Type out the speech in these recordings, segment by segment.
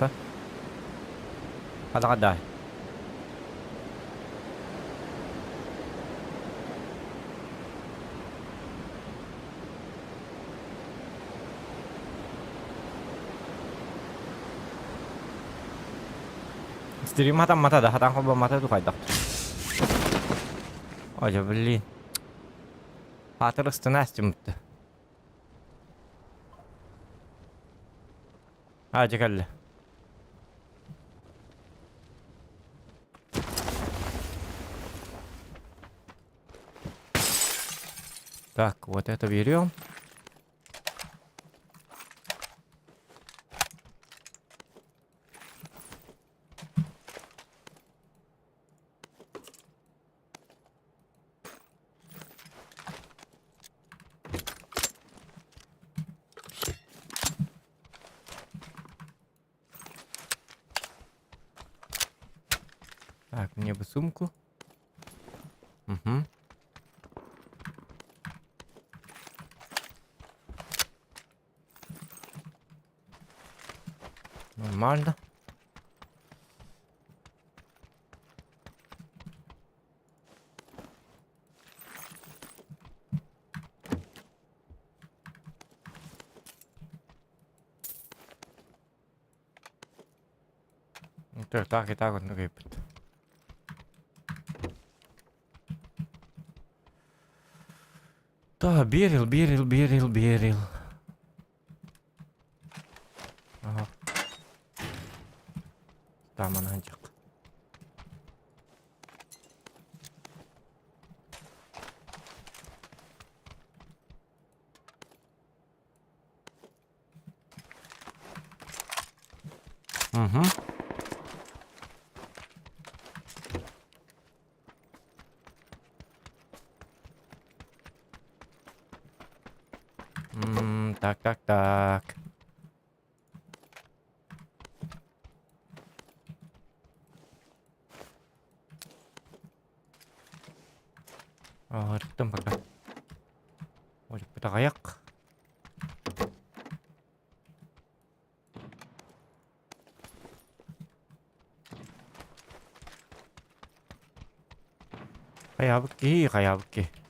Хаста? Хадаҕа Стрим хатаммата да, хатан холбоммата духайдах. Ой, блин. Хатыр ыстына астымытты. А, дьэ кэллэ. Так, вот это берем. Так, мне бы сумку. Угу. Нормально. Так и так вот нугайбыт. Да, берил, берил, берил, берил. Ага. Там она Угу. Так, так, так. Ырыттым пока. Аяқ. Хайаабыт киһи, хайаабыт киһи.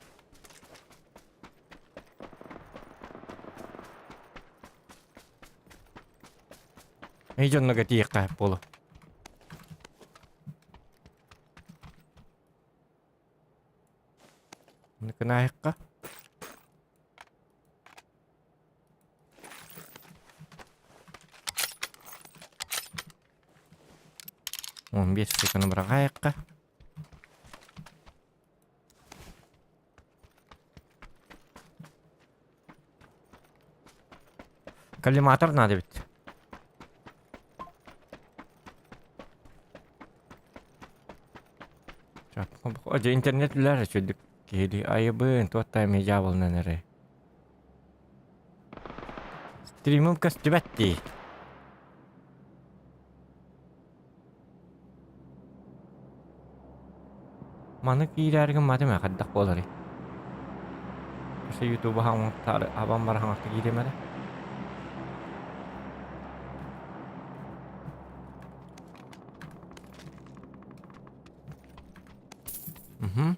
Эй дьонно тиийиэххэ буолу. Ныкынаайыкка. 15 штуканы быраҕаайыкка. Коллиматор надо ведь. Дьэ интернет үлэр үчүгдүк киһилии айыбын туотта эмиэ дьаабылынан эрэ. Стримым көстүбэт дии. Маны киирээри гымматым ээ хайдах буоларый? Өссө ютуба хаҥаттаары абам бара хаҥатта киириэм эрэ. Угу.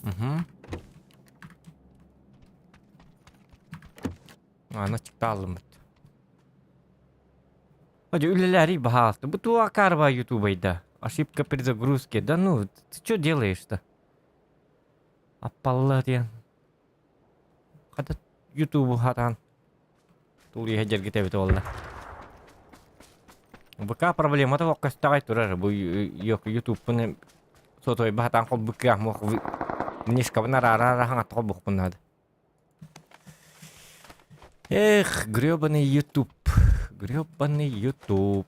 Угу. Аны чыктааллыммыт. Дьэ үлэлээри баһаалта. Бу туох акаарба ютубайда? Ошибка при загрузке. Да ну, ты что делаешь-то? Аппалла диэн. Хата ютубу хатаан. Тулуйа дьэргитэбит буолла. БК проблемата көстөҕөй турар. Бу ютубпун сотовой баһатаан холбукка мох нишкабын араара хаҥатта холбукпун наада. Эх, грёбаный ютуб. Грёбаный ютуб.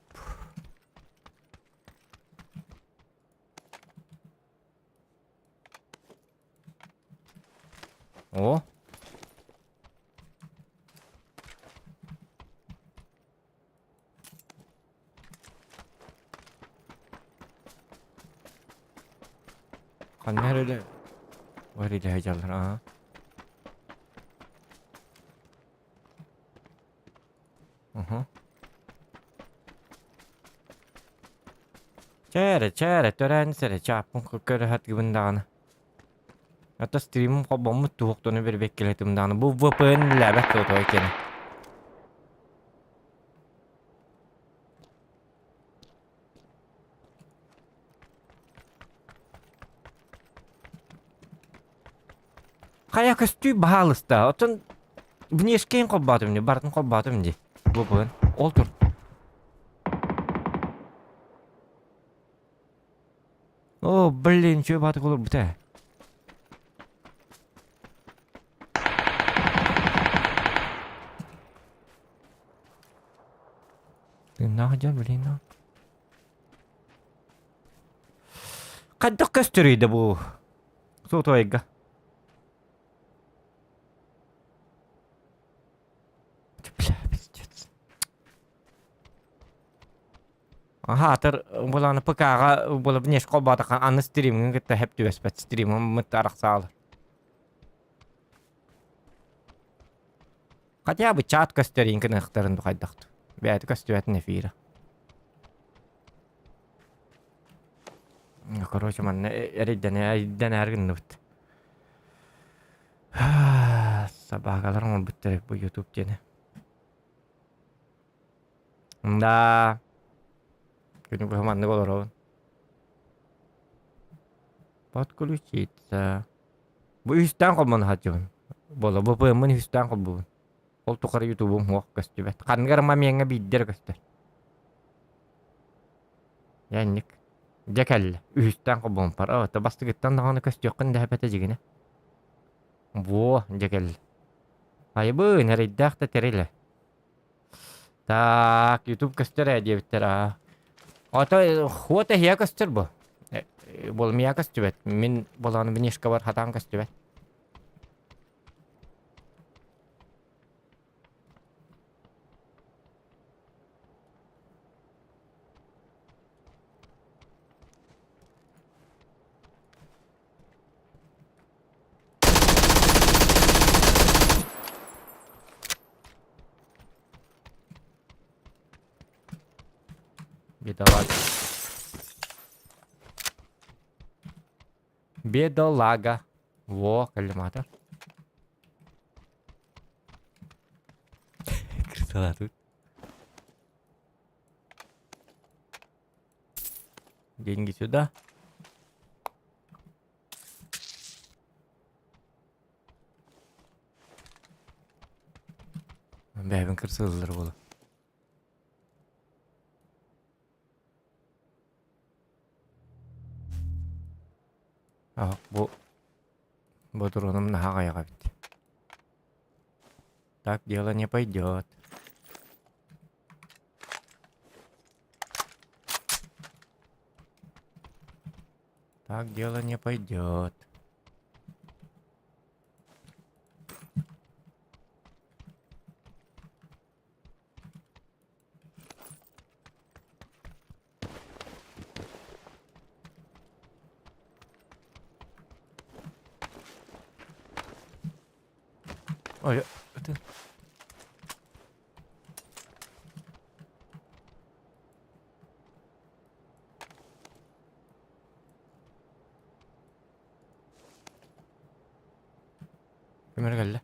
О! Ханна эрэ Варили сылдьаллар аа. Уһу. Чээрэ, чээрэ, төрөөн сэрэ, чааппын көрө сатыыбын даҕаны. Ата стримым холбоммут туһуктаны бэрбэккэлэтим даҕаны. Бу VPN үлэлээбэт суотабай киэнэ. Хайа көстүү баһаалыста. Оттон внешкейин холбоотум дии, барытын холбоотум дии. VPN. Ол тур. О, блин, чё баатык олорбута. Тыыннаах дьон, блин. Хайдах көстөрүй да бу? Сотовайга. Бля, пиздец. Аһаатар буолааны ПК-ҕа буола внешне холбоотохха аны стримҥин кытта сөп түбэспэт стримым арахсаалар. Хотя бы чат көстөр гыныахтарын хайдах бэйэтэ көстүбэтин эфира. Короче, манна эрэйдэнэ эрэйдэнээр гынныбыт. Собакалар оҥорбуттар бу YouTube диэни. Да. Күнү быһа маннык олоробун. Подключиться. Бу үстээн холбоно сылдьабын. Буола ВПМ-мын үстээн холбуубун. Ол тухары ютубум суох көстүбэт. Ханнык эрэ момеҥҥа биирдэ эрэ көстөр. Янник. Дьэ кэллэ. Үһүстээн холбоммуппар. Оо, то бастыгыттан даҕаны көстүөххүн дэһэпэтэ дьигинэ. Во, дьэ кэллэ. Айыбын, эрэйдээх да тэрилэ. Так, YouTube көстөр ээ диэбиттэр аа. Ото хуот эһиэ көстөр бу. Бол мия көстүбэт. Мин болааны внешкабар хатаан көстүбэт. Бедолага. Бедолага. Во, коллиматор. Красота тут. Деньги сюда. Бэйэбин кырсыыллар буолу. А, бу ботуруонум наһаа аҕыйах эбит. Так дело не пойдет. Так дело не пойдет. Ой, это... Ким эрэ кэллэ.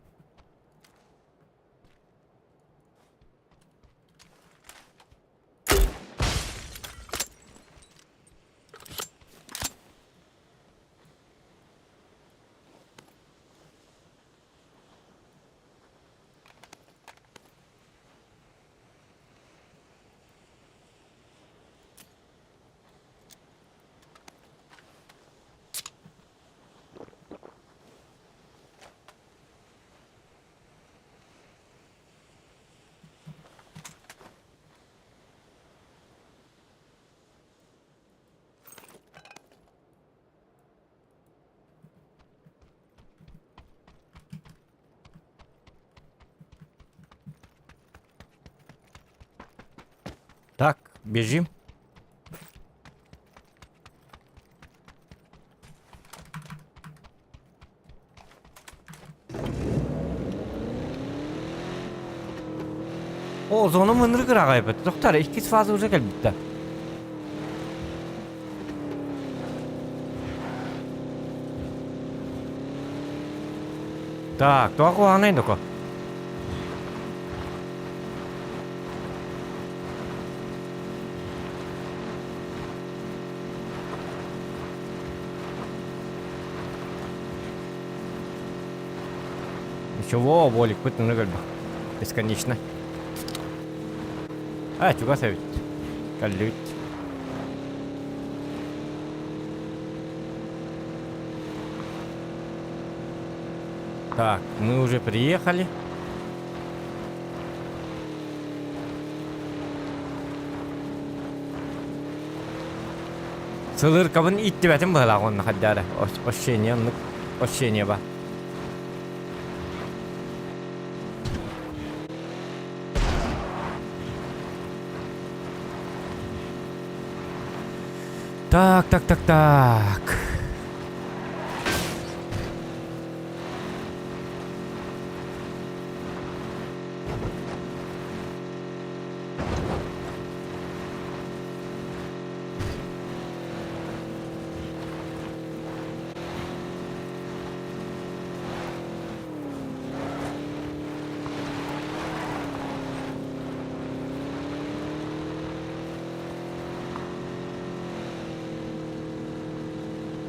Так, бежим. О, зонум ынырык ыраҕайбыт. Доктор, иккис фаза уже кэлбиттэ. Так, тоҕо куһаҕанай доко? Ничего, Воликпыт ынырык элбэх. Бесконечно. А, чугас эбит. Кэллибит. Так, мы уже приехали. Сылыркабын иттибэтим быһалаах онно хайдаары. Ощущение оннук ощущение ба. Так, так, так, так.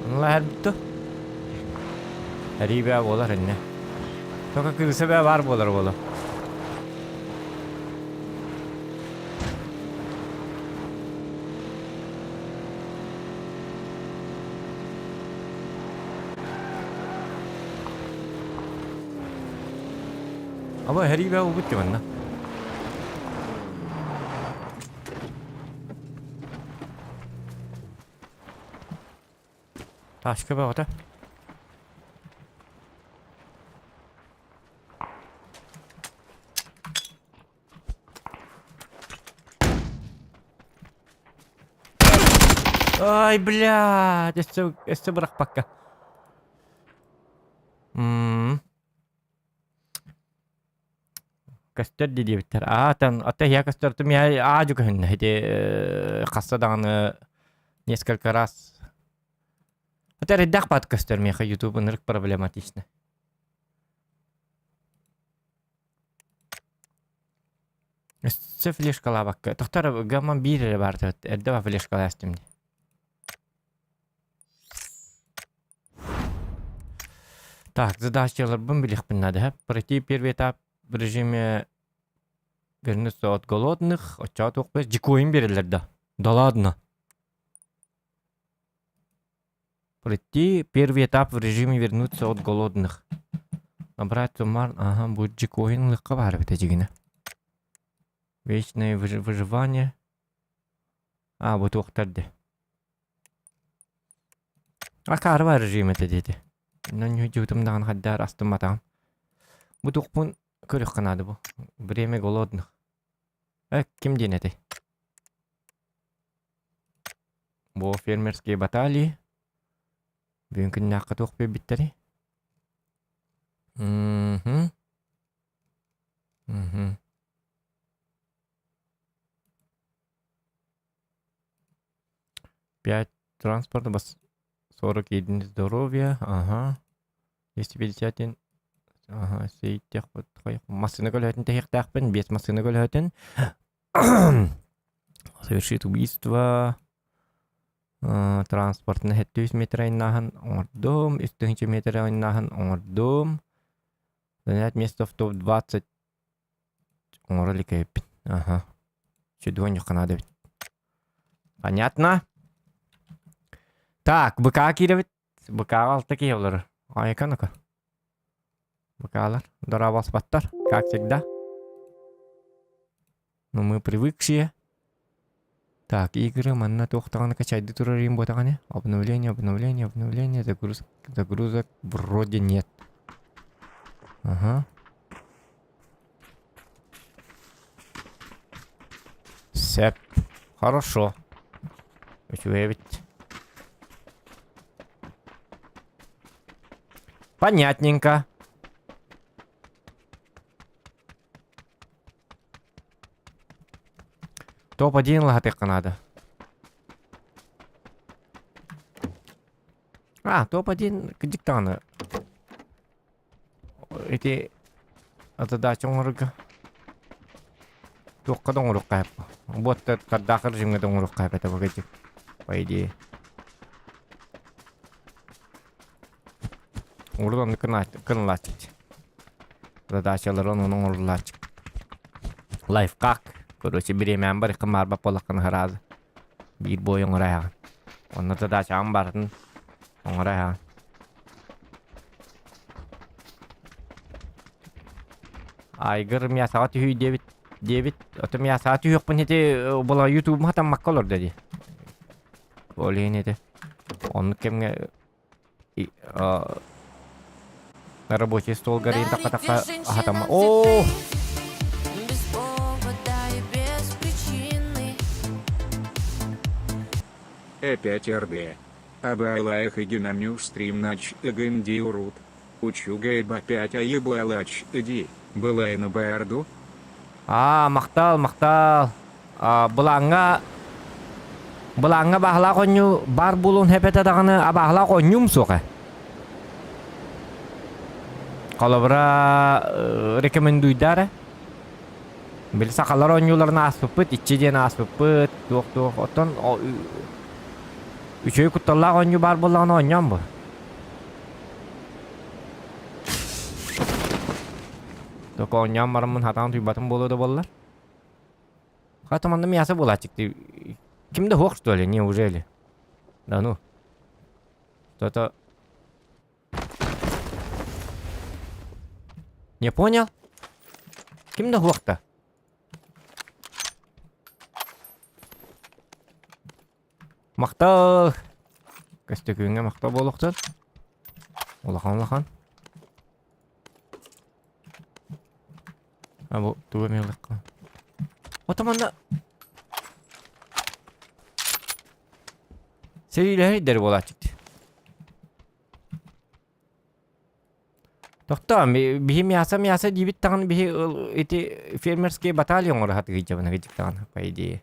Онно бүттү. Эрии бээ буолар иннэ. Тока кырыса бээ баар буолар буолар. Аба эрии бээ буолбут манна. Ташка бөҕөтө. Ай, блядь, өссө, өссө бырахпакка. М Көстөр дии диэбиттэр. Аатан, ата иһэ көстөр, миэ аадьу көһүннэ. Ити хасса даҕаны несколько раз. Ата эрэйдээх баат көстөр миэхэ YouTube ынырык проблематично. Өссө флешкалаабакка. Тохтор гамман биир эрэ баар эрдэ ба флешкалаастым дии. Так, задачаларбын билиэхпин наада. Пройти первый этап в режиме вернуться от голодных. Оччоҕо туох бес дикойун биэрэллэр да. Да ладно. Пройти первый этап в режиме вернуться от голодных. Набрать суммар, ага, будет дикойун лыкка баар эбит дьигинэ. Вечное выживание. А, бу туохтар де. Акаарба режим этэ диэтэ. Ньудьуутум даҕаны хайдаар астымматаҕым. Бу туохпун көрүөххэ наада бу. Время голодных. Э, ким диэн этэй? Бу фермерские баталии. Бүгүн күннээххэ туох биэрбиттэрий? Мгм. Мгм. 5 транспорта бас 40 единиц здоровья, ага. 251 ага, сейтиэхпит массыына көлөһөтүн тэһиэхтээхпин, 5 массыына көлөһөтүн. Совершит убийство. Транспортны 700 метр айнааһын оҥордум, 3000 метр айнааһын оҥордум. Занять место в топ-20 Оҥоро илик эбиппин. Аха. Сүдүгүн наада эбит. Понятно? Так, БК киирэбит. БК-ҕа алта киһи олорор. Айка ну-ка. БК-лар дорооболоспоттор, как всегда. Ну мы привыкшие. Так, игры манна туох даҕаны качайды турар им буотаҕаны. Обновление, обновление, обновление, загруз, загрузок вроде нет. Ага. Сөп. Хорошо. Үчүгэй эбит. Понятненько. Топ-1 лаһатыахха наада. А, топ-1 кырдьык даҕаны. Ити задача оҥорорго туохха да оҥоруохха сөп. Буотта кардаах режимҥэ да оҥоруохха сөп этэ погоди. По идее. Урут оннук гыналааччыт. Задачалары онон оҥоруллааччы. Лайфхак. Короче, бириэмэм бар икки маарбап буоллаххына сразу. Биир бой оҥоро аһаҕын. Онно задачаҕын барытын оҥоро аһаҕын. Айгыр мясаҕа түһүй диэбит диэбит. Ото мясаҕа түһүөхпүн ити була ютубум хатаммакка олордо дии. Ол иһин ити оннук кэмҥэ рабочий стол горит тахха аһатама о Опять РД. Абайлаях и динамю стрим нач эгэнди урут. Учу гэйба 5 аебалач иди. Была на барду. А, махтал, махтал. Былааҥҥа былааҥҥа баһылаах оонньуу баар буолуон сөп этэ даҕаны абааһылаах оонньуум суох ээ. Холобура, рекомендуйдар ээ. Били сахалар оонньууларын ааспыппыт, иччи диэн ааспыппыт, туох-туох. Оттон үчүгэй кутталлаах оонньуу баар буоллаҕына оонньоон бу. Только оонньоон бараммын хатаан утуйбатым буолуо да буоллар. Хата манна мясо буолааччык Ким да суох что ли, неужели? Да ну. Что-то... Не понял? Ким да суох-то? Махтал! Көстөкүүҥҥэ махтал буолуохтун. Улахан-улахан. А бу тугу эмиэ ылыахха. Ото манна Сэриилэһэр буолааччык. Тохтоо, биһи мясо мясо диибит даҕаны биһи ити фермерские баталии оҥоро сатыгыйдьабын ыгыдьык даҕаны по идее.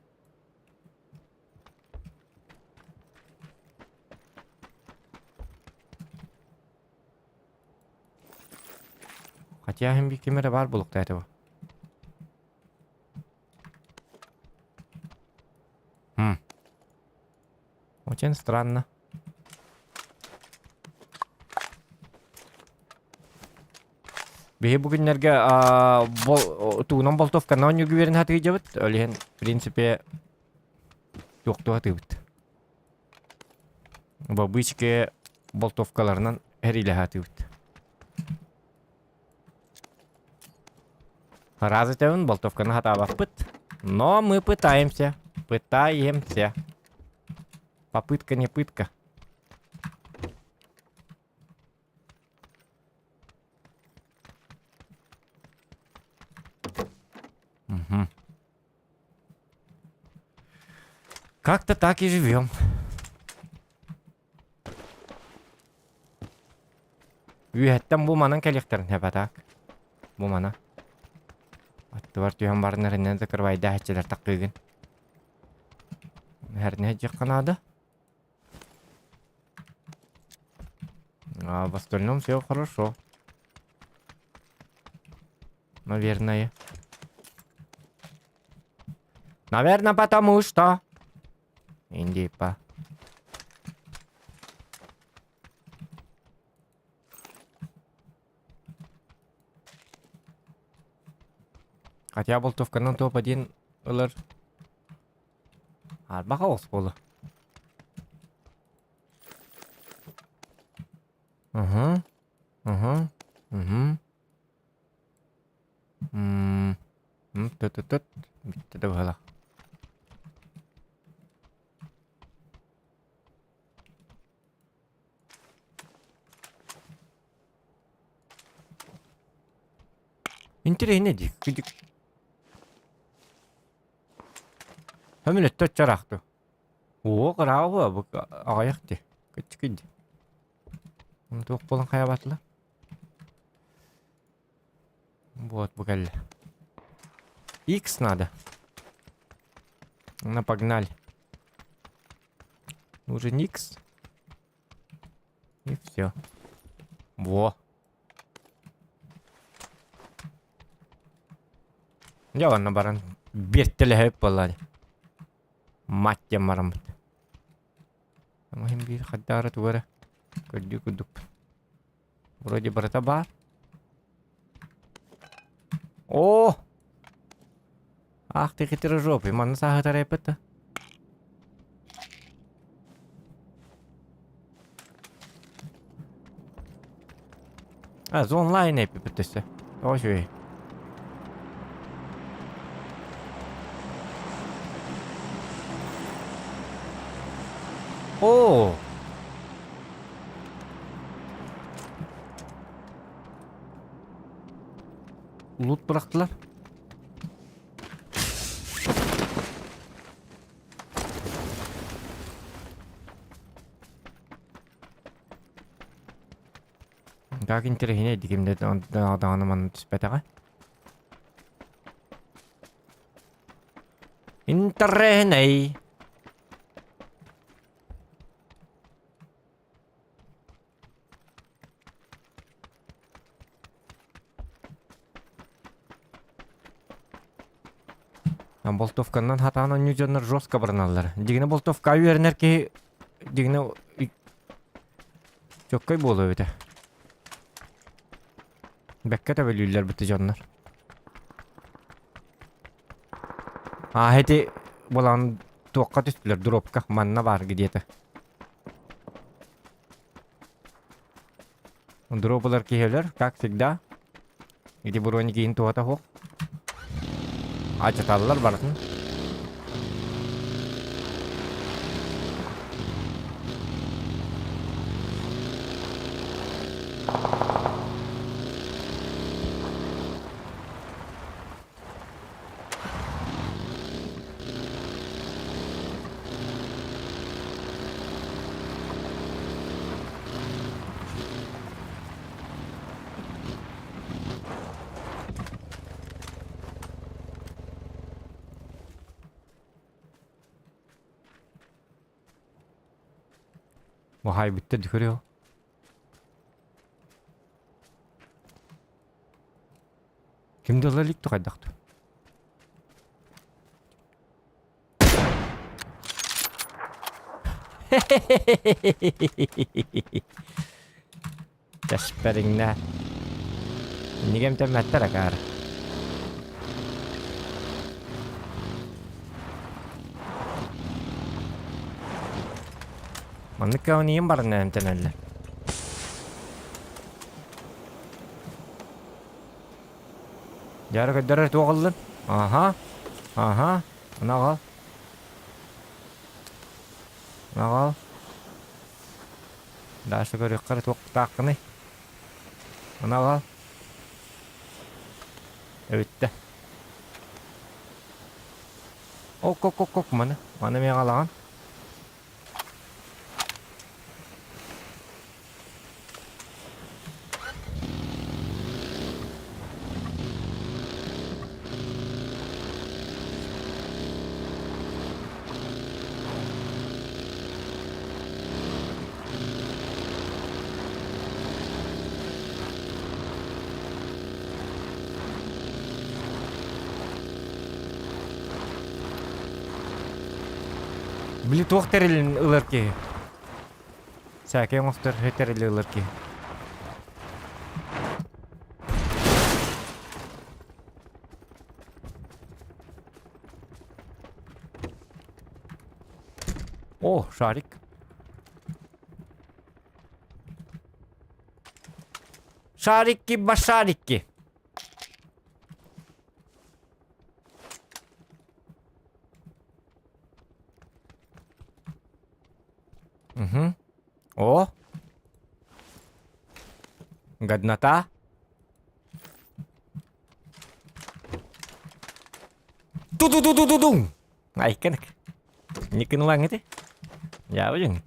Хотя иһин ким эрэ баар буолуохтаах этэ бу. Хм. Очень странно. Биһи бу күннэргэ тугунан болтовканан оонньууга үөрэнэ сатыыдьабыт. Ол иһин, в принципе, туохтуу сатыыбыт. Бабычке болтовкаларынан эриилэһэ сатыыбыт. Раз этэбин, болтовканы хатаабаппыт. Но мы пытаемся. Пытаемся. Попытка не пытка. Угу. Как-то так и живем. Үөһэттэн бу манан кэлиэхтэрин сөп так. Бу мана. Аттыбар түһэн баран эрэннэн закрывайдааччылар таккыгын. Эрнэ дьиэххэ наада. А в остальном все хорошо. Наверное. Наверное, потому что... Индипа. Хотя болтовканан топ-1 ылар. Арбах оҕус буолла. Угу. Угу. Угу. М Т-т-т. Бүттэ да быһалаах. Интэриэһинэй дии. Кырдьык. Өмүлөттө оччораахту. Оо, кыраабы бу аҕыйах дии. Кыччыкый дии. Туох буолан хайабатылар? Вот, бу кэллэ. X надо. Ну, погнали. Нужен X. И все. Во. Дьэ онно баран биэртэлэһэбит буолла дии. Мать диэн бараммыт. Иһин биир хайдаары тугу эрэ көрдүү курдукпун. Вроде барыта баар. О! Ах ты хитрожопый, манна сааһытар эппит да. А, онлайн эппит өссө. Тоҕо үчүгэй. О! Лут бырахтылар. Так интэриэһинэй дикимдэ даҕаны манна түспэтэҕэ. Интэриэһинэй. Болтовканнан хатаан оонньуу дьоннор жестко бараналлар. Дигинэ болтовка үөрэнэр киһи дигинэ чөккөй буолуо эбитэ. Бэккэ төбөлүүллэр бити дьоннор. Аа ити булан туохха түстүлэр дробка манна баар где-то. Дроблар киһилэр, как всегда. Ити броник иһин туһата суох. Ачаталлар барытын. Уһаайбыттар көрүө. Ким да ыла илик хайдах Тэспэриҥнэ. Инники эмтэммэттэр акаары. Маннык кэҕиниим баран эмтэнэллэр. Дьара көрдөрөр туох ыллын? Аха. Аха. Анаҕал. Анаҕал. Даша көрүөххэ эрэ туохтааххыный? Анаҕал. Эбиттэ. Ок ок ок ок маны. Маны эмиэ аҕалаҕын. Били туох тэрилин ылар киһи? Сээкэй оҥостор тэрили ылар киһи. О, шарик. Шарики башарики. Угу. О! Годнота. Ту-ту-ту-ту-ту-тум! Айканык. Никинулаҥ ити. Дьаабы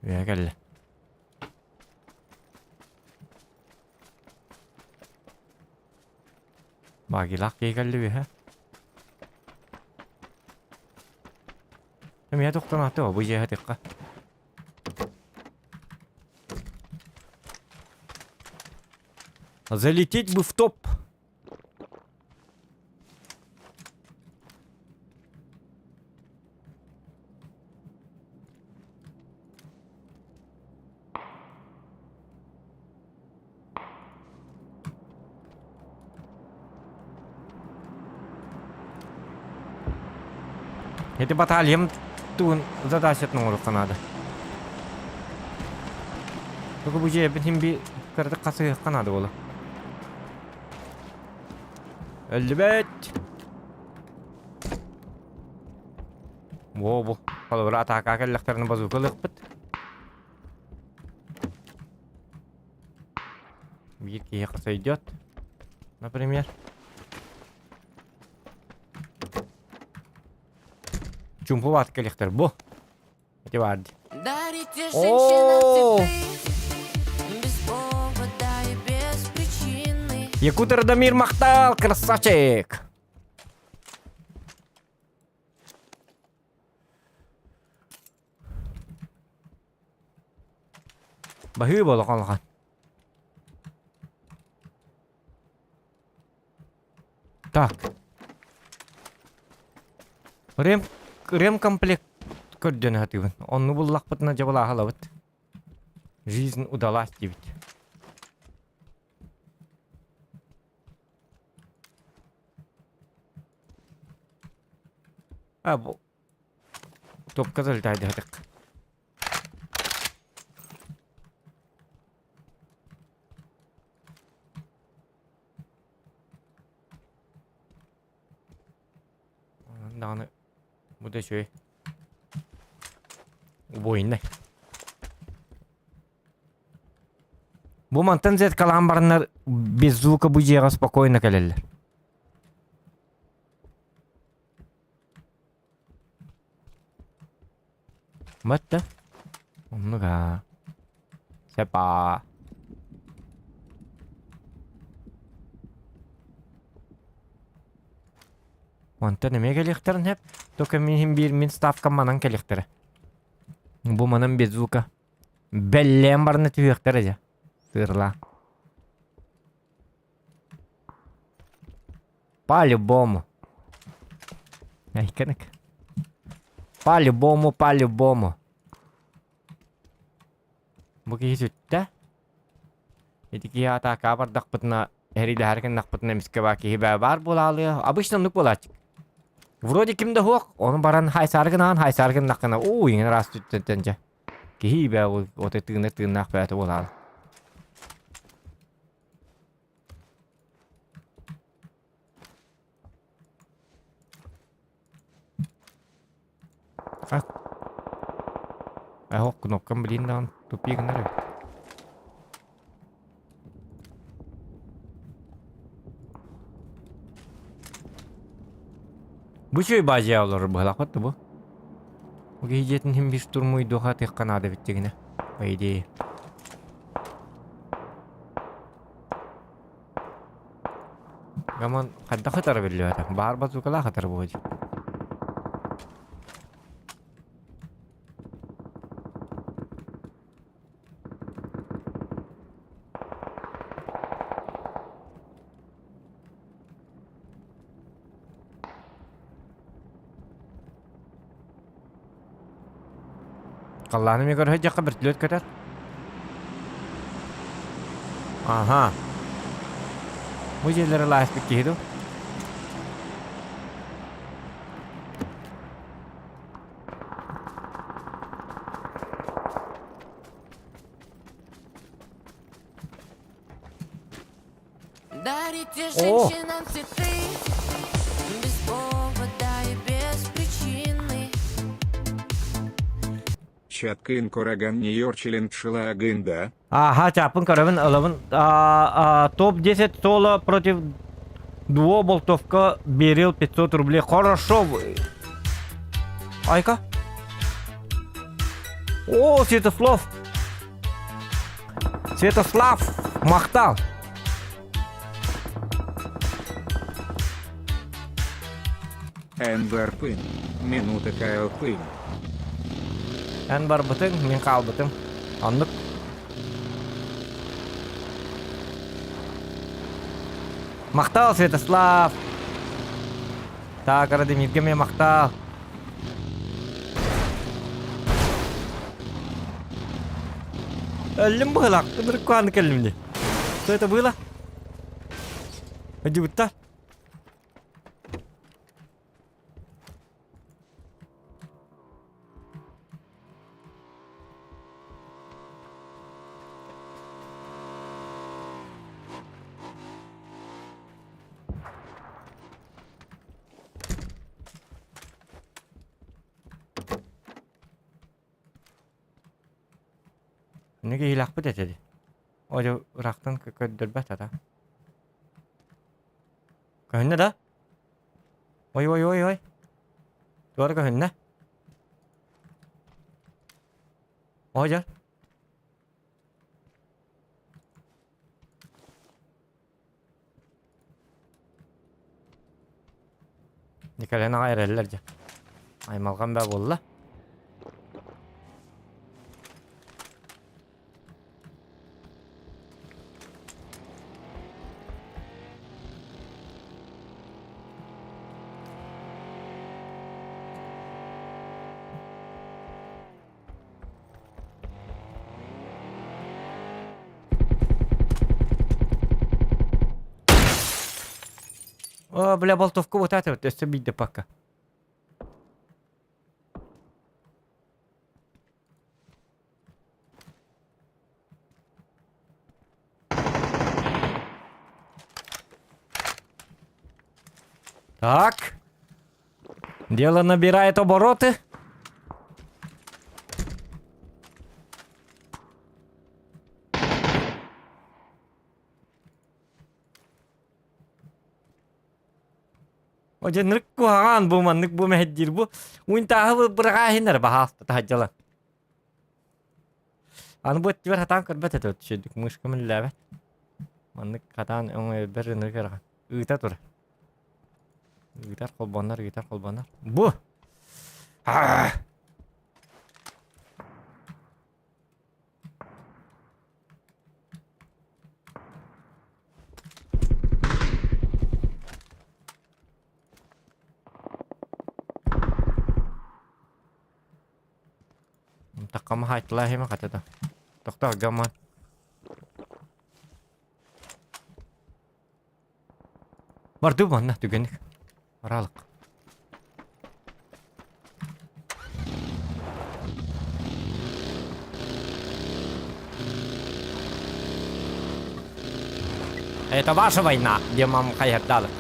Үөһэ кэллэ. Багилаах киһи кэллэ үөһэ. Эмиэ тохтоноото бу дьиэһэ тихха. Залететь бы в топ. Эти батальям тугун задачатын оҥоруохха наада. Только бу дьиэбин син би кыратык хасыһыахха наада буолла. Өллүбэт! Во бу. Холобура атаакаҕа кэллэхтэринэ базука ылыахпыт. Биир киһиэхэ сойдет, например. Чумпу баат кэлиэхтэр бу. Ити баар дии. Дарите О! женщинам цветы без повода и без причины. Якут Радомир Махтал, красавчик! Баһыыба улахан улахан. Так. Рем, ремкомплект көрдөнө сатыыбын. Онну буллахпытына дьэ былааһалабыт. Жизнь удалась диэбит. А, бу Топка залетайдыһатык. Онон даҕаны бу да үчүгэй. Убойнай. Бу мантан зеркалаан бараннар без звука бу дьиэҕэ спокойно кэлэллэр. Батта. Оннук аа. Сөп аа. Онтон эмиэ кэлиэхтэрин сөп. Только мин биир мин ставкам манан кэлиэхтэрэ. Бу манан без звука. Бэллээн барана түһүөхтэрэ дьэ. Сыырлаа. По-любому. Айканык. По-любому, по-любому. Бу киһи сүттэ. Ити киһи атаакаҕа бардахпытына, эридэһэр гыннахпытына эмискэ баа киһи бээ баар буолаалыа. Обычно оннук буолааччы. Вроде ким да суох, ону баран хайсаары гынаан, хайсаары гыннаххына, уу, иҥин ыраас түттэн дьэ. Киһи бээ отой тыына тыыннаах бэйэтэ буолаалы. А Оһох кнопкам билин даҕаны тупик гынар эбит. Бу үчүгэй баадьыйа олорор быһалаахпыт да бу. Бу киһи дьиэтин иһин биир штурмуйдуоха тыахха наада эбит дьигинэ, по идее. Гаман хайдах ытара биллибэтэ. Баар базукалаах ытар буолуо дии. Халлааны эмиэ көрө сылдьахха вертолет көтөр. Аха. Бу дьиэлэри лааспыт киһи дуу? Дарите О! женщинам цветы без повода и без причины. Чаткын Кораган Нью-Йорчелен Шилагында. Аха, чапын көрөбүн, ылабын. Топ-10 соло против дуо болтовка берил 500 рублей. Хорошо. Айка. О, Святослав. Святослав, махтал. Эн барпын, минута каалпын. Эн барбытыҥ, мин хаалбытым. Оннук. Махтал, Святослав! Так, Радимиргэ эмиэ махтал. Өллүм быһылаах, ынырык кэллим дии. Что это было? Өдүбүттэр. Аны киһилээхпит этэ дии. О ыраахтан көрдөрбөт ата. Көһүннэ да? Ой ой ой ой. Туора көһүннэ. Ой дьэ. Николенаҕа эрэллэр дьэ. Аймалҕан баа буолла. О, бля, болтовку вот это вот, өссө биирдэ пока. Так. Дело набирает обороты. Одьэ нырык куһаҕан бу маннык бу мэһэйдиир бу уунтааһы быраҕааһыннар баһаалта таһдьала. Аны бу өттүбэр хатаан көрбөт этэ үчүгдүк мышкам үллээбэт. Маннык хатаан өҥөйбөр ынырык ырахан. Ыыта тур. Ыытар холбонор, ыытар холбонор. Бу! Аа! Таккама хайтла хема хатата. Тохтоо гамма. Барды манна түгэнник. Аралык. Это ваша война, где мам хайырдалык.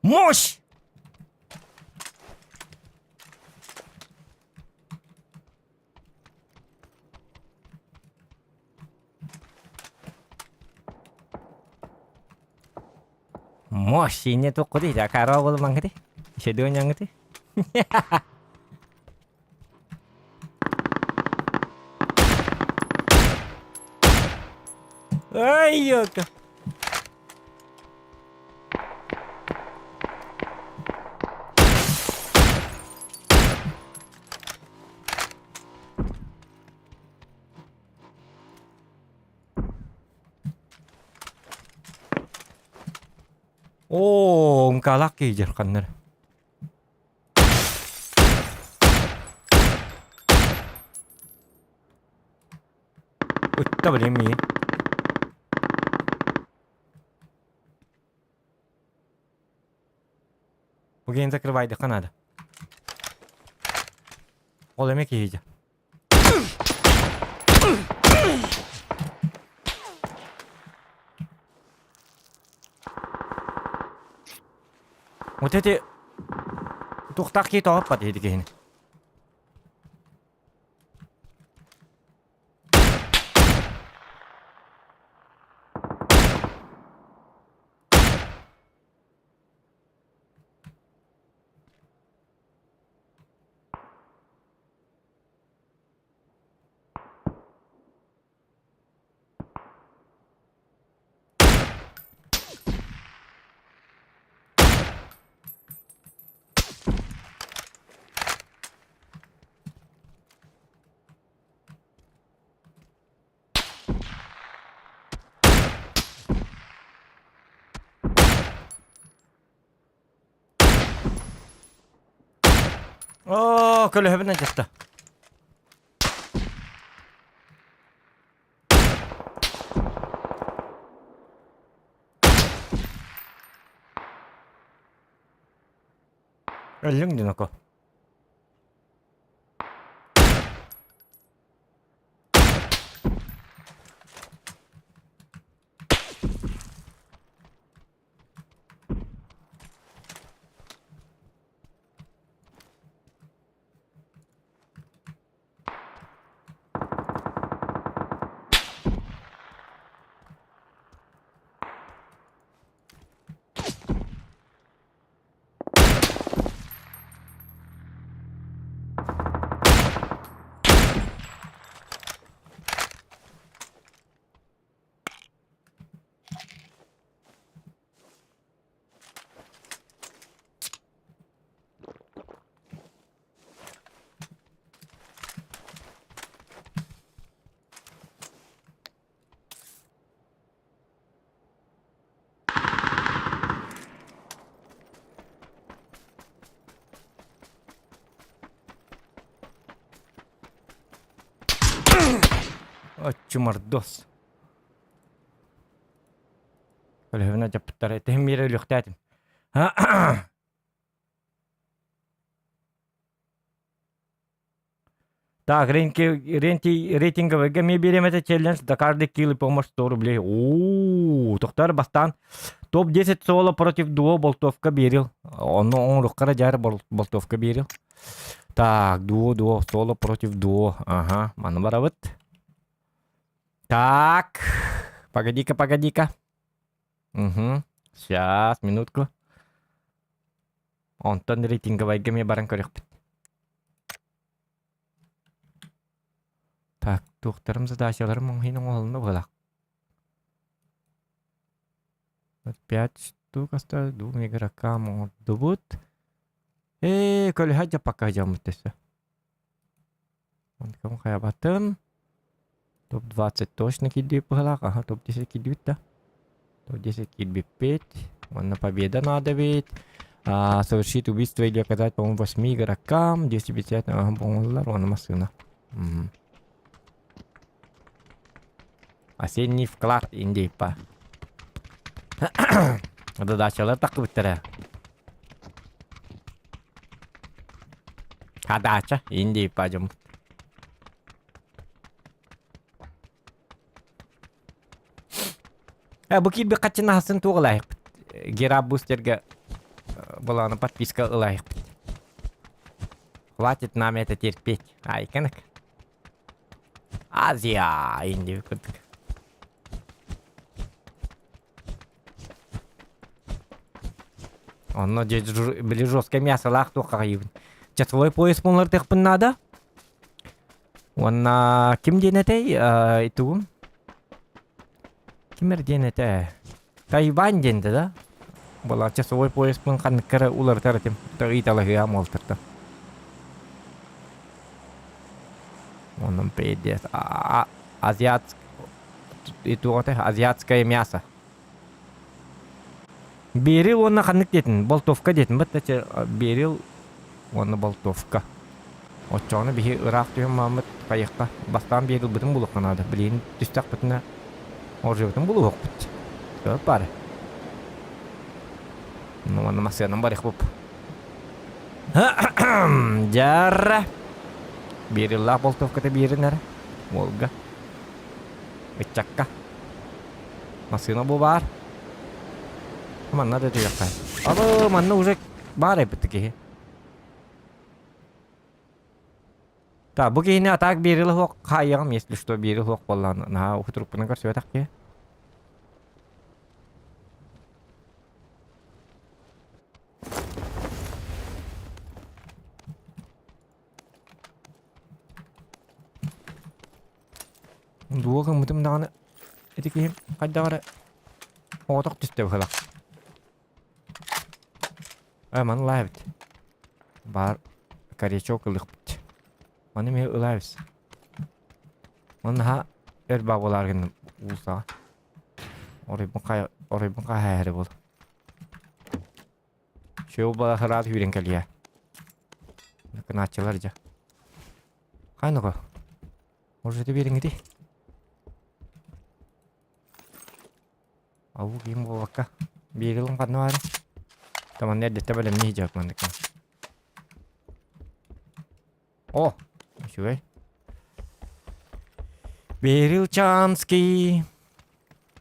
Мощь! Мощь, не туох кути, караол мангати. Шедунянгати. Ай, ёлка. Оо, мкалаах киһи дьарханнар. Ытта блин миигин. Бугин закрывайдыхха надо. Ол эмэ киһи Вот эти туохтаах киһи тоҕоппат ити киһини. Оо, көлөһөбүн алдьатта. Өллүҥ диноко. Оччумордос. Көлөһүнэ дьаппыттара этиһим биэрэ өлүөхтээтим. Так, рейтинговыйга эмиэ биэриэм этэ челлендж за каждый килл и помощь 100 рублей. Уу, тохтор бастаан топ-10 соло против дуо болтовка биэрил. Онно оҥоруохха дьаар болтовка биэрил. Так, дуо, дуо, соло против дуо. Ага, маны барабыт. Так, погоди-ка, погоди-ка. Угу. Сейчас, минутку. Онтон рейтинговайга эмиэ баран көрүөхпүт. Так, туохтарым задачаларым оҥоһун оҥоһулунна быһыылаах. Вот пять штук осталось, двум игрокам оҥордубут. Ээ, көлөһө дьаппакка дьоммут өссө. Онтукам хайабатын. Топ-20 точно киирдибит быһыылаах. Аха, топ-10 киирдибит да. Топ-10 киирбиппит. Уонна победа надо ведь. А, совершить убийство или оказать помощь 8 игрокам. 250, ага, буоллар, уонна массыына. Мгм. Осенний вклад индейпа. Задачалар таххыбыттара. Задача индейпа дьоммут. Э, бу киирбит хаччын аһасын туох ылаайыкпыт? Гера бустерга былааны подписка ылаайыкпыт. Хватит нам это терпеть. Айканак. Азия инди курдук. Онно били жесткое мясолаах туохха хайыыбын. Часовой пояс буллардыахпын наада. Уонна ким диэн этэй? Итугум. Ким эрэ диэн этэ. Тайвань диэн этэ да? Была часовой пояспын ханныкка эрэ уларытар этим. Ыйыталаһыам уолтартан. Онон пиздец. Азиатск... Азиатское мясо. Берил уонна ханнык диэтин? Болтовка диэтин. Баттача Берил уонна Болтовка. Оччоҕуна биһи ыраах түһэн мааммыт хайыахха бастаан Берилбытын булуохха наада. Билигин түстэхпитинэ оружиебытын булуохпут. Сөп баар. Ну, уонна массыынам барыахпыт. Дьара. Бериллаах болтовката биэрин эрэ. Уолга. Ыччакка. Массыына бу баар. Манна да түһүөххэ. Алы, манна уже баар эбит киһи. Так, бу киһини атаак биэрил суох хаайыаҕым, если что биэрил суох буоллаҕына наһаа ухутурукпунан көрсүбэтэх киһи. Дуо гыммытым даҕаны ити киһим хайдах эрэ оҕотох түстэ быһыылаах. Ээ маны ылаа эбит. Баар корячок ылыахпыт. Маны эмиэ ылаа эбит. Маны наһаа өр баа буолаары гынным уулусаҕа. Оройбун хайа оройбун хаһаа эрэ буол. Сүөл балахыраат үүрэн кэлиэ. Кынааччылар дьэ. Хайныга? Может, это биэриҥити? Абу киим буолбакка. Биэрилин ханна баары? Таманна эрдэттэ бэлэмни иһдьэк маннык. О, үчүгэй. Берил Чамский.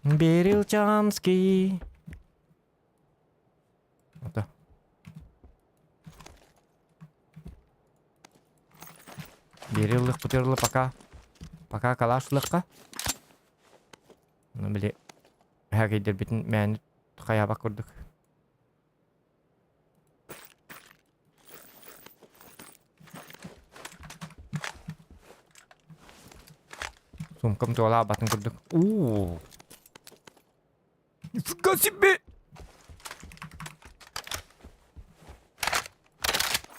Берил Чамский. Ото. Биэри ыллык пока. Пока калаш ылыахха. Ону били эһэкэйдэрбитин мээнэ хайаабак курдук. Сумкам туолаабатын курдук. Уу. Нифига себе!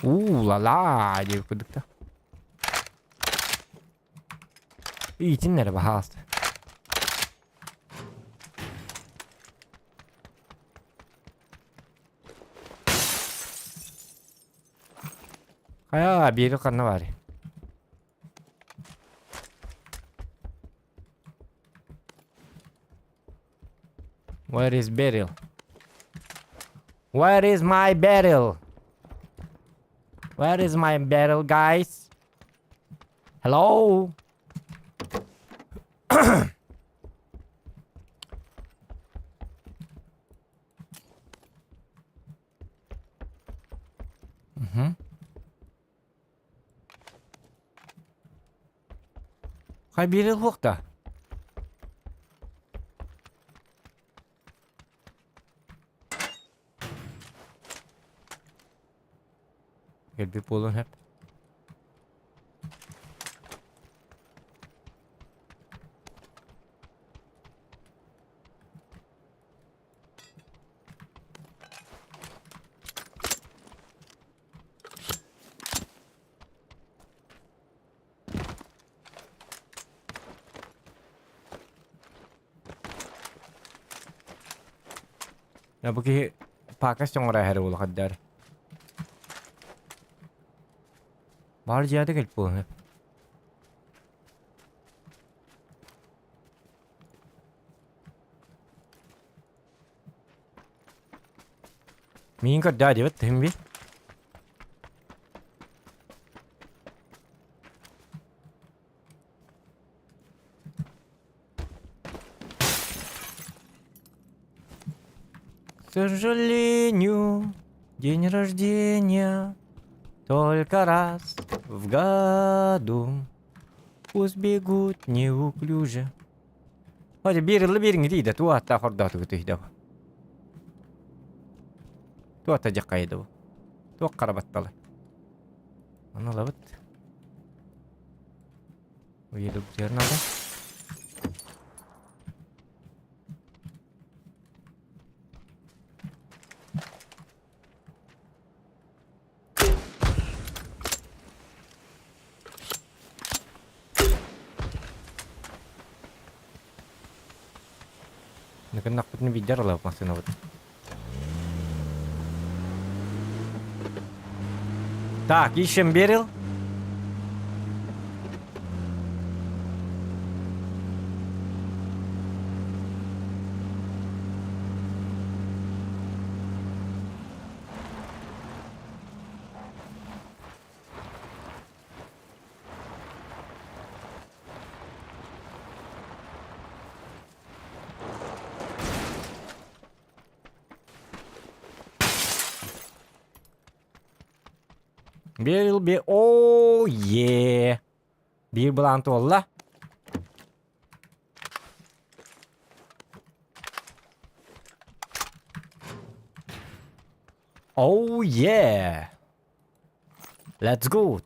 Уу, ла-ла диэбит курдук да. Иитин эрэ баһаалыста. Хайа, биэри ханна баарый? Where is Beryl? Where is my Beryl? Where is my Beryl, guys? Hello? Угу. Хай биэрэл суох да? Кэлбит буолуон сөп. Бу киһи паакас оҥоро иһэр улахандар. Баар дьиэҕэ кэлбит буолуо. Миигин көрдөө диэбит тыһым би. К сожалению, день рождения только раз в году. Пусть бегут неуклюже. Hadi bir yılda bir иди туата хордоотугут иһдэ Туата дьаккайда бу. Туох хара батталы. Аны ылабыт. Уеду бутуйар надо. Гыннахпытын видер ылап массыынабыт. Так, ищем Берил. Берил би о е Биир былаан туолла. Oh yeah! Let's go!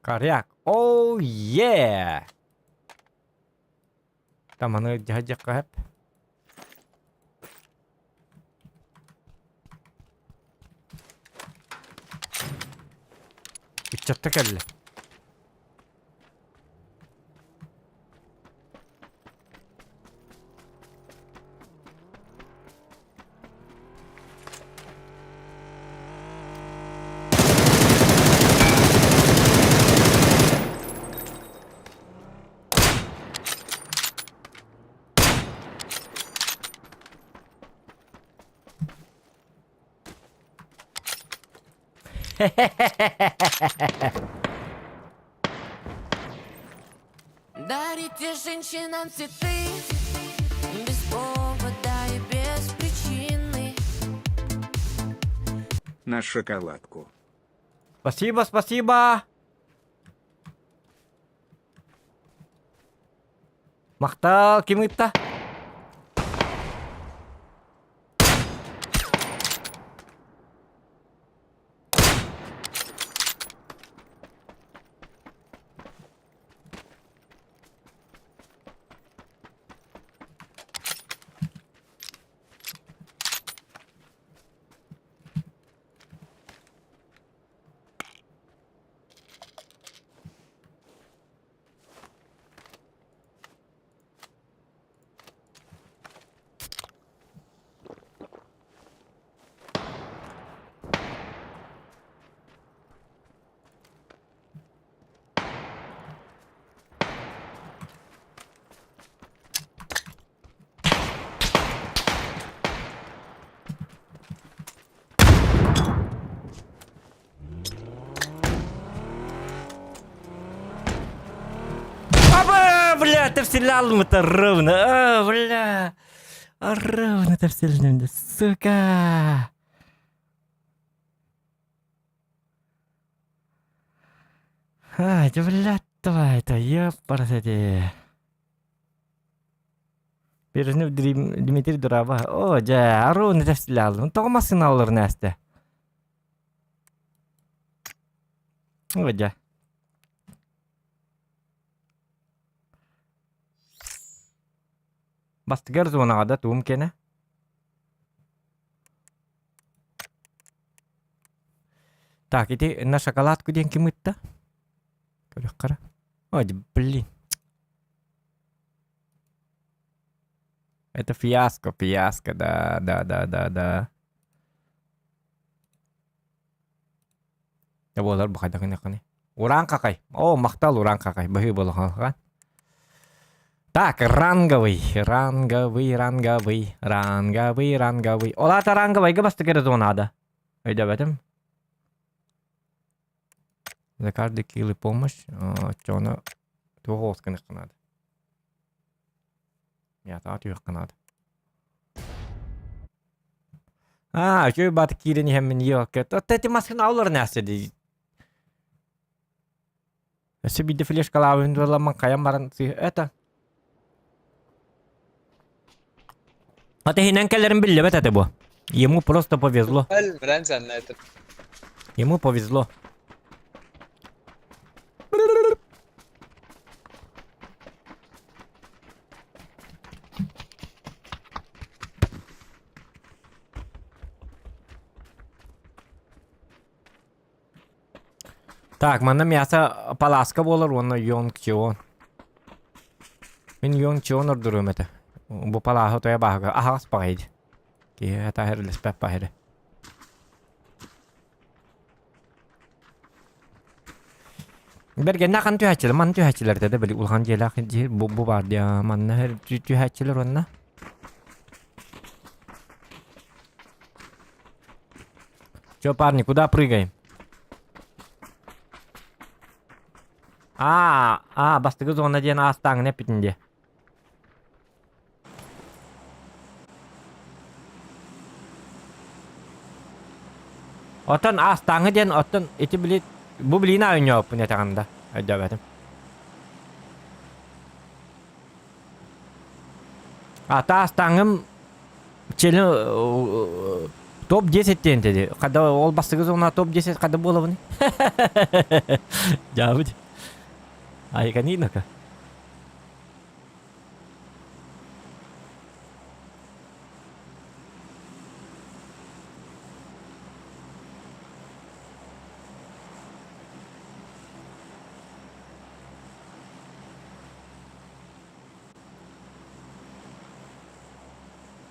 Коряк. Oh yeah! Таманы дьаһадьахха хөп. Ыччатта кэллэ. Дарите женщинам цветы Без повода и без причины На шоколадку. Спасибо, спасибо! Махтал, ким ыытта? Аба, бля, тэпсиллалмыта ровно. А, бля. Ровно тэпсиллим, сука. А, да, блядь, давай, это ёпарасоте. Бережнев Дмитрий Дораба. О, дьэ, ровно тэпсиллалым. Тоҕо массыыналарын ээстэ? О, дьэ. Бастыгар зонаҕа да туум кэнэ. Так, ити на шоколадку диэн ким ытта? Көрүөххэ Ой, блин. Это фиаско, фиаско, да, да, да, да, да. Да буолар бу хайдах гыныаххыный? Ураан какай. О, махтал ураан какай. Быһыы буолуохха. Так, ранговый, ранговый, ранговый, ранговый, ранговый. Ол аата ранговайга бастакы эрэ зонада. Өйдөөбөтүм. За каждый килл и помощь. Оччоҕуна туох оҕус гыныахха наада. Мятаҕа түһүөххэ наада. Аа, үчүгэй бааты киирэн иһэммин елка. Эти маскын аулар нээсэ дии. Өссө биирдэ флешкалаабын буоламмын хайан баран это. А иһинэн кэлэрин биллибэт этэ бу. Ему просто повезло. Ему повезло. Так, манна мясо паласка буолар уонна Йонг Чион. Мин Йонг Чион ордуруом этэ. Бу палааһы тойо бааһыга аһаҕас баҕайы. Киһи атаһыр үлэспэт баһыры. Бэргэннээх хан түһээччилэр, манна түһээччилэр этэ да били улахан дьиэлээх дьиэ бу, бу баар дии манна түһээччилэр уонна Чё, парни, куда прыгаем? А, а, бастакы зона диэн аастааҥын эппитин дии. Оттон аастааҥы диэн оттон ити били бу билиини оонньооппун этэҕин да өйдөөбөтүм. А таастааҥым челен топ-10 диэн dedi. Когда ол бастакы зона топ-10 когда буолабын? Дьаабыт. Айканинака.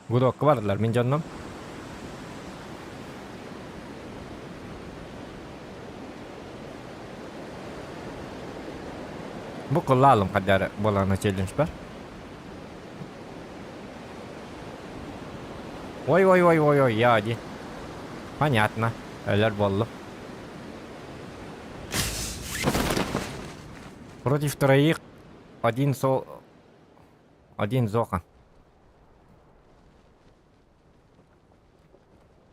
Гудокка бардылар мин дьоннум. Бу кыллаалым хаддары буолана челлендж бар. Ой ой ой ой ой я ди. Понятно. Өлөр боллум. Против троих один со один зохан.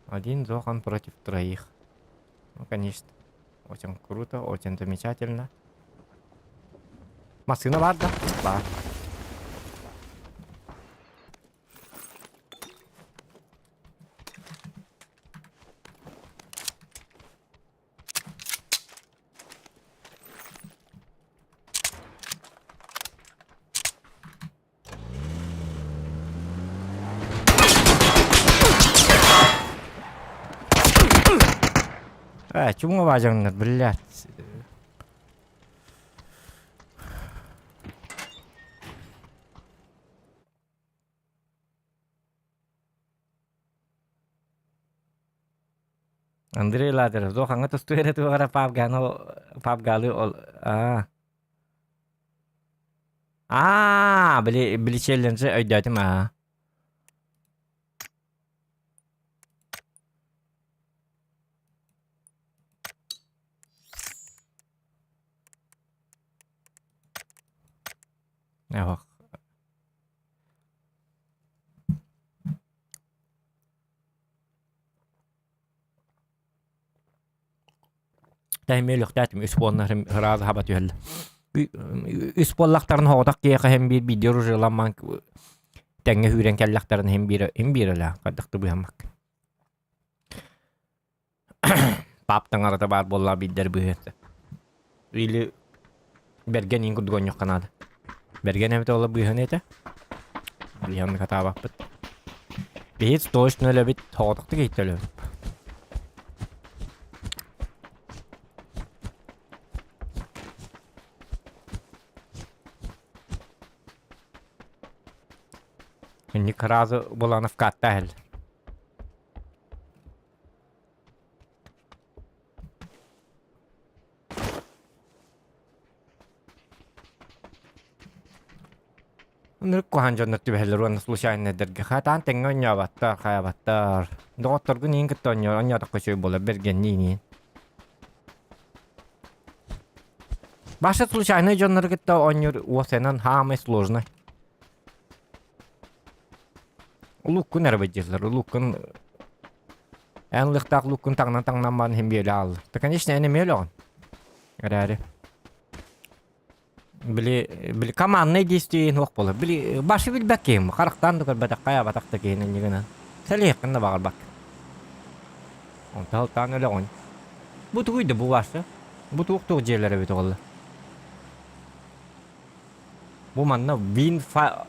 Один Зохан против троих. Ну, конечно. Очень круто, очень замечательно. Массыына бар да? Бар. Э, чуҥҥа баадьаҥнар, блядь. Андрей Ладеров, дохаҥҥа тустуу эрэ туох пабганы пабгалы ол аа Аа, били били челленджи өйдөөтүм аа. Ох. Тэһимиэ өлүөхтээтим үс буолнарым ыраас хаба түһэллэ. Үс буоллахтарын хоҕотох киһиэхэ иһин биир биирдии оружиеламман тэҥҥэ үүрэн кэллэхтэрин иһин биир иһин биир элэ хайдах да быыһаммакка. Пап таҥарата баар буоллаҕа биирдэр быыһыан сөп. Или бэргэн иин курдук оонньуохха наада. Бэргэн эбитэ буолла быыһан этэ. Быыһан хатаабаппыт. Биһиги точно өлөбүт, соҕотохтук иһиттэ өлөбүт. Инник сразу Буланов катта иһэллэр. Ынырык куһаҕан дьоннор түбэһэллэр уонна случайнайдарга хатаан тэҥҥэ оонньообаттар, хайаабаттар. Доҕотторгун иин кытта оонньоо оонньоотоххо үчүгэй буолар бэргэннии иниин. Баша случайнай дьоннору кытта оонньуур уосайынан хаамай сложный. Луккун эрэ быдьыыллар, луккун эн лыхтаах луккун таҥнан-таҥнан баран иһин биэлэ ааллар. Да, конечно, эн эмиэ өлөҕүн. Эрээри. Били, били командный действие суох буолар. Били башы билбэт киһим, харахтаан да көрбөтөх, хайаабатах да киһини иннигинэн. Сэлиэххин да баҕарбат. Онто алтаан өлөҕүн. Бу тугуй да бу башы? Бу туох-туох дьиэлэр эбит оҕолор? Бу манна вин фа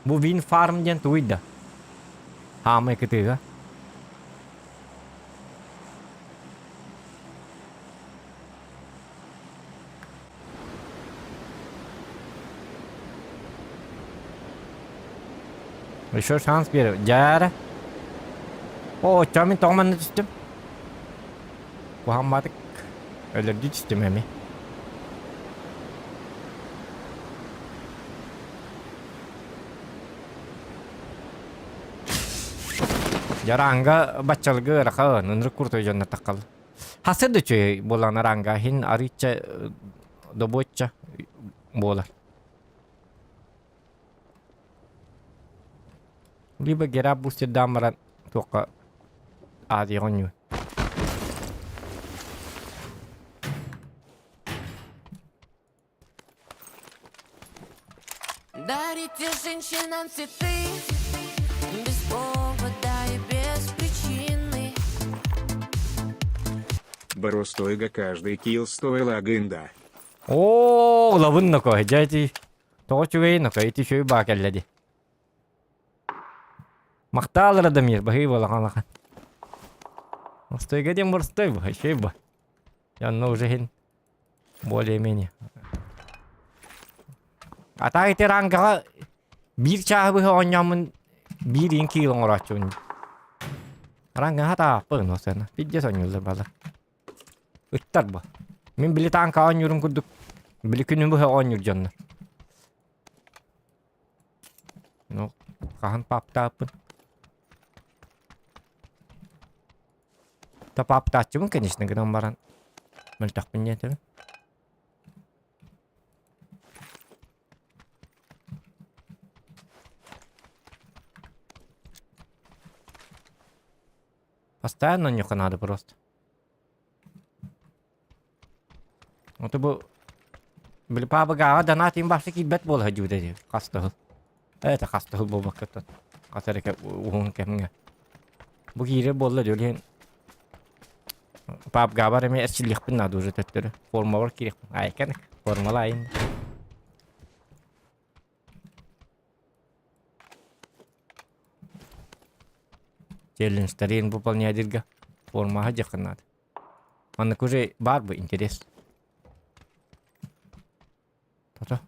бу вин фарм диэн тугуй да? Хаамай кытыыга. Еще шанс биэр. Дьээрэ. О, оччоҕо мин тоҕо манна түстүм? Куһаҕан Өлөрдүү түстүм эми. Дьараанга баччалга ыарахан, ынырык куртой дьоннор таххал. Хасыр да үчүгэй буолан араанга иһин арыычча добуочча буолар. Либо Гераб бустердаан баран туохха Азияҕа оонньуур. Дарите женщинам цветы без повода и без причины. Боростойга каждый килл стоила агында. Оо, ылабын ноко, дьэ ити тоҕо үчүгэйин ноко, ити үчүгэй баа кэллэ дии. Махтаал Радомир, баһыы буолахан улахан. Мостойга диэн боростой бу, үчүгэй бу. Онно уже иһин более-менее. А так ити рангаҕа биир чааһы быһа оонньооммун биир иин киил оҥорооччубун. Рангаҕа тааппын осена. Пиздец оонньууллар балар. Ыттар бу. Мин били таанка оонньуурум курдук били күнү быһа оонньуур дьоннор. Ну, хаһан паптааппын? Та паптааччыбын, конечно, гынан баран мөлтөхпүн диэтэбин. Постоянно нюха надо просто. Ото бу били паабыгааҕа донат бахсы киирбэт буола сылдьыбыта дии хас да сыл. Это хас да сыл буолбакка хас эрэ уһун кэмҥэ. Бу киирэр буолла дии ол иһин паапгаабар эмиэ эрчиллиэхпин наада уже төттөрү. Формабар киириэхпин. Айкан формалаайын. Челленджтэрин выполнядирга формаҕа дьиэххин наада. Маннык уже баар бу интерес. Тото.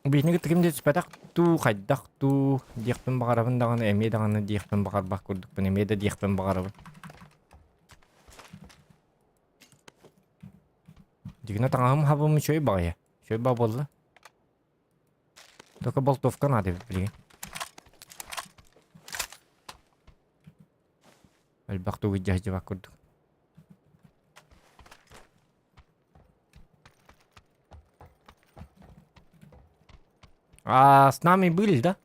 Биһиги ким да түспэтэх туу, хайдах туу диэхпин баҕарабын даҕаны, эмиэ даҕаны диэхпин баҕарбат курдукпун, эмиэ да диэхпин баҕарабын. Дьигинэ таҥаһым хабым үчүгэй баҕайы. Үчүгэй баа буолла. Только болтовка надо эбит билигин. Элбэх тугу дьаһдьыбат курдук. А с нами были, да?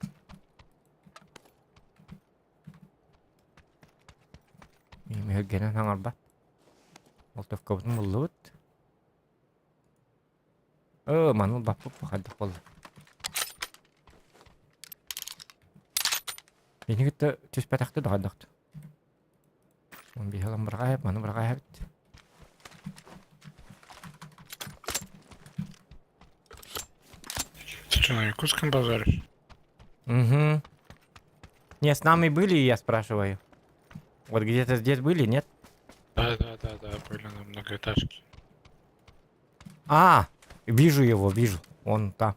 Миһэргэнэн хаҥарбат. Болтовкабытын буллубут. Э, маны баппыт хайдах буолла. Мини кытта түспэтэхтэ да хайдахты. Он биһалан быраҕаһып, маны быраҕаһабыт. Ты что, на якутском базаришь? Угу. Не, с нами были, я спрашиваю. Вот где-то здесь были, нет? Да, да, да, да, были на многоэтажке. А, вижу его, вижу. Он там.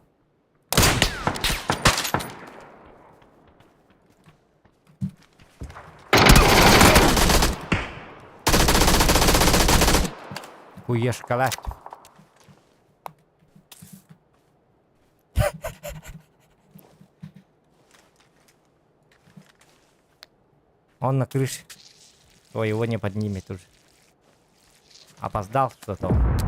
Хуешка Он на крыше. Ой, его не поднимет уже. Опоздал что-то он.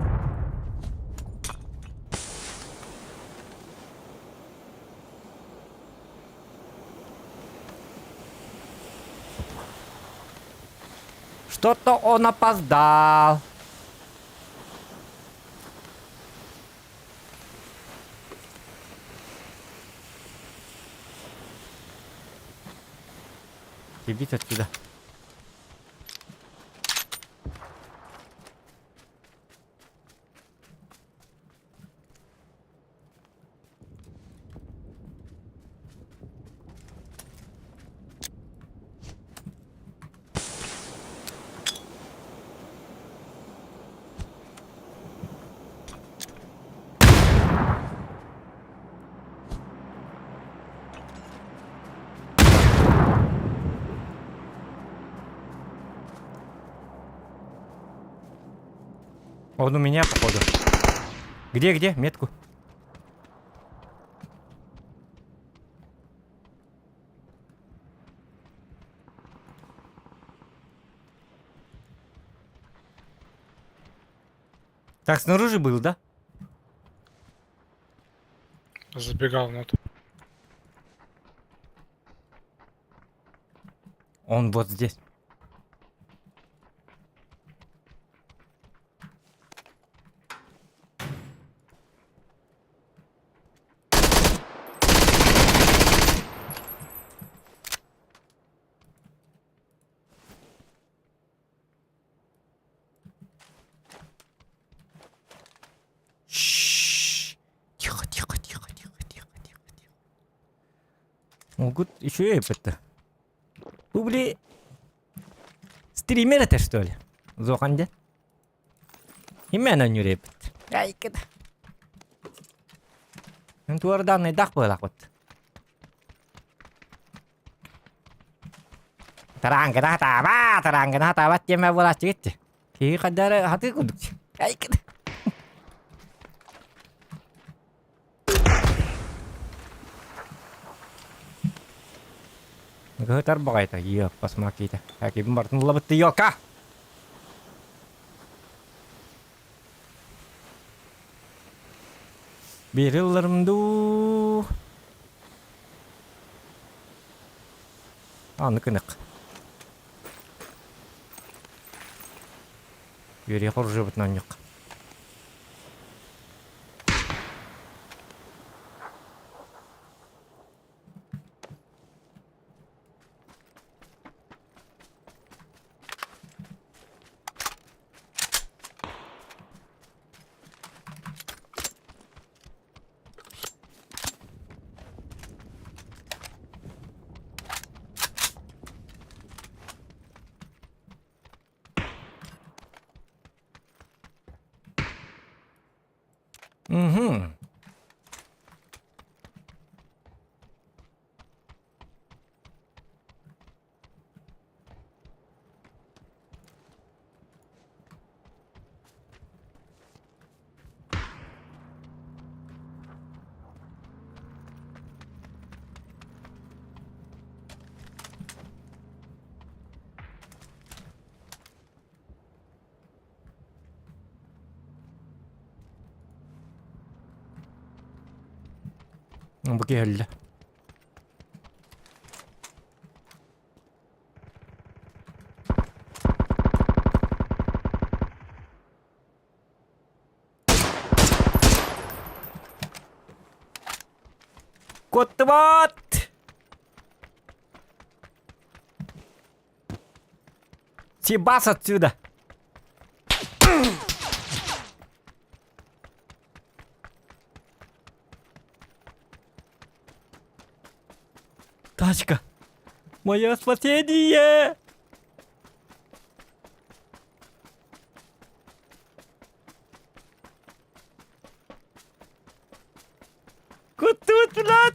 Что-то он опоздал. Иди отсюда. Он у меня, походу. Где, где? Метку. Так, снаружи был, да? Забегал внутрь. Он вот здесь. Шшш. Тихо, тихо, тихо, тихо, тихо, тихо, тихо. Могут еще и это. Бу били стример это что ли? Зохан дьэ. Именно нүрэпит. Айкыда. Туардан айдах буолахпыт. Тараангына таба, тараангына таба диэмэ буолааччыгыт. Киһи хаддара хатыы курдук. Айкыда. Ыгыһытар баҕайыта, иэппас макита. Кибин бартын ылабытты ёлка! Бири ылларым дуу. Аны кынык. Үөрүйэх оружиебытынан ньык. Угу. Бу киһи Куоттубат! Съебаться отсюда! Тачка! Мое спасение! Куттубут, блядь!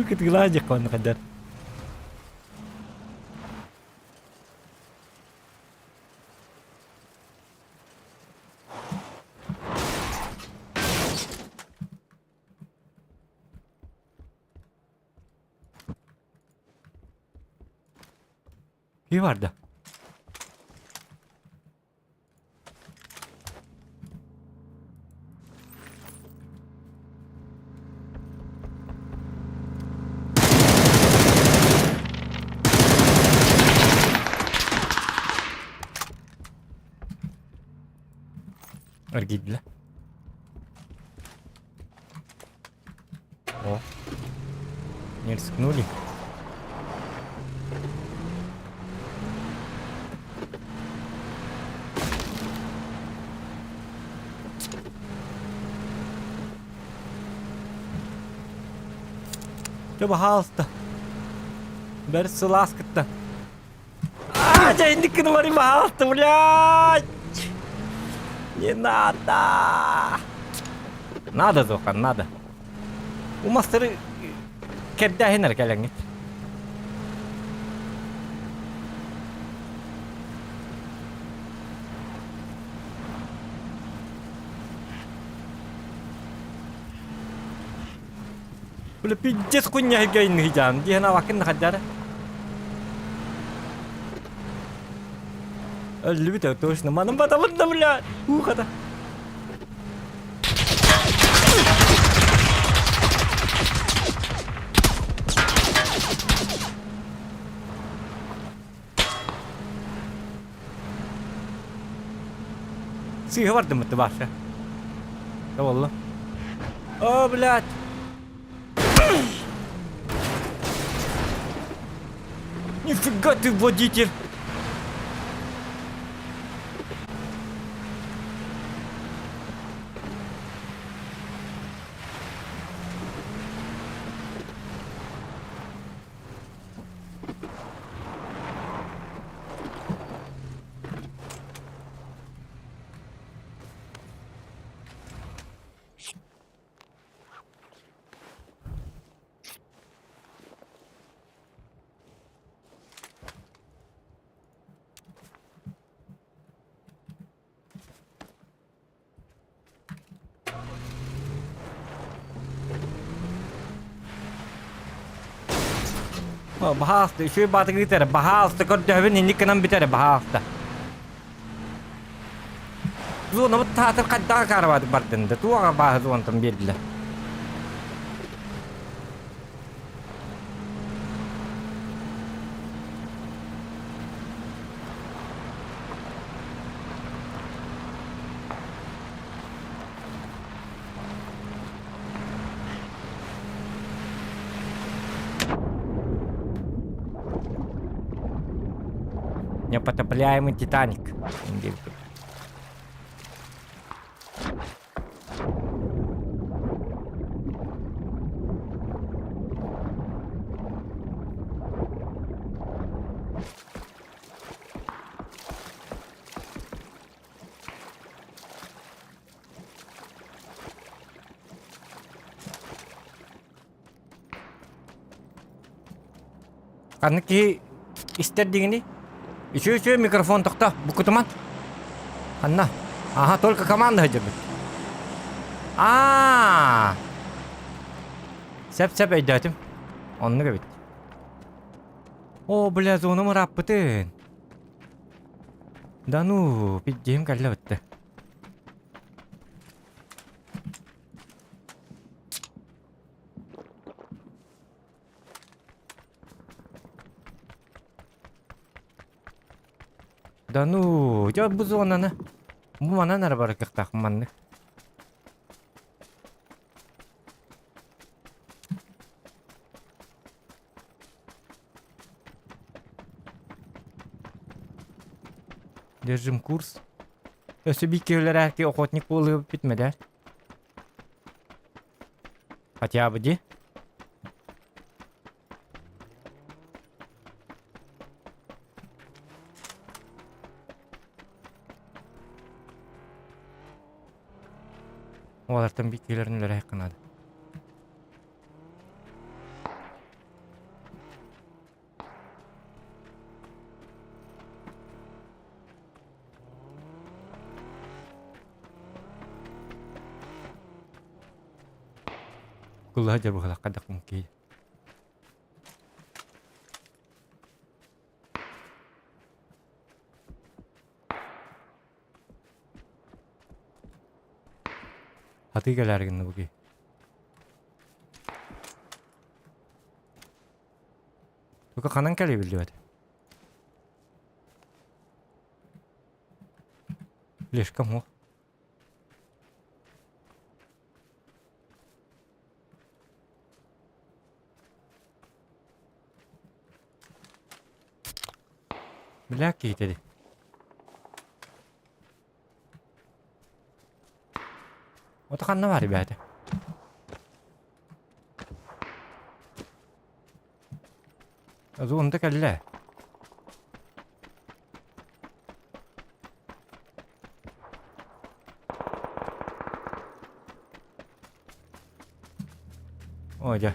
Кытыылаах дьаххоон хаддар. Киһи барда. Эргийдилэр. О, не рискнули. Чэ, баһаалыста. Бэрт сылаас кытта. А, дьэ инник гыннарый баһаалта, блядь! Не надо! Надо, Зохан, надо. Умастары кэрдээһин эрэ кэлэҥҥит. Бля, пиздец хуйня гайныйдян. Диэн авакын хаддара. Өллүбүт точно. Маным батабын да, бля. Ухата. Сыыһа бардым Ваша. Да буолла. О, блядь. Нифига ты водитель. Баһаалыста, үчүгэй баатыгы ыытар, баһаалыста көрдөһөбүн инник гынан бүтэр, баһаалыста. Зонабыт таатыр хайдаҕа карабаатык бардын да, туох абааһы зонтан биэрдилэр. Непотопляемый Титаник. Ханнык киһи истэр диигиний? Үчүгэй үчүгэй микрофон тохто, букутуман. Ханна? Аха, только команда сылдьарбыт. Аа! Сөп-сөп өйдөөтүм. Оннук эбит. О, бля, зонам ырааппытын. Да ну, пиздиһим кэллэ бытты. Да ну, дьэ бу зонаны. Бу манан эрэ барыахтаах маннык. Держим курс. Өссө биир киһилэрээки охотник буолуохпут мэдэр. Хотя бы ди. Олартан биир киһилэрин үлэлэһиэххэ наада. Кыллаһа дьарбыһалах хайдах киһи. Хатыы кэлээри гынна бу киһи. Только ханан кэлиэ биллибэт. Лешка муох. Бля киһитэ дии. Ото ханна баар ребята? Зонда кэллэ. О, дьэ.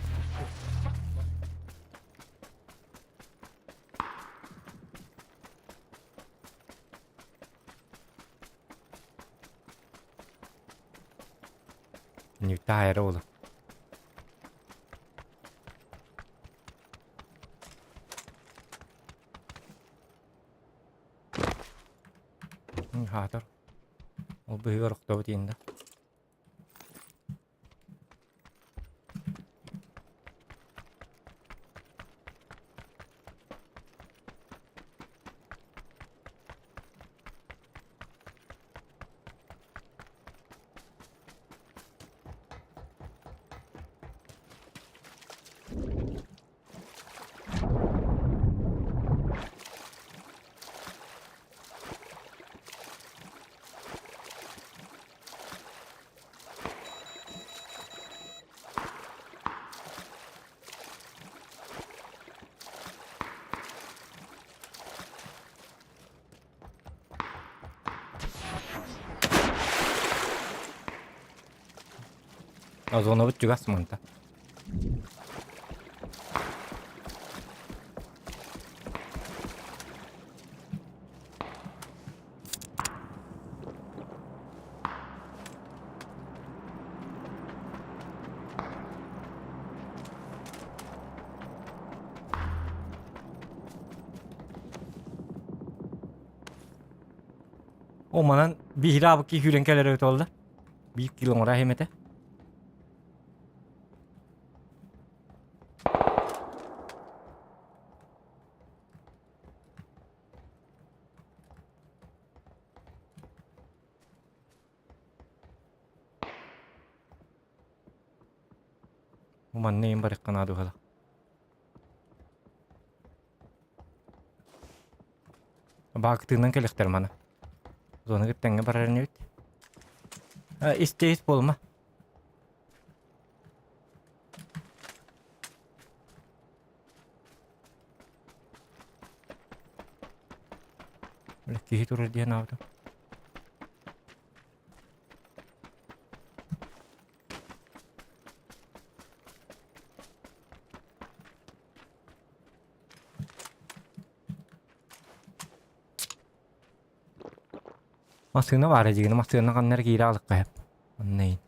Ньүктээх эрэ уолу. Хаатар. Ол быһыгар охтобут иэннэ. Озонович чугас мунта. О манан биһиги абыкки күүрэн кэлэр эбит буолла. Биир кило оҥоро иһим этэ. Бу манна иһин барыахха наада быһыылаах. Баактыынан кэлиэхтэр маны. Зоныгыт тэҥҥэ барар инибит. Истэ ис буолума. Киһи турар диэн аабытым. Массыына баара дьигини массыына ханна эрэ киирэ аалыкка сөп. Онно иһин.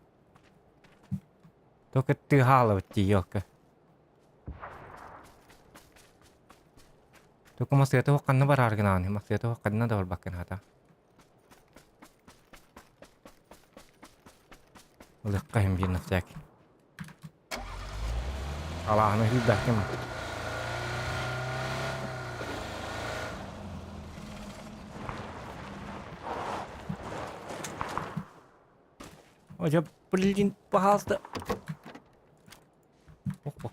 Только тыаһаалабыт дии елка. Только массыына туох ханна бараар гынаҕыный? Массыына туох ханна да барбаккын хата. Ылыахха иһин биир на всякий. Алааһына киирбэккин. Ой, я, блин, пожалуйста. Ох,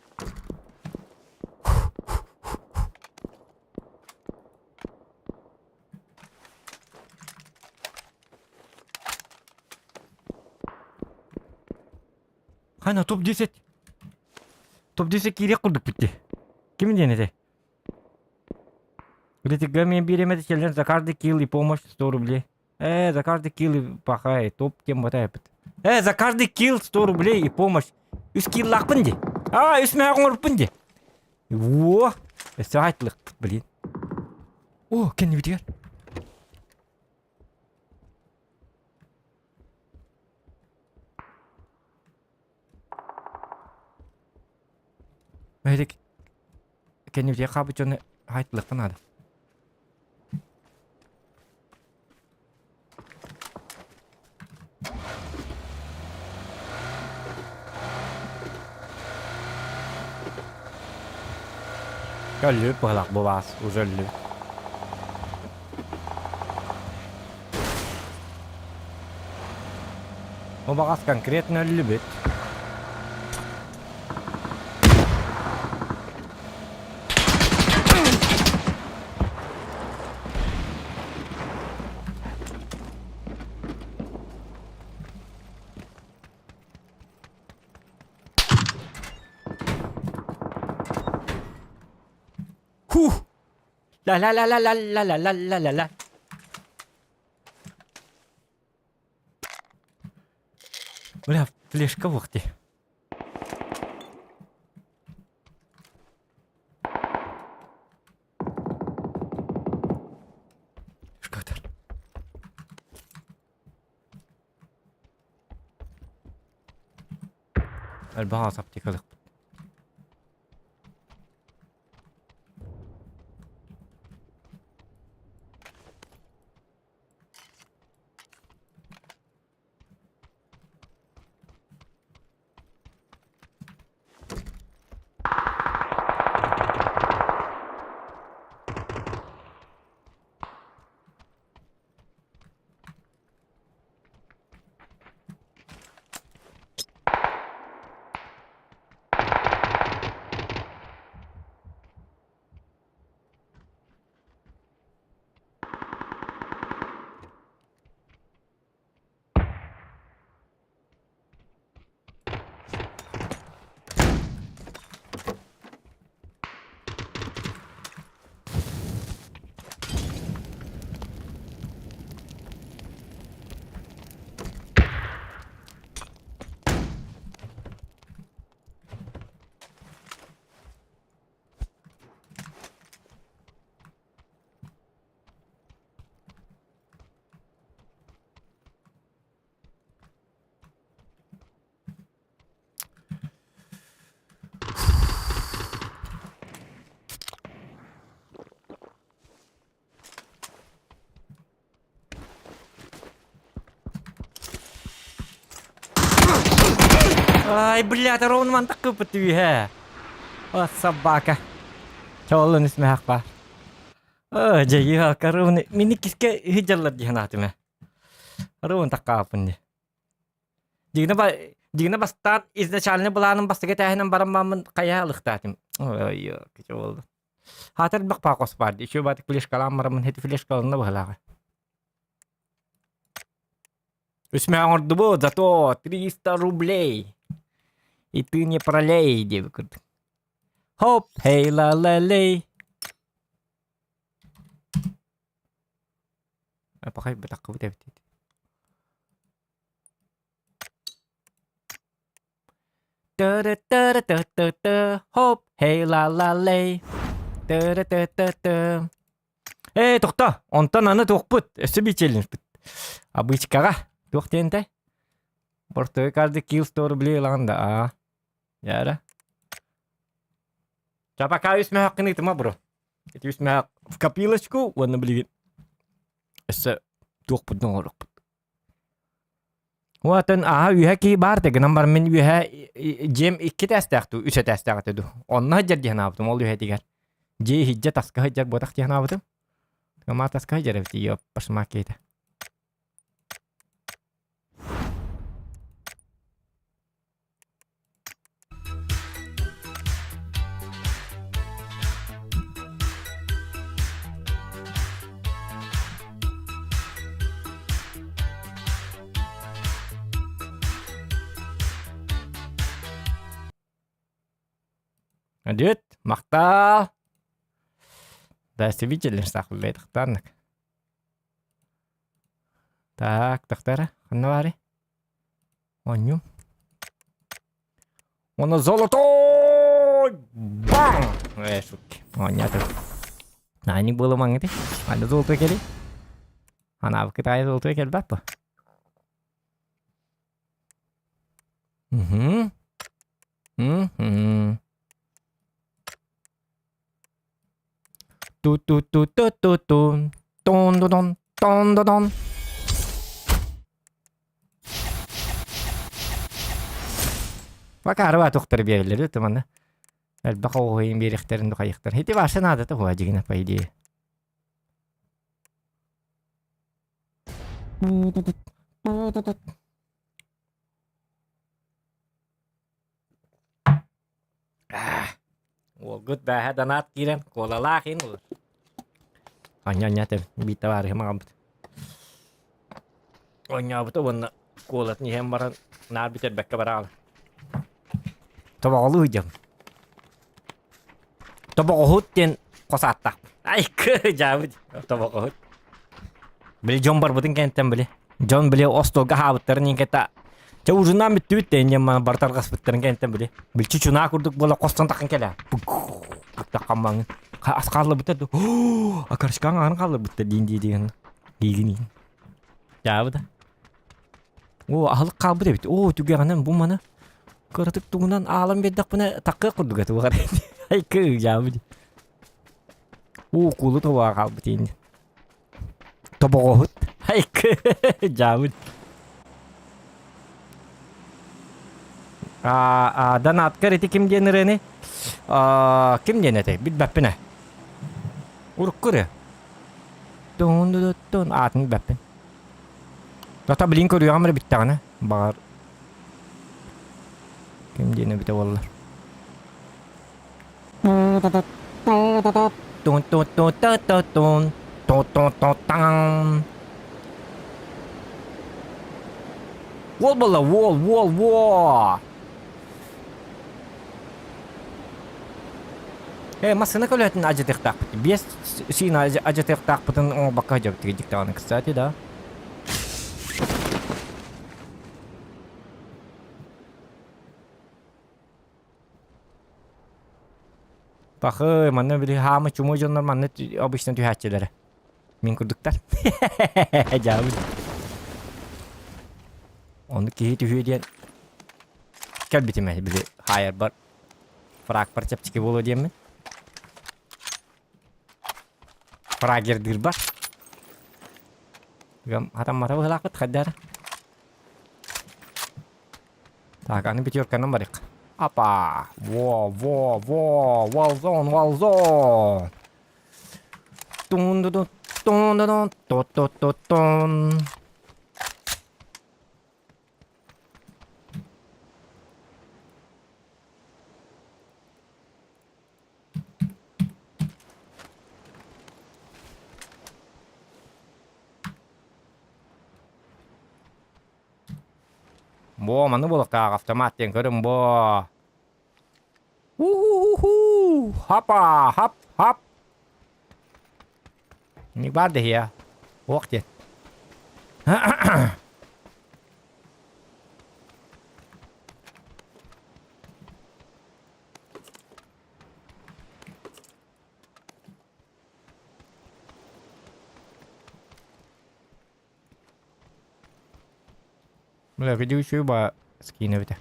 Хана топ-10. Топ-10 киириэх курдук бүтти. Ким диэн этэй? Билетига мен биэремэти челлендж за каждый килл и помощь 100 рублей. За каждый килл и пахай, топ тем батайпыт. За каждый килл 100 рублей и помощь. Үс киллаахпын ди. А, үс мэҕэ оҥоруппун ди. Во! Өссө айтылыкпыт, блин. О, кэннибитигэр. Мэһэлик кэннибитигэр хаалбыт дьону хаайтылыахха наада. Өллүбүт быһылаах бу баас уже өллүбүт. Бу баҕас конкретно өллүбүт. Huh! La la la la la la la la la la la. Бля, флешка уох дии. Элбэх аас аптекалыахпыт. Ай, блядь, ровно мантак кыппыт үһэ. О, собака. Чоллун исмэхак бар. О, дьэ, ровно мини киске үһү дьаллар диһен атыма. Ровно таккаапын ди. Дьигинэ ба дьигинэ бастаан изначально былааным бастакы этээһинэн баран мааммын хайа ылыхтаатым. Ой, кичэ буолла. Хаатар элбэх паакос баар дии. Үчүгэй баатык флешкалаан бараммын ити флешкаланна быһылааҕа. Үс мэ оҥордубут, зато 300 рублей. И ты не пролей диэбит курдук. Хоп, хей ла ла лей. Пахай бытаххыбыт эбит. Тыры-тыры-ты-ты-ты, хоп, хей ла-ла-лей. Тыры-ты-ты-ты. Ээ, тохто, онтон аны туохпут, өссө биир челленджпит. Обычкаҕа, туох диэн этэй? Бортовой каждый килл 100 рублей ылаҕын да, аа. Яра. Ча пока үс мөһөххүн ыытыма бро. Ити үс мөһөх в копилочку уонна билигин өссө туохпутун оҥоруохпут. Уотун аһа үөһэ киһи баар да гынан баран мин үөһэ дьиэм икки этээстээх дуу, үс этээстээх этэ дуу. Онно сылдьар дии санаабытым ол үөһэтигэр. Дьиэ иһирдьэ таска сылдьар буотах дии санаабытым. Ама таска сылдьар эбит ее пашмак киһитэ. Дьүт, махтал. Да, видели, сахлетхтаннык. Так, тахтара, ханна баарый? Оонньуу. Уонна золотой! Бам! Э, шутки. Оонньоотум. Наанньык буолумаҥ ити. Аны золотой кэлий. Анаабыт Кытай золотой кэлбэт дуо? Угу. Угу. Ту-ту-ту-ту-ту-ту. Тон-дон, тон-дон. Бакарова тухтар биэрэллэр да манна. Элбэх оҕуһуйун биэриэхтэрин духайыахтар. Ити баша наадата хуа дьигинэ по идее. Уолгут бээһэ донаат киирэн куолалаах иһин ылар. Анньа-анньа этэ биир табаарыһым аҕалбыт. Оонньообута уонна куолатын иһэн баран наар бүтэрбэккэ бараҕын. Тобоҕолуу сылдьабын. Тобоҕоһут диэн хос ааттаахпын. Айкы дьаабыт тобоҕоһут. Били дьон барбытын кэнниттэн били дьон били остуолга аһаабыттарын иһин кытта чэ ужиннаан бүттүбүт да инньэ маан бары тарҕаспыттарын кэнниттэн били билчи чунаа курдук буола хостон таххан кэлээ таххан ас хааллыбыта ду акаршкаҥ аһын хаалларбыттар диин дии диэн диигин дьаабыта о аһылык хаалбыт эбит о түгэҕинэн бу маны. Кыратык тугунан аалан биэрдэхпинэ таккыах курдук этэ уҕар. Айкы ыйаабыт. Уу куулу тобоҕо хаалбыт ииннин. Тобоҕоһут. Айкы дьаабыт. А, донаткар ити ким диэн ырыаны? А, ким диэн этэй? Билбэппин ээ. Урукку ырыа. Тун тун тун аатын билбэппин. Ата билин көрүөҕүм эрэ бүттэҕинэ. Баҕар ким диэн эбитэ буоллар. Тун тун тун та та тун тун тун тун таң. Уол буолла, уол, уол, уол. Э, массыына көлөһөтүн ажатыахтаахпыт. Биэс сиин ажатыахтаахпытын оҥорбокко сылдьабыт диктаҕына, кстати, да. Пахы, манна били хаамы чуму дьоннор манна обычно түһээччилэрэ. Мин курдуктар. Дьаабы. Ону киһи түһүө диэн кэлбитим ээ били хаайарбар фрагпар чэпчэки буолуо диэммин. Фрагердыырбар. Гам хатаммата быһылаахпыт хайдара. Так, аны пятерканан барык. Апа! Во, во, во! Валзон, валзон! Тун ду ду тун ду ду ту ту ту тун. Бо, маны буолуохтаах автомат диэн көрүҥ бо. У-ху-ху-ху! Хапа! Хап! Хап! Не бар да Ох диэн. Бля, видео ба скин эбитэ.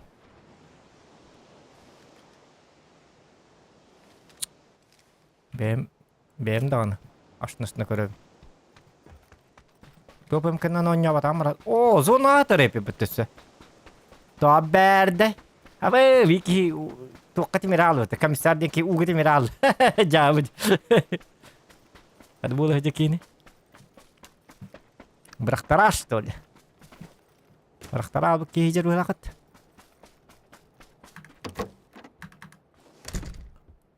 Бэйэм бэйэм даҕаны ашнасына көрөбүн. Туопым кэннэн оонньообатаҕым баран оо зона төрөппүт өссө. Тоҕо бэрдэ. Абы вики туохха тимир аалбыта. Комиссар диэн ки ууга тимир аал. Дьаабыт. Hadi буола киини. Бырахтараа что ли? Бырахтараа бу киһи дьарыылахыт.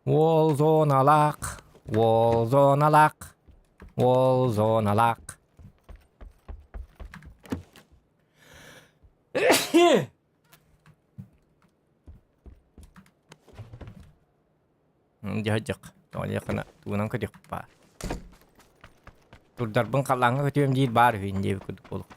Уол зоналаах, уол зоналаах, уол зоналаах. Дьаһдьах, тоҕо тугунан көтүөх баар. Турдарбын халлааҥҥа көтүөм диир баар үһү диэбит курдук буолуох.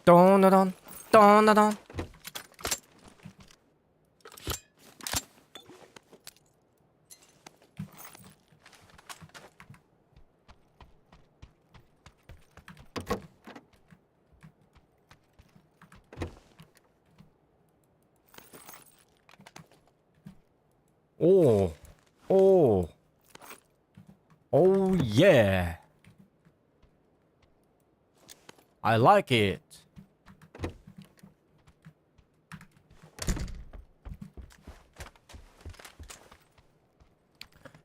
Дон-дон, дон-дон. Оо, оо. Oh yeah. I like it.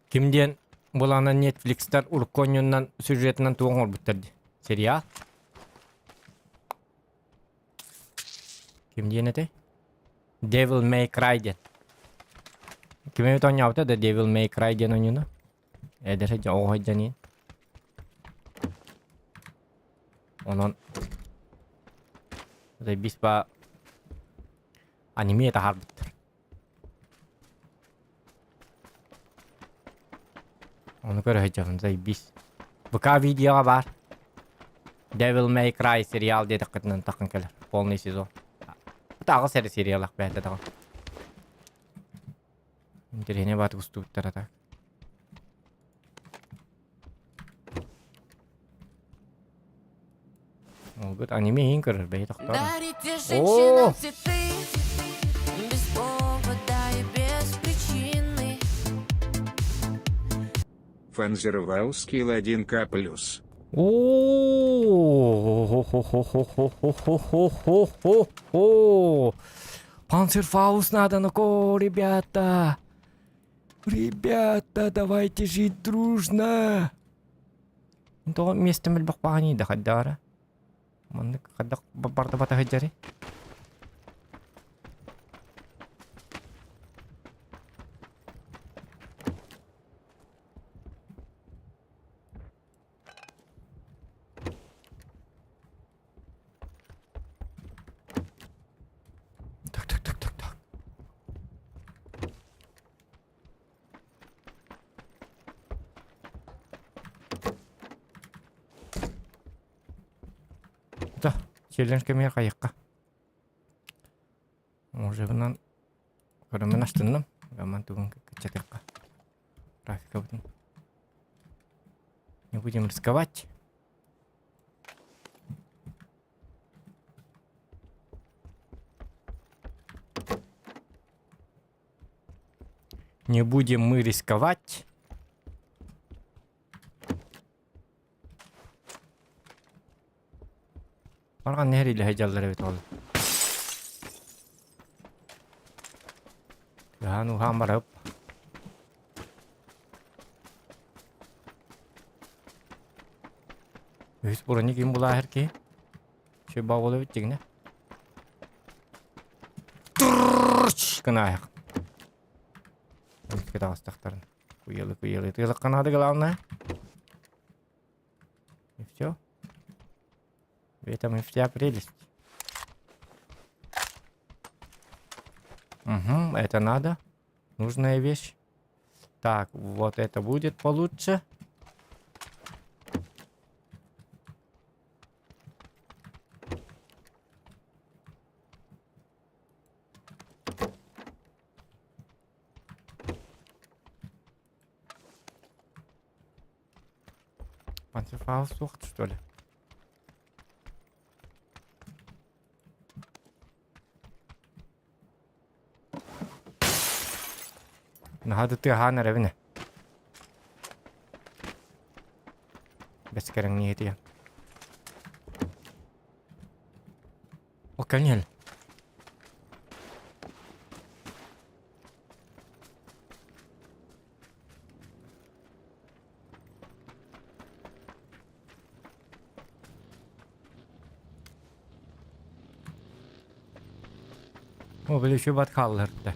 Ким диэн булана Netflixтар урукку оонньуунан сюжетынан туох оҥорбуттар дии? Сериал? Ким диэн этэй? Devil May Cry диэн. Ким эмит оонньообута да Devil May Cry диэн оонньууну? Эдэр сылдьан оҕо сылдьан иһин. Онон Бис ба аниме таһаарбыттар. Ону көрө сылдьабын заебись. ВК видеоҕа баар. Devil May Cry сериал диэтэххитинэн таххан кэлэр. Полный сезон. Аҕыс эрэ сериалах бэйэтэ даҕаны. Интэриэһинэй баатык устубуттара так. Ол аниме иһин көрөр бэйэ тохтоон. Дарите О! женщинам цветы Без повода и без причины Фанзервал скилл 1К плюс. О-хо-хо-хо-хо-хо-хо-хо-хо-хо. Панцерфауст надо, ну-ка, ребята. Ребята, давайте жить дружно. Тоҕо миэстэм элбэх баҕаньыйда хайдаара. Маннык хайдах барда бата сылдьарый? Так, так, так, так, так. Да, челлендж кэмигэр хайыахха. Мужигынан көрөммүн астынным. Гаман тугун кыччатыахха. Графикабытын. Не будем рисковать. Не будем мы рисковать. Барган нэһириилэ сылдьаллар эбит ол. Ыһаан уһаан барып. Үһүс брони ким булааһар киһи? Үчүгэй баҕа эбит дьиҥнэ. Гынаайах. Таҕыстахтарын. Куйалы куйалы. Тыалахха наада главное. И все. В этом и вся прелесть. Угу, это надо. Нужная вещь. Так, вот это будет получше. Панцерфауст что ли? Наһаа да тыаһаан эрэбин ээ. Бэскэрэҥниһитийэн. О, кэлин О, били еще бат хаалларда.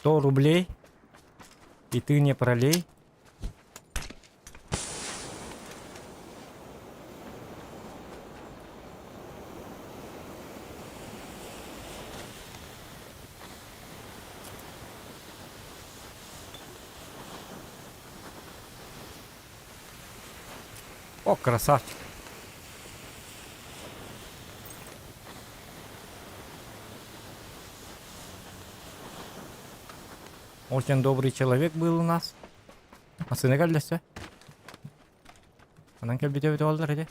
100 рублей. И ты не пролей. О, красавчик. Очень добрый человек был у нас. Массыына кэллэсэ. Онон кэлбитэ эбитэ буоллар ити.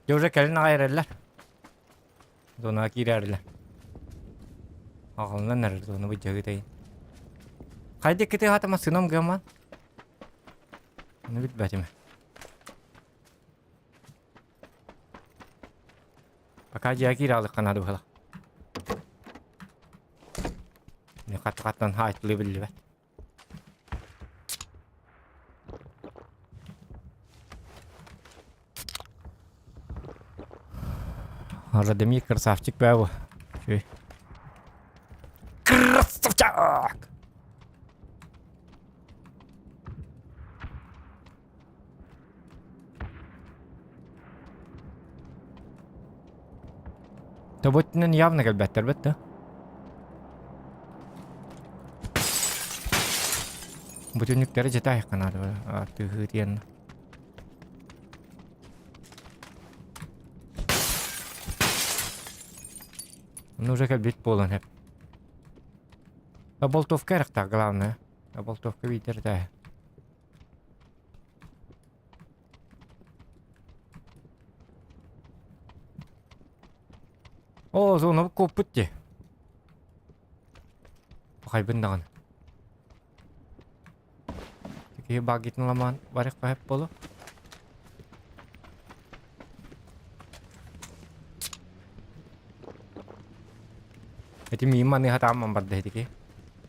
Дьэ уже кэлин аҕай эрэллэр. Зонаҕа киирээрилэр. Аҕалынан эрэр зона быдьаһыытайын. Хайда иккити аата массыынам гыаман. Ону билбэтим. Пока дьиэ киирэ алыхха наада быһыылаах. Хат-хаттан хаайтылыы биллибэт. Радомир красавчик бээ Үчүгэй. Красавчик! Тобуттунан явно кэлбэттэр бэт да. Бу түннүктэри дьэтэ айахханаады тыһыы диэн. Ну уже кэлбит буолан эп. Болтовка эрехтаах главное. Болтовка биитэр да. Оо, зонабыт куоппут дии. Пахайбын даҕаны. Киһи баггитын ламаан барых баһып болу. Эти миим маныха таамман барда этики.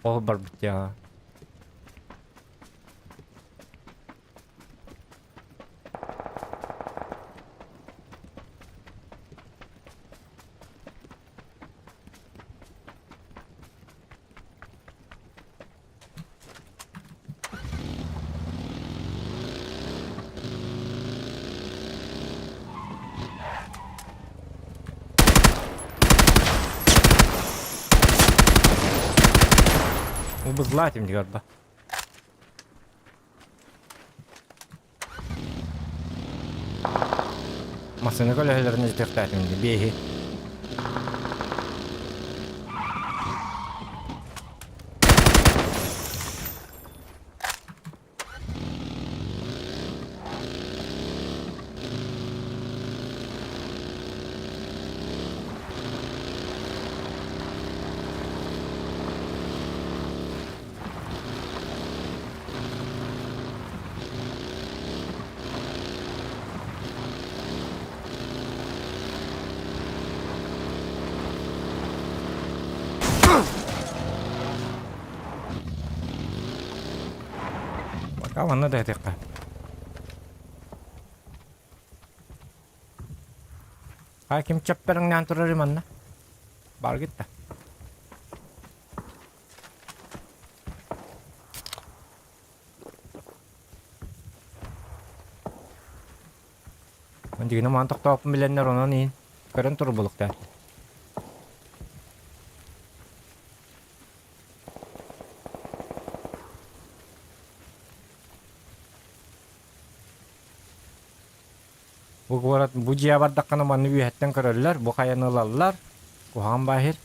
Ол барбыт я. Убызлаатым дигэр ба. Массыына көлөһөлөрүн илдьиэхтээтим дии биэһи. Пока манна да этиэххэ. А ким чаппарыҥнаан турар манна? Баргыт да. Дигини маан тохтооппун билэннэр онон иһин көрөн турбулуктаат. Бу куорат бу дьиэ бардаххына манны үөһэттэн көрөллөр, бу хайаны ылаллар. Куһаҕан баһир.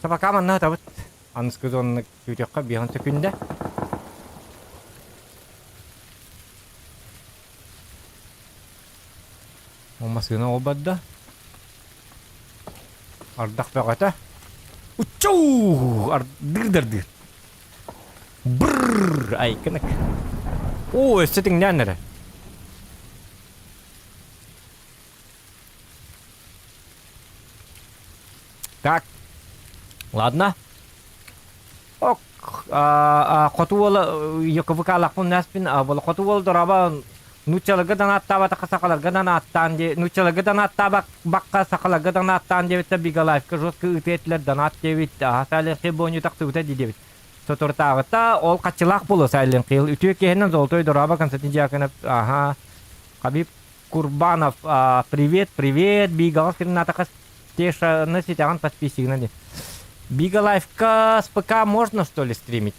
Сабака манна ытабыт. Аныскы зонаны күүтүөххэ биэһин сөкүндэ. Ол массыына ол барда. Ардах бөҕөтө. Уччуу! Ардыыр-дардыыр. Брррр! Айкынык. Оо, өссө тиҥнээн эрэ. Так. Ладно. Ок, хоту уола ЯКВК-лаахпын наспин, хоту уол дороба нууччаларга данааттаабатахха сахаларга данааттаан дии нууччаларга данааттаабакка сахаларга данааттаан диэбиттэр Бигалаевка жестко ыытыа этилэр донат диэбит аһа Silent Hill бонньу тахсыбыта дии диэбит соторутааҕыта ол хаччылаах буолуо Silent Hill үтүө киһинэн Золотой Дороба Константин Дьяконов аха Хабиб Курбанов привет привет Бигаҕа скриннатаха Стешаны ситэҕин подписчигынан дии Бигалаевка с ПК можно что ли стримить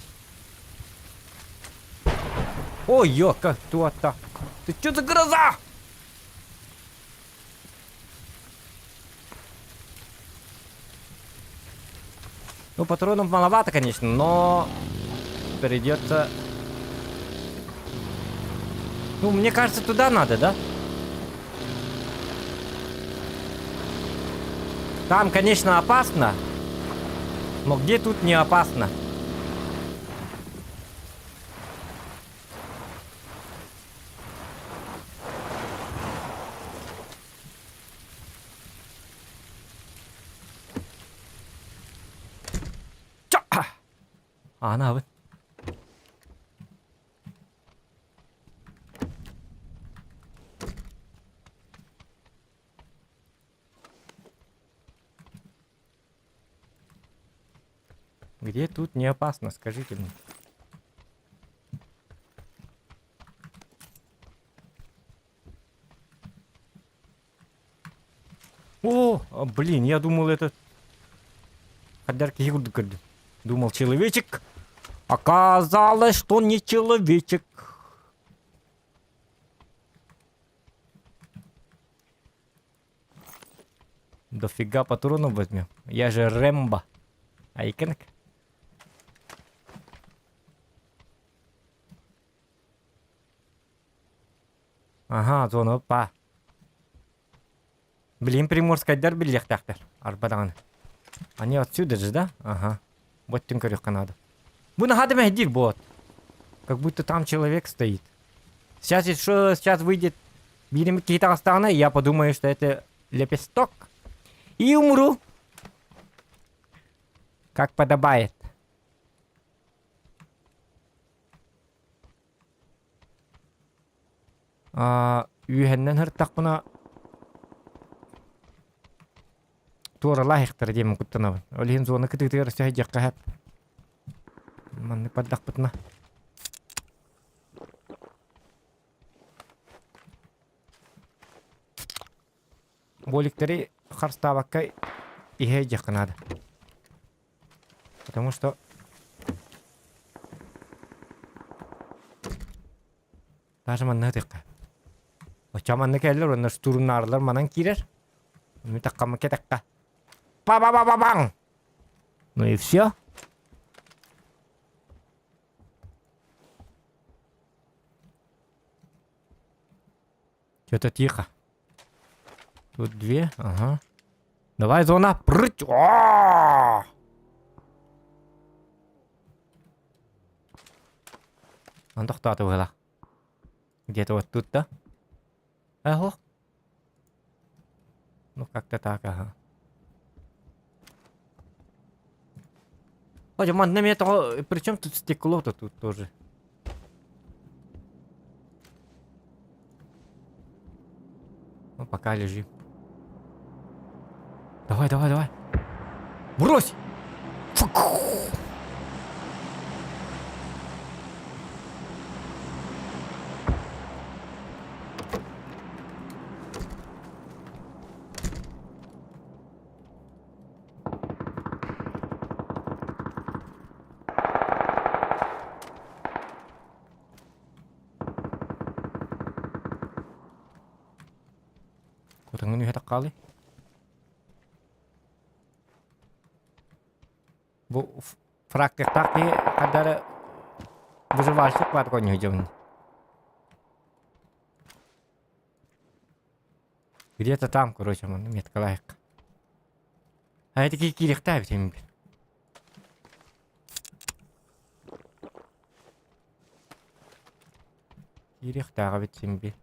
Ой, ёка, туата. Ты чё за гроза? Ну, патронов маловато, конечно, но придется... Ну, мне кажется, туда надо, да? Там, конечно, опасно, но где тут не опасно? Анаабын. Где тут не опасно, скажите мне. О, О, блин, я думал, это... Хадар киһи курдук көрдүм. Думал, человечек. Оказалось, что не человечек. Дофига патронов возьмем. Я же Рэмбо. Айкенк. Ага, зона па. Блин, приморскайдар биллиэхтээхтэр. Арба даҕаны. Они отсюда же, да? Ага. Вот түн көрүөххэ наада. Бу наһаа да мэһэйдиир бот. Как будто там человек стоит. Сейчас еще сейчас выйдет биир киһи таҕыстаҕына, я подумаю, что это лепесток. И умру. Как подобает. Үөһэннэн сырыттахпына туоралаах диэммин куттанабын. Ол иһин зона кытыытыгар өссө сылдьыахха сөп. Маннык бардахпытына. Боликтары харыстаабакка иһэ дьиэххэ наада. Потому что даже манна ытыахха. Оччо манна кэллэр уонна штурмнаарлар манан киирэр. Ну таккамма кэтэххэ. Па-ба-ба-ба-баҥ! Ну и все. Что-то тихо. Тут две, ага. Давай, зона, прыть! О! Он тохтоото быһыылаах. Где-то вот тут, да? Ого. Ну, как-то так, ага. Ой, манна эмиэ тоҕо... Причем тут стекло-то тут тоже? Ну, пока лежи. Давай, давай, давай. Брось! Кутаҥҥын үһэ таххаалый? Бу фрактыктаах киһи хардары выживальщик баар конньуһу дьабын. Где-то там, короче, манна меткалаах. А это киириэхтээбит эми. Киириэхтээҕэ эбит син биир.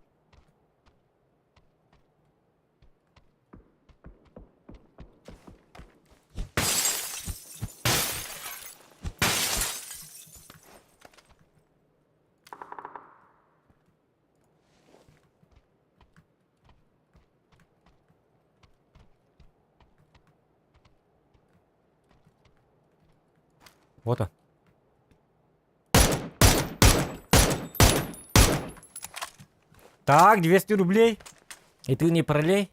Вот он. Так, 200 рублей. И ты не пролей.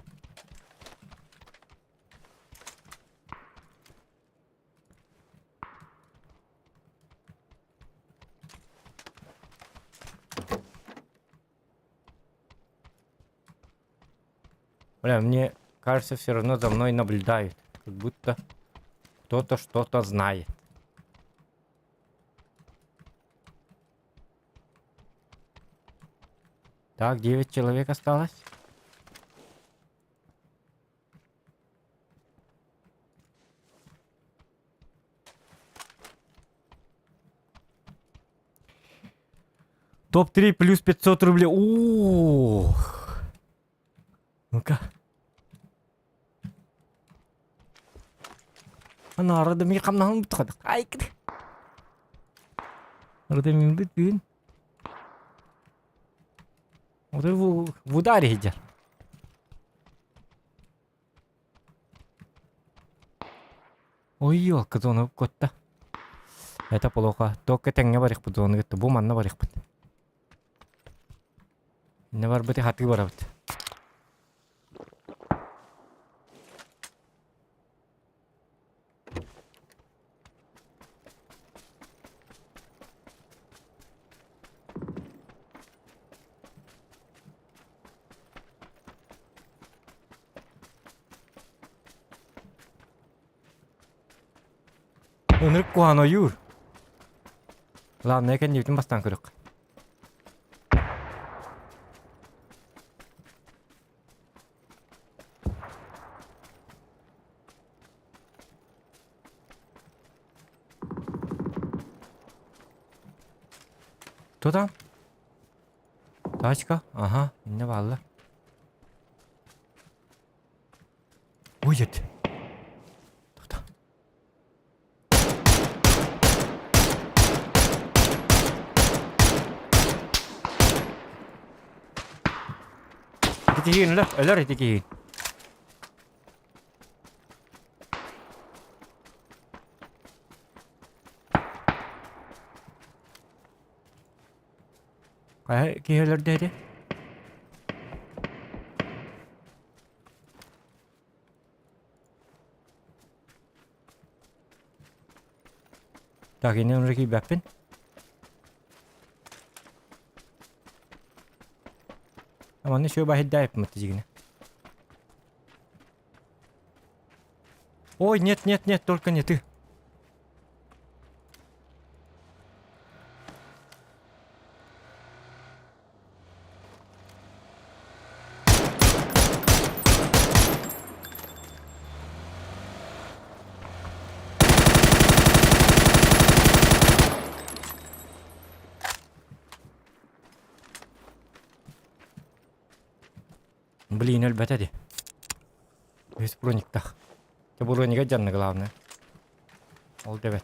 Бля, мне кажется, все равно за мной наблюдают. Как будто кто-то что-то знает. Так, 9 человек осталось. Топ-3 плюс 500 рублей. Ух. Ну-ка. Ана ми хамнаһын бутхадык. Ай. Арада ми бүтүн. Вот в ударе идет. Ой, елка, зона котта. Это плохо. Только тэҥҥэ барыахпыт зона кытта. Бу манна барыахпыт. Иннэ барбыт хатыы барабыт. Ынырык куһаҕан ойуур. Главное кэннибитин бастаан көрүөххэ. Кто там? Тачка? Ага, иннэ бааллар. Будет. Кто? Ити киһиин өлөр, өлөр ити киһиин. Хайа киһи өлөрдө ити? Так, иннин уже киирбэппин. Манна еще баһырдаайыппын тижигинэ. Ой, нет, нет, нет, только не ты. Блин, өлбөтө дии. Үс брониктах. Те бронига дьанна главное. Ол да бэт.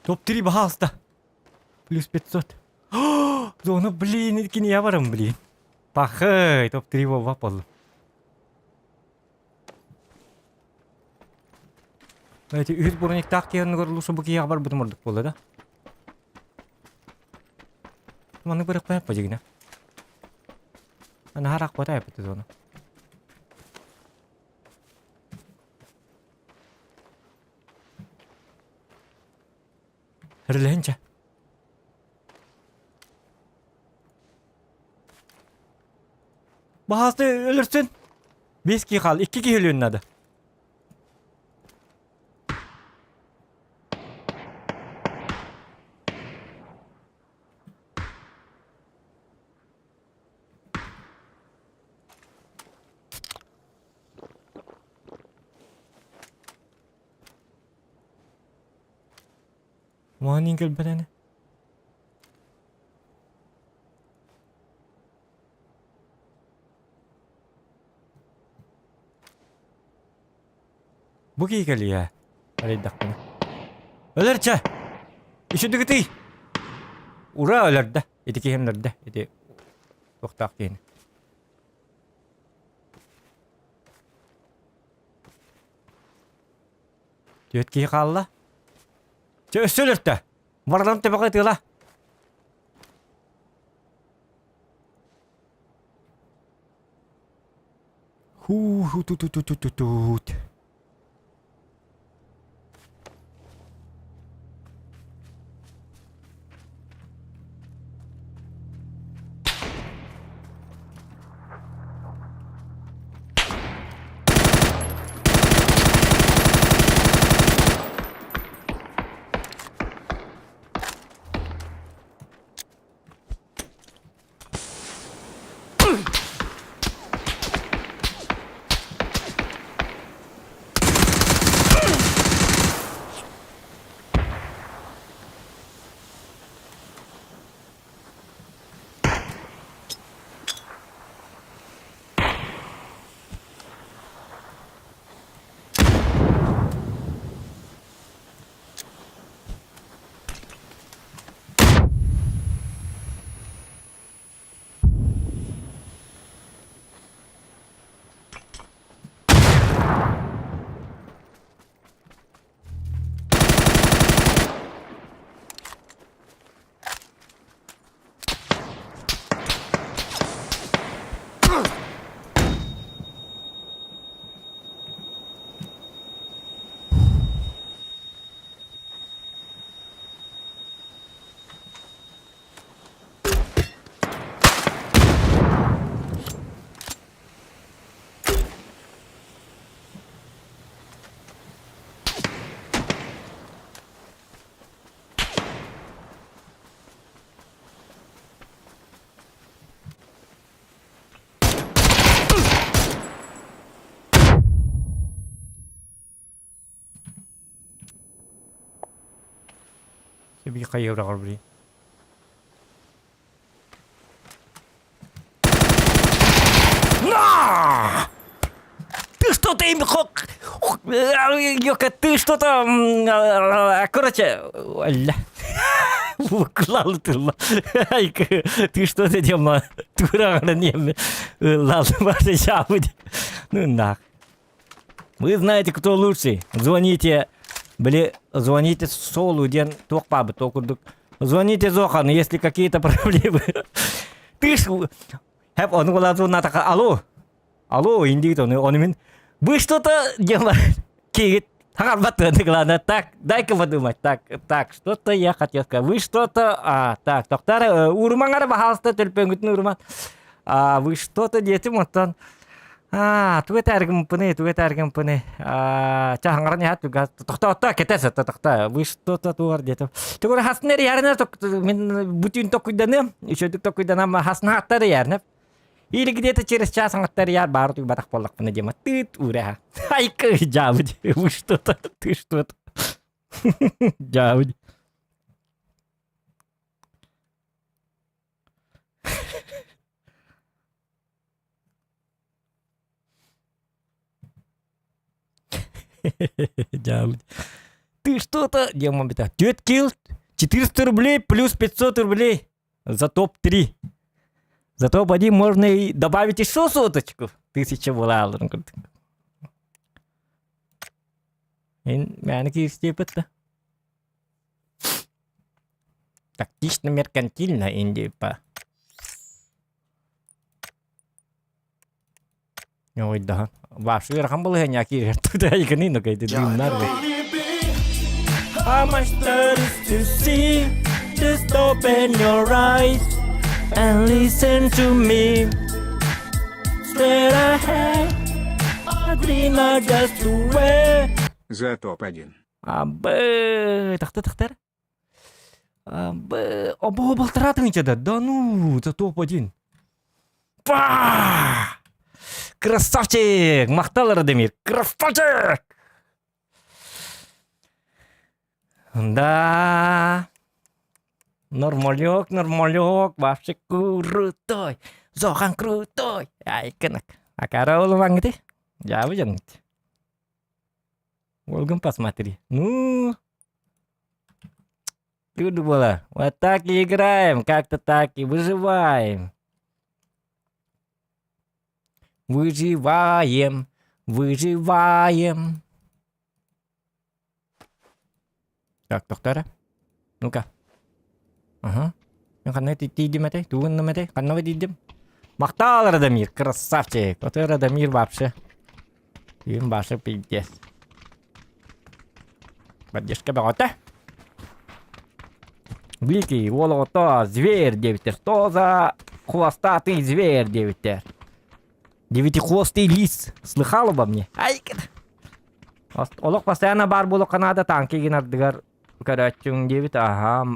Топ-3 пожалуйста. Плюс 500. Зона, блин, кини я барам, блин. Пахай, топ-3 буолбат буоллум. Эти үһүс брониктаах киһи оннугар лучше бу киһиэхэ барбытым ордук буолла да. Маннык барыахпын эппэ дьигинэ. Наһаа ыраахпата эппит зона. Релэһинчэ. Баһаалта өлөрсүн. Биэс киһи хаал, икки киһи өлүөн наада. Маанин кэлбэт ини. Бу киһи кэлиэ. Арыйдахпына. Өлөрчө! Үчүдүгүтүй! Ура өлөрдө. Ити киһим өлөрдө. Ити туохтаах киһини. Түөрт киһи хаалла. Чэ, өссө өлөртө. Барыларын төбөҕө ытыала. Хуу ту ту ту ту ту тут. Сибии хайыраҕар блин. На! Ты что-то им... Ты что-то... Короче, Ты что-то делала? Ну нах. Вы знаете, кто лучший. Звоните, били, звоните Солу диэн туох баабыт ол курдук. Звоните Зохану, если какие-то проблемы. Ты ж... Хэп, ону натаха, алло, алло, индигит ону, ону мин, вы что-то делали, кигит, главное, так, дай-ка подумать, так, так, что-то я хотел сказать, вы что-то, а, так, тоқтар, урмаңара бахалста төлпөңгүтүн урман, а, вы что-то диэтим, оттон, Аа, тугу этээргимпыный, тугу этээргимпыный. Аа, чэ хаҥаран иһэ туга тохтоотто кэтэс это тохто. Вы что-то тугар диэтим. Тугу хасын эрийэринэ мин бүтүн токуйданыам, үчүгдүк токуйданам хасын хааттар эрийэринэ. Или где-то через час аңаттар яр баар туйбатах буоллахпына диэм. Тыыт уурэ. Айка дьаабы вы что-то, ты что-то. Дьаабы. Ты что-то, Дима бит. Түөрт килл, 400 рублей плюс 500 рублей за топ-3. За топ-1 можно и добавить еще соточку. Тысяча была. Мээнэ киирсиэппит Тактично-меркантильно индипа. Ой, да. Вообще, ыарахан балаһыанньа киирэр тутайгыны ну кайды дыымнар How much there is to see Just open your eyes and listen to me Straight ahead A dream I just to wear За топ-1. Абы, тахта тахтар. Абы, обо балтаратыҥча да, да ну, за топ-1. Па! Красавчик! Махтал Радомир! Красавчик! Да. Нормалек, нормалек, вообще крутой. Зохан крутой. Ай, кынак. Акара олумаңыты. Жабы жаңыт. Уолгун посмотри. Ну, тут было. Вот так и играем, как-то так и выживаем. Выживаем, выживаем. Так, доктора. Ну-ка. Ага. Мен ханна тиийдим этэй? Тугун этэй? Ханна тиийдим? Махтал, Радомир, красавчик. Вот Радомир вообще. Им башы пиздец. Поддержка бөҕөтө. Великий уол оҕото зверь диэбиттэр. Что за хвостатый зверь диэбиттэр. Девятихвостый лис. Слыхал обо мне? Ай, Олох постоянно баар буолуохха наада танки игин ардыгар көрөөччүҥ диэбит. Аһа.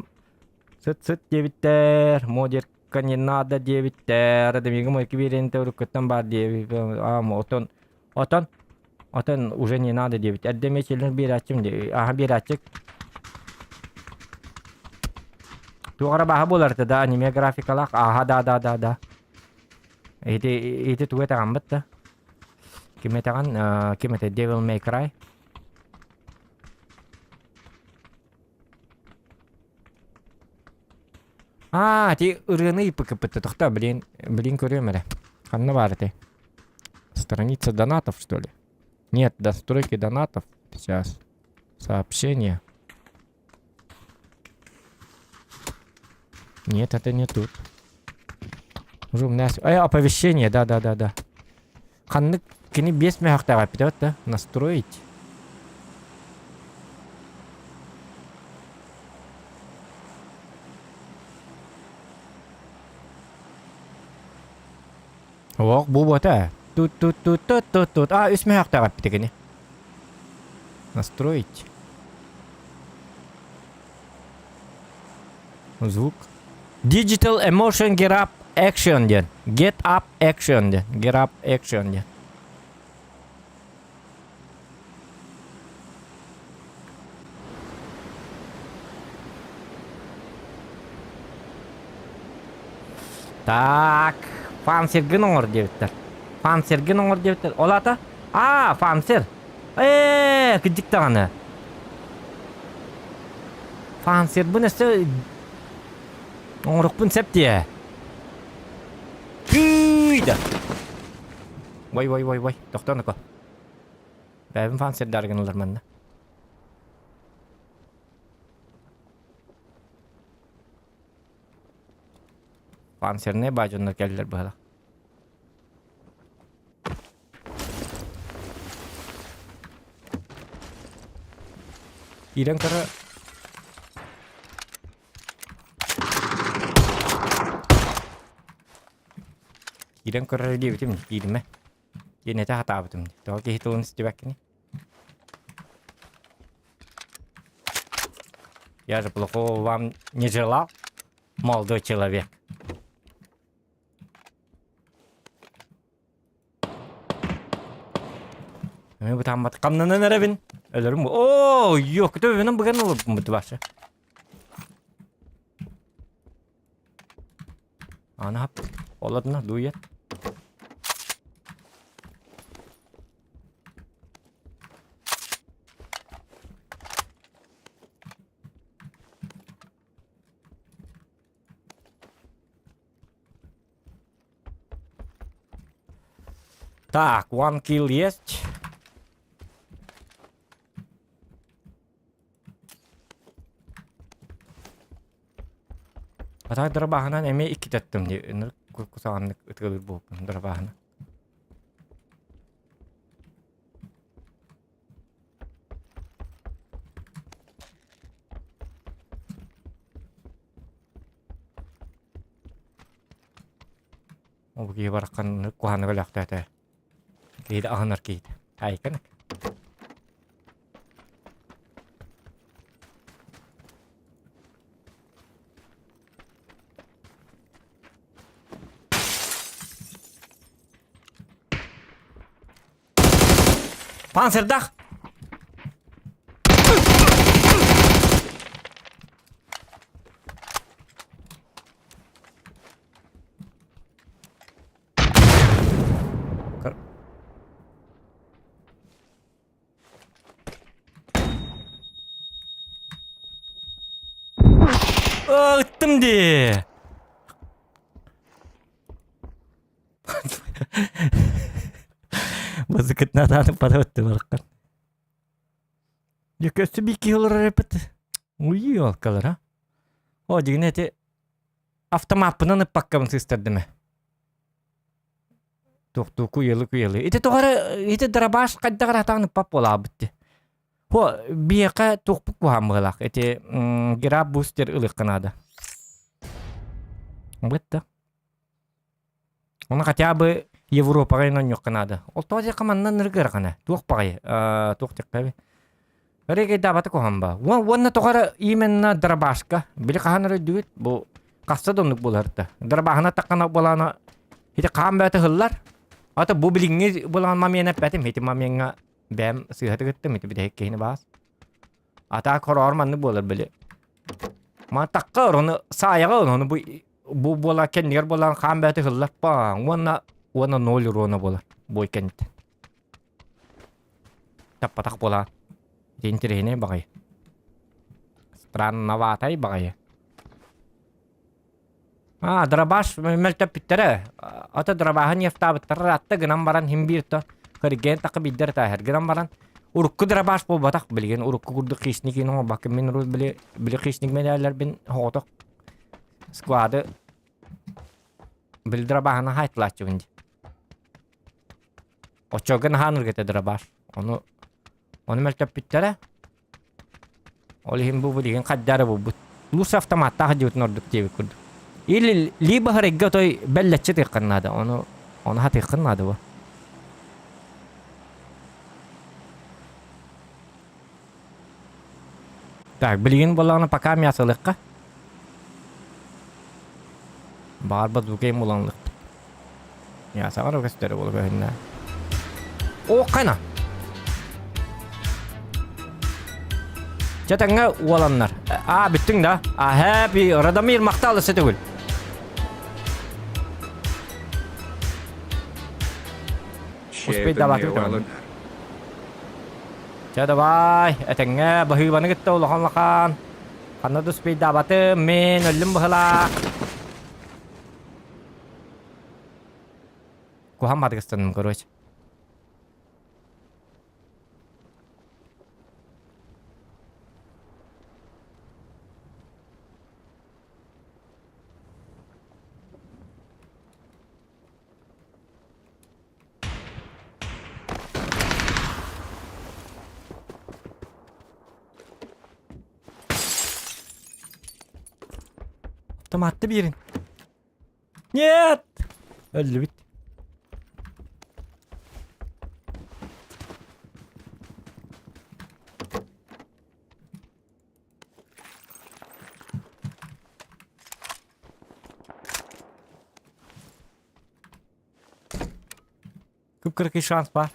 Сыт-сыт диэбиттэр. Модерка не надо диэбиттэр. Демиги мойки биэрэнтэ уруккуттан баар диэбит. Аа, отон отон отон уже не надо диэбит. Эрдэ эмиэ челлендж биэрээччим дии. Аһа биэрээччик. Туох эрэ бааһа буолар этэ да, аниме графикалаах. Аха, да, да, да, да. Ити ити тугу этэҕэммит да? Ким этэҕин? Ким этэ? Devil May Cry? Аа, ити ырыаны ыйыппыккыппыт тохтоо, блин, блин көрүөм эрэ. Ханна баар этэй? Страница донатов, что ли? Нет, настройки донатов. Сейчас. Сообщение. Нет, это не тут. Уже у меня... Эй, оповещение, да-да-да-да. Ханнык кини биэс мөһөхтөөх эппитэ да? Настроить. Ох, бу буота. Тут тут тут тут тут тут. А, үс мөһөхтөөх эппитэ кини. Настроить. Звук. Digital Emotion Get Up Action диэн. Get Up Action диэн. Get Up Action диэн. Так, фансергин оҥор диэбиттэр. Фансергин оҥор диэбиттэр. Ол аата? Аа, фансер. Ээ, кырдьык даҕаны. Фансербын өссө оҥорукпун сөп дии. Кыйда. Вой, вой, вой, вой. Тохтоо око. Бэйэбин фансердары гыналар манна. Панцирнай баадьоннор кэллэр быһыла. Киирэн көрө Киирэн көрөр диэбитим кииримэ. Диэн этэ сатаабытым. Тоҕо киһи тылын истибэккиний? Я же плохого вам не желал, молодой человек. Мен бутаммат камнанан эрэбин. Өлөрүм. Оо, yok, төбөнөн быган олорбут башы. Аны хап. Оладына дуйет. Так, one kill есть. Атай дырабааһынан эмиэ иккитэттим дии. Ынырык кусаҕаннык ытыалыыр буолбуппун дырабааһына. Ол киһи бараххан куһаҕаннык өлөөхтөөтө. Киһи аһынар киһитэ. Айканык. Панцирдах! Ыттым дии. Музыкатын атааны падабытты барыккан. Дьэ өссө биир киһи олорор эппит. Уйуу алкалар а. О дьигинэ ити автомаппынан ыппаккабын сыыстардым ээ. Туохтуу куйалы куйалы. Ити тоҕо эрэ ити дробаш хайдах эрэ сатаан ыппат буолаабыт дии. Хо биһиэхэ туохпут куһаҕан быһыылаах. Ити граб бустер ылыахха наада. Бытта. Ону хотя бы Европаҕа оонньуохха наада. Ол тоҕо диэххэ манна ынырык ыарахана. Туох баҕайы туох диэххэ Регейдаабата куһаҕан баа. Уонна тоҕо эрэ именно дробашка. Били хаһан эрэ өйдүүгүт бу хаста да оннук буолар да. Дробаһына таххана буолаана ити хаан бэйэтэ ыһыллар. Ата бу билиҥҥи буолан момент эппэтим. Ити момеҥҥа бэйэм сыыһатык ыттым. Ити бүтэһик киһини баас. Ата хороҕор маннык буолар били. Ма тахха ону саайаҕа ону бу бу буола кэннигэр буолан хаан бэйэтэ ыһыллар паң уонна уонна ноль урона буолар бой кэнниттэн. Таппатах буолаан. Ити интэриэһинэй баҕайы. Странноватай баҕайы. А, дробаш мөлтөппүттэрэ. Ата дробаһы нефтаабыттара ыраатта гынан баран хим биир то көргөн такы биддер тааһар гынан баран урукку дробаш буолбатах билигин урукку курдук хищник иин оҥорбакка мин урут били били хищник медалларбын оҕотох склады били дробаһына хайтылааччыбын дии. Оччолорго наһаа ыныргыта дробаш. Ону ону мөлтөппүттэрэ. Ол иһин бу билигин хайда эрэ булбут. Лучше автоматтаах дьиэтин ордук диэбит курдук. Или либо харайга той бэллэччи тыаххын наада. Ону ону хатыаххын наада бу. Так, билигин буоллаҕына пока мясо ылыахха. Баар базука булан ылыахпыт. Мясоҕа көстөр буола көһүннэ. О, хайна! Чэ тэҥҥэ уоланнар. Аа, бүттүҥ да? А, happy, Радомир махтал өссө төгүл. Успейдаабатыбыт даҕаны. Чэ давай, этэҥҥэ баһыыбаны кытта улахан улахан. Ханна да успейдаабатым, мин өллүм быһылаах. Куһан бадыгыстанным, короче. Автоматты биэрин. Нет! Өллүбүт. Кып-кыракый шанс бар.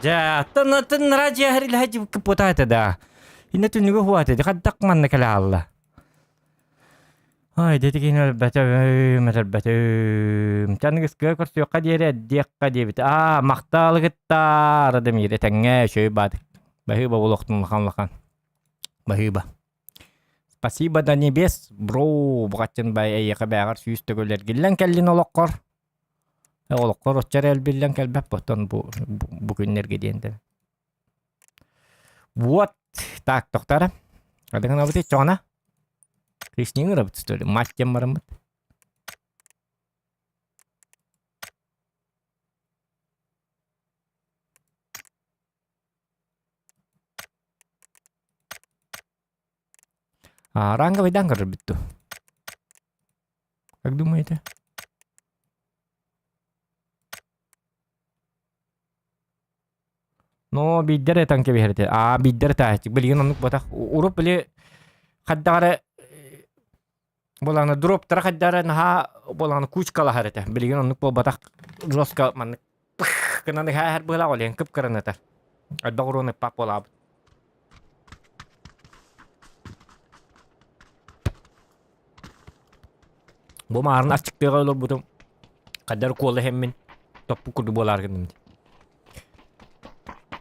Дьэ, атын радио илһэ кыппытаата да. Инна түннүгү хуата хаддак манна кэлэ хаалла. Ай, дэтигин өлбөтөм, өлбөтөм. Чаныгыскыга көрсүөххэ диэри эрдиэххэ диэбит. Аа, махтаалы кытта Радомир этэҥҥэ үчүгэй баатык. Баһыыба олохтун улахан улахан. Баһыыба. Спасибо до небес, бро, буҕаччын бай эйиэхэ бээҕэр сүүс төгүл эргиллэн кэллин олоххор. Олоххор оччо эрэ элбиллэн кэлбэт оттон бу, бу күннэргэ диэн Вот так тохтара. Адыгынабыт иччоҕуна. Кришнин ырабыт что ли? Мать тем бараммыт. А, ранговый дангер бүттү. Как думаете? Но биирдэр этан кэбиһэрите. Аа биирдэр этээччик. Билигин оннук ботах. Уруп били хайдаҕара буолаана дроптара хайдара наһаа буолаана кучкалаһар этэ. Билигин оннук буолбатах жестко маннык гынан ыһааһар быһалаах олен кып-кыранатар. Элбэх уруон ыппак буолаабыт. Бу маарын аччыктыаҕа олорбутум. Хайдар куола иһэммин топпу курдук буолаар гынным дии.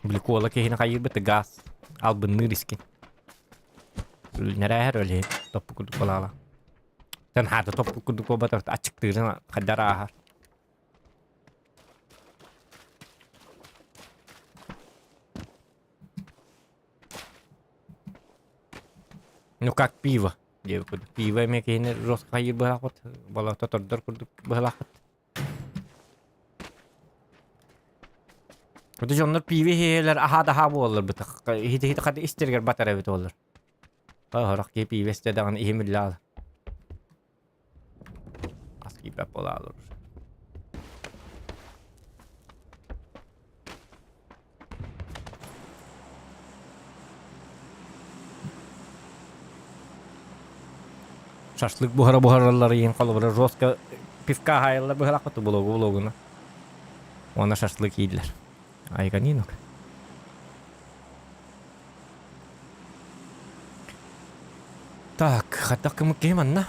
Били куола киһини хайыырбыт газ албынныыр искин. Үлнэрээһэр өлүһүн топпу курдук буолаала. Тэн хаата топпу курдук буолбатар аччыктыырын хайдар ааһар. Ну как пиво диэбит курдук. Пиво эмиэ киһини жестко хайыыр быһаахпыт, балата тордор курдук быһалаахпыт. Ити дьоннор пиво иһиэлэр аһаа да аһаа буолаллар бытах. Иһит-иһит хата истэригэр батар эбит олор. Хорох киһи пиво истэ даҕаны иһим үллэҕэ. Ас киирбэт буолаалар. Шашлык буһара буһараллар иһин холобура жестко пивка аһайаллар быһалаах блогу блогуна. Уонна шашлык ииллэр. Айганинок. Так, хаттах кымык киһи манна.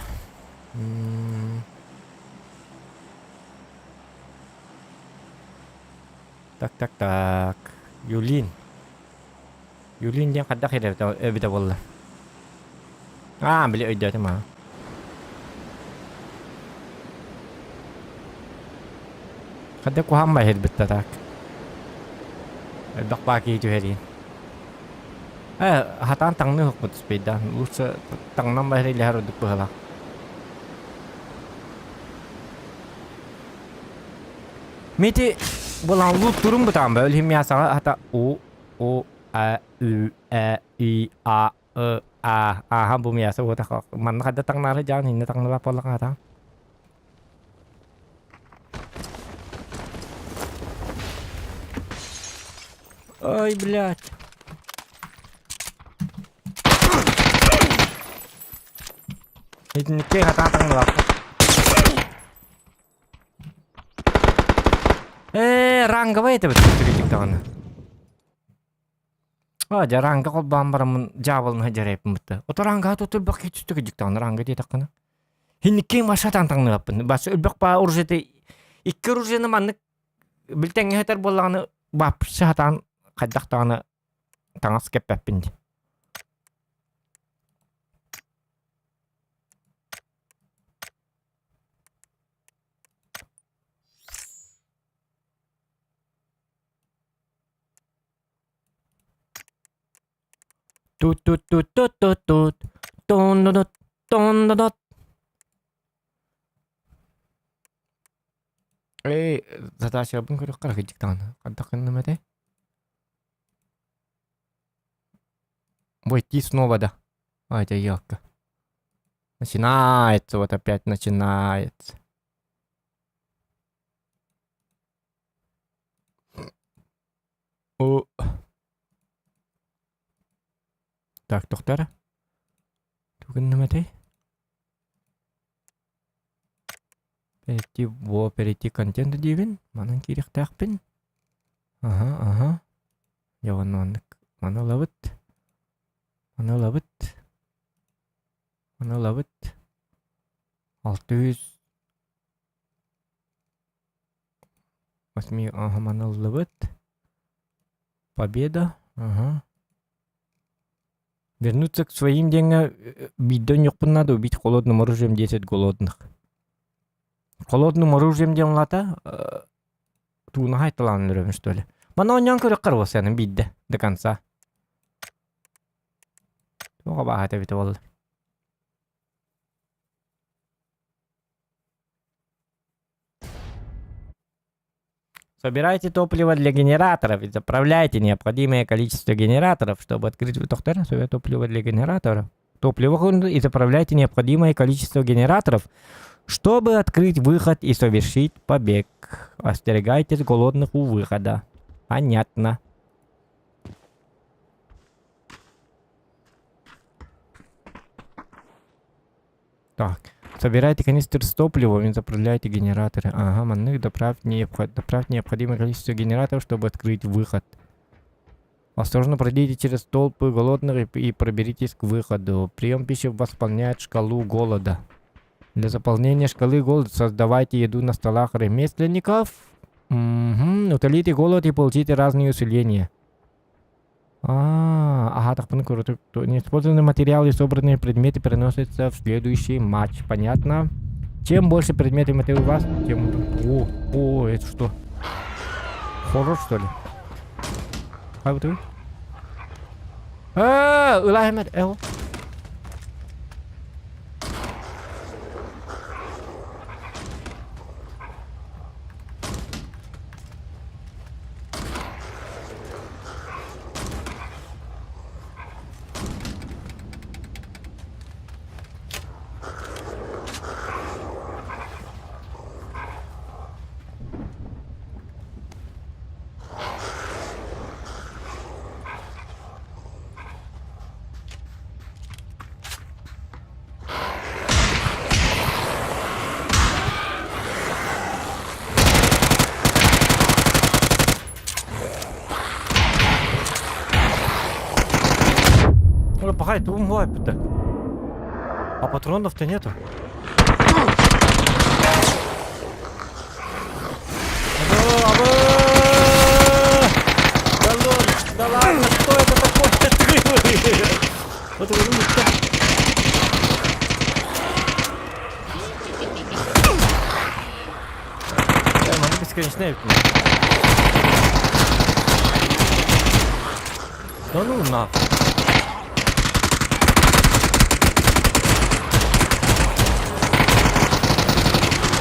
Так, так, так. Юлин. Юлин диэн хайдах эбитэ буолла? Аа, били өйдөөтүм аа. Хайдах куһаан баһырбытта так. Элбэх баа киһи түһэриин. Э, хатаан таҥныы хоппут успейдаан. Лучше таҥнан баһыр илэһэр ордук быһалаах. Мити булан лут турун бутаан ба өлүм мясаҕа хата у у а ү э и а ы а ааһан бу мяса уота манна хадда таҥнаары дьаан инне таҥныбап буоллаҕа хата Ой, блядь. Итинникке хатаа таҥныбаппын. Ээ, ранговай этэ бит даҕаны. А, дьэ ранга холбоон бараммын дьаабылына дьарэйпин бытта. Ото рангаҕа тутулбах киһи түстүк даҕаны ранга диэтэххинэ. Хинниккин баша таҥныгаппын. Бас өлбөх баа оружиеты икки оружиены маннык билтэҥҥэ сытар буоллаҕына вообще сатаан хайдах даҕаны таҥас кэппэппин дии. Тут-тут-тут-тут-тут-тут, тун-ду-дут, тун-ду-дут. Эй, задачабын көрүөххэ кырдьык даҕаны. Хайдах гынным этэй? Войти снова да. А, это елка. Начинается, вот опять начинается. О. Так, доктор. Тугуннум этэй? Перейти во перейти контент диибин. Манан киириэхтээхпин. Аха, аха. Дьэ уонна маннык маны ылабыт. Маны ылабыт. Маны ылабыт. 600 Восьми, ага, маны ыллыбыт. Победа, ага. Вернуться к своим диэҥҥэ биирдэ онньуохпун наада убить холодным оружием 10 голодных. Холодным оружием диэн улаата туунаһай талаан өлөрөбүн что ли. Маны оонньоон көрүөххэ эрэ буолсаным биирдэ до конца. Туох абааһыта эбитэ буолла. Собирайте топливо для генераторов и заправляйте необходимое количество генераторов, чтобы открыть доктора, собирайте топливо для генераторов. Топливо и заправляйте необходимое количество генераторов, чтобы открыть выход и совершить побег. Остерегайтесь голодных у выхода. Понятно. Так, собирайте канистры с топливом и заправляйте генераторы. Ага, маннык доправь, необход... доправь необходимое количество генераторов, чтобы открыть выход. Осторожно пройдите через толпы голодных и, и проберитесь к выходу. Прием пищи восполняет шкалу голода. Для заполнения шкалы голода создавайте еду на столах ремесленников. Угу. Утолите голод и получите разные усиления. А, ага, так круто. Неиспользованные материалы и собранные предметы переносятся в следующий матч. Понятно? Чем больше предметов у вас, тем... О, о, это что? Хоррор, что ли? А вот вы? А, Ылахмет, эл. Ну, пахай, тугум буолбута. А патронов-то нету. Абы, абы! Да лол, да ладно, что это такое? Вот вы думаете, Манна бесконечная эбит. Да ну нахуй.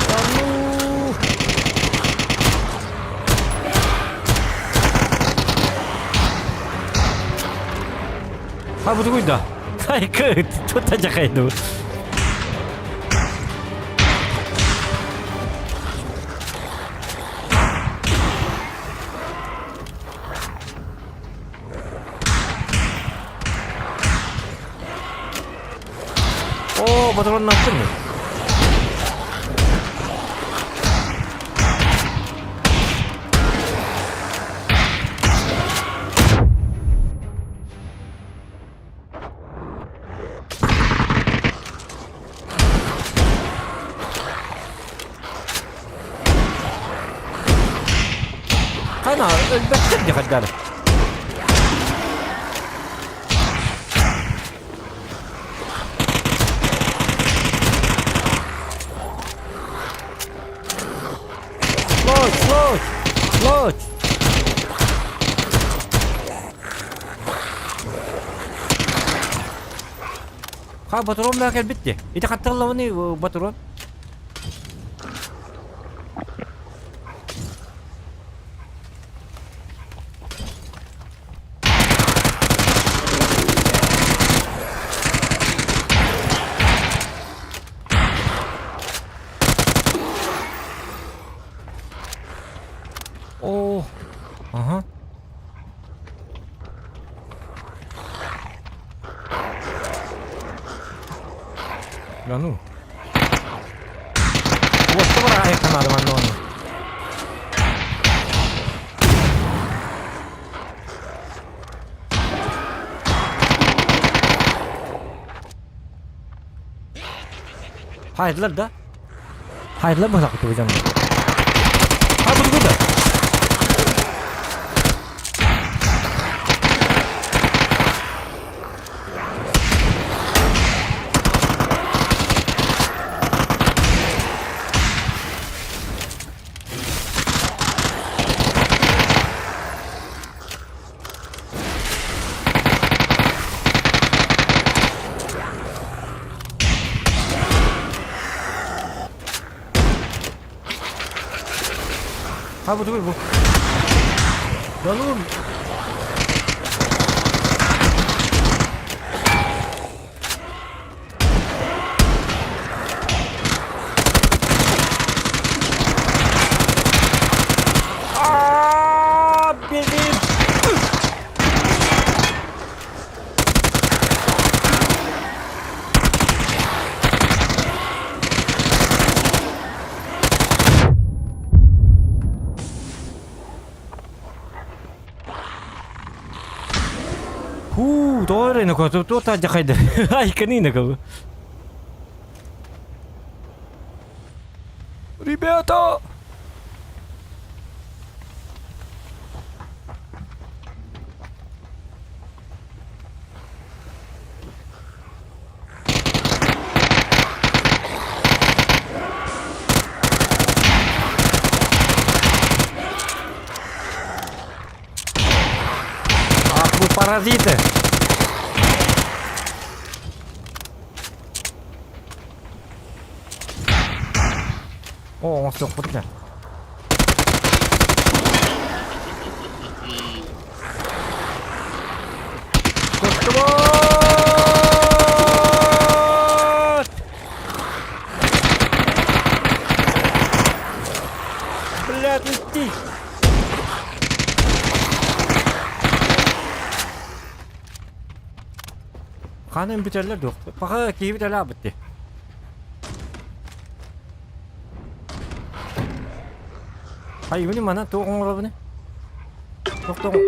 Да ну! А бу да. Хайка, тут тажахайду. Оо, патроннаахпын Хана өлбөттөр дии хайдары. Лодь, лодь, лодь. Ха, батарон баа кэлбит дии. Ити хатталлабыный батарон? Оо, аха. Да ну. Уоста бара айыкканаады манна оны. Хайдылар да? Хайдылар быһалаах дьон. Ha бу да. Ha bu dur bu. Lan oğlum. Aa, benim. Хуу, тоҕо эрэ туох таадьахайда айканина кабы. Ребята! Ах вы паразиты! Оо, оҥостуохпут этэ. Көстүбүт! Блядь, идти! Ханым бүтэллэр дуо? Паха киһибит элээбит дии. Айыбыны манан туох оҥоробуный? Тохтоҕу.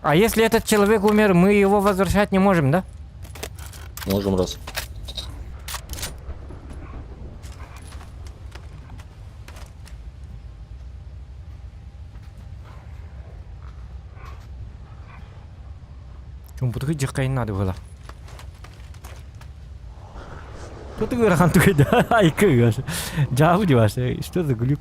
А если этот человек умер, мы его возвращать не можем, да? Можем раз. Чумпутугу дьыххайын надо было. Что ты ыарахан тугайда? Айка Жабы дебасы. Что за глюк?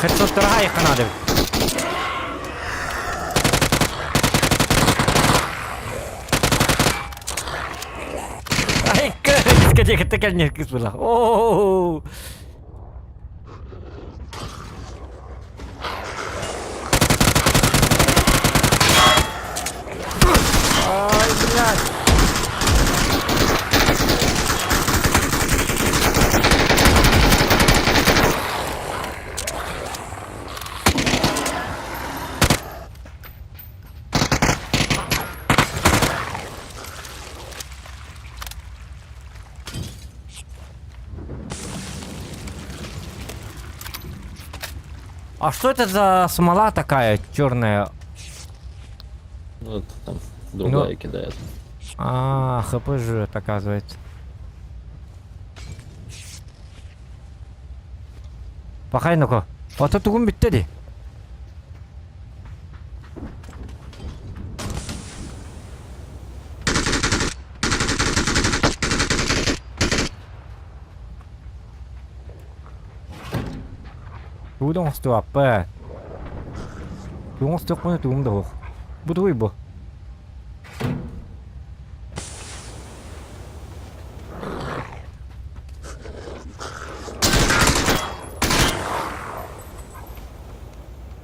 Хедшоттарға айқанады. Айка, дискотека кэлнер кыс была. О! Ай, блядь. А что это за смола такая черная? Ну, это там другая ну, кидает. А, хп жрет, оказывается. Пахай ну-ка. Ото тугум бүттэ дии. Тугу да оҥостубаппын. Тугу оҥостуохпуна тугум да суох. Бу тугуй бу?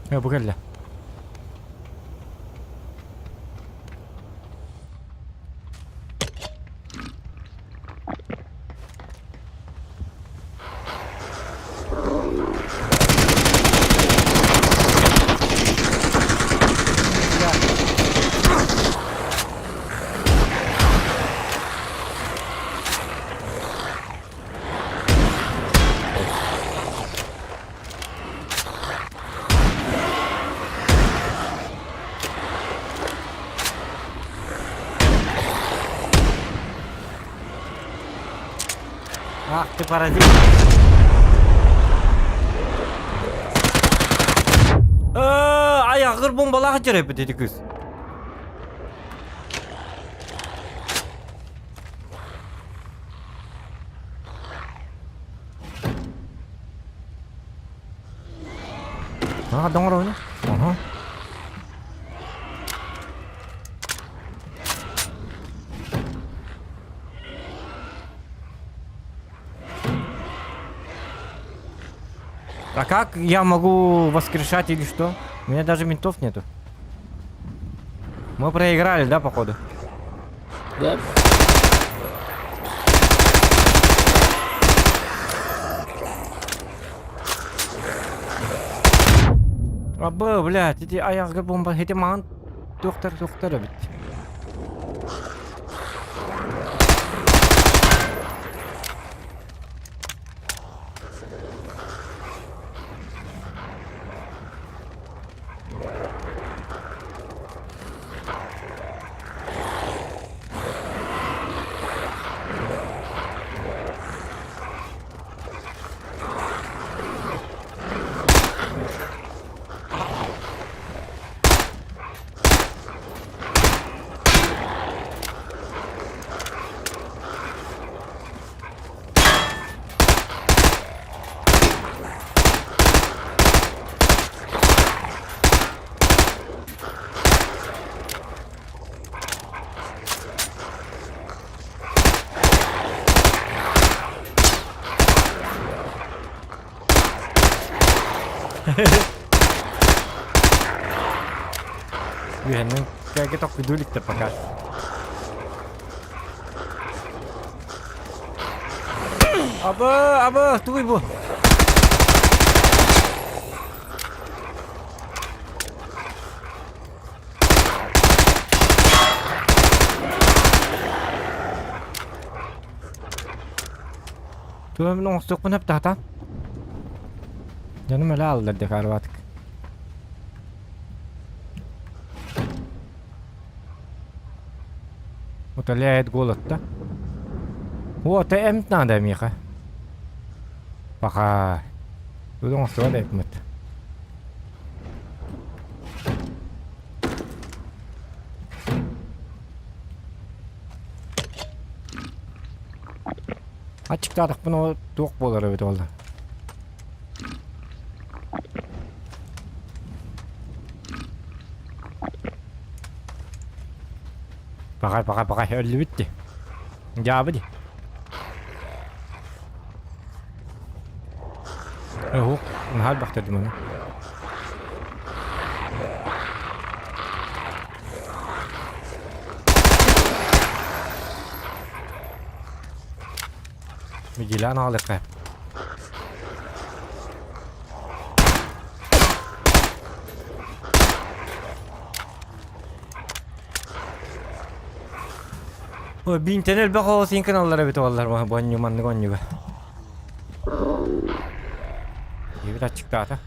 Ээ, бу кэллэ. Ах ты паразит! Айаҕыр бомбалаах дьэрэ эбит кыыс. А, доҥорону. Ага. А как я могу воскрешать или что? У меня даже ментов нету. Мы проиграли, да, походу? Да. Абы, блядь, ити айаҕа бомба, ити маҥан туохтар туохтар эбит. Үһэннэн кэгэ тохтуу иликтэр пока. Абы, абы, тугуй бу? Туһамын оҥостуохпун сөптөөхтөн. Дьонум өлө ааллар дии хаарбаатык. Утоляет голод-то. Вот, эмт надо миэхэ. Пока. Тугу оҥостуо да эппит. Аччыктаатахпына ол туох буолар эбит ол? Пахай, пахай, пахай, өллүбүт дии. Дьаабы дии. Уһук, наһаа элбэхтэр дии маны. Мигилян аҕалыахха. Ой, биинтэн элбэх оҕо сиҥкин аллар эбит уоллар бу онньу маннык онньуга. Эбит аччыктаата.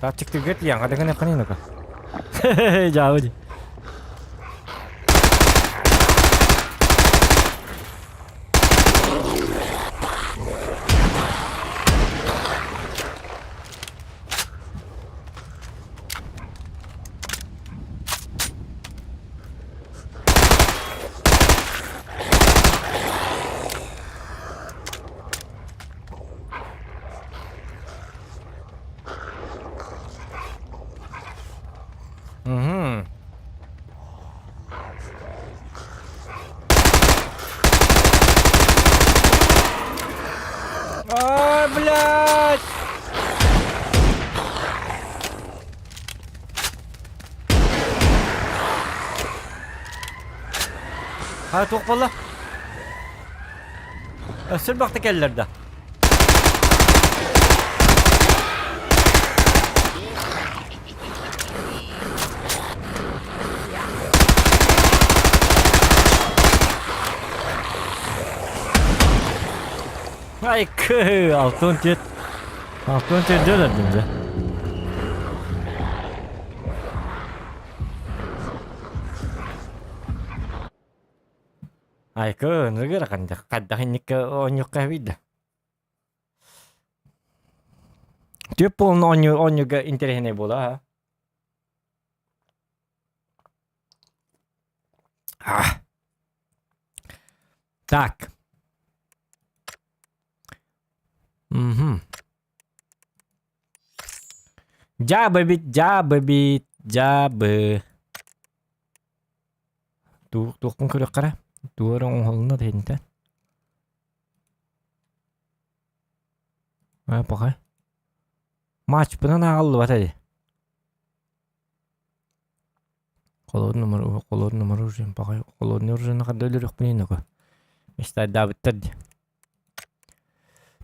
Аччыктыырга тиийэн хадыгын эпханин Дьаабы дии. Угу. Ай, блядь! Ха, туох буолла? Өссө элбэхтэ кэллэр да. Ай, кы, алтын тет. Алтын тет дедім де. Айкы, ыныгыр қандақ инникке оонньуохха эбит да. Түп буолан оонньуу оонньууга интэриэһинэй буолаа. А. Так. Мгм. Дьаабы эбит, дьаабы эбит, дьаабы. Туохпун көрүөххэ эрэ. Тугу эрэ оҥоһулунна да иһинтэн. Ээ, пока. Матчпынан ааҕыллыбат эди. Холодному, холодному оружием, пока холодное оружиены ханна өлөрүөхпүнүй нөкө. Мечтайдаабыттар дии.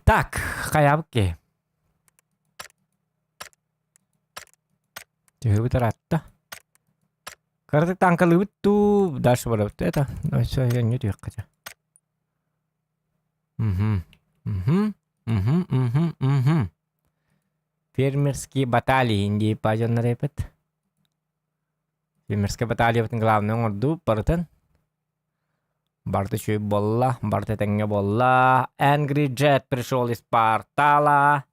Так, хайаабыт киһи. Түһүбүт ыраатта. Кыратык танкалыыбыт дуу, дальше барабыт. Это, ну все, я не түһүөххэ чэ. Мгм. Мгм. Мгм. Мгм. Мгм. Фермерские баталии дии пажоннар эпит. Фермерская баталиябытын главный оҥордуу барытын. Барыта үчүгэй буолла, барыта этэҥҥэ буолла. Angry Jet пришел из портала.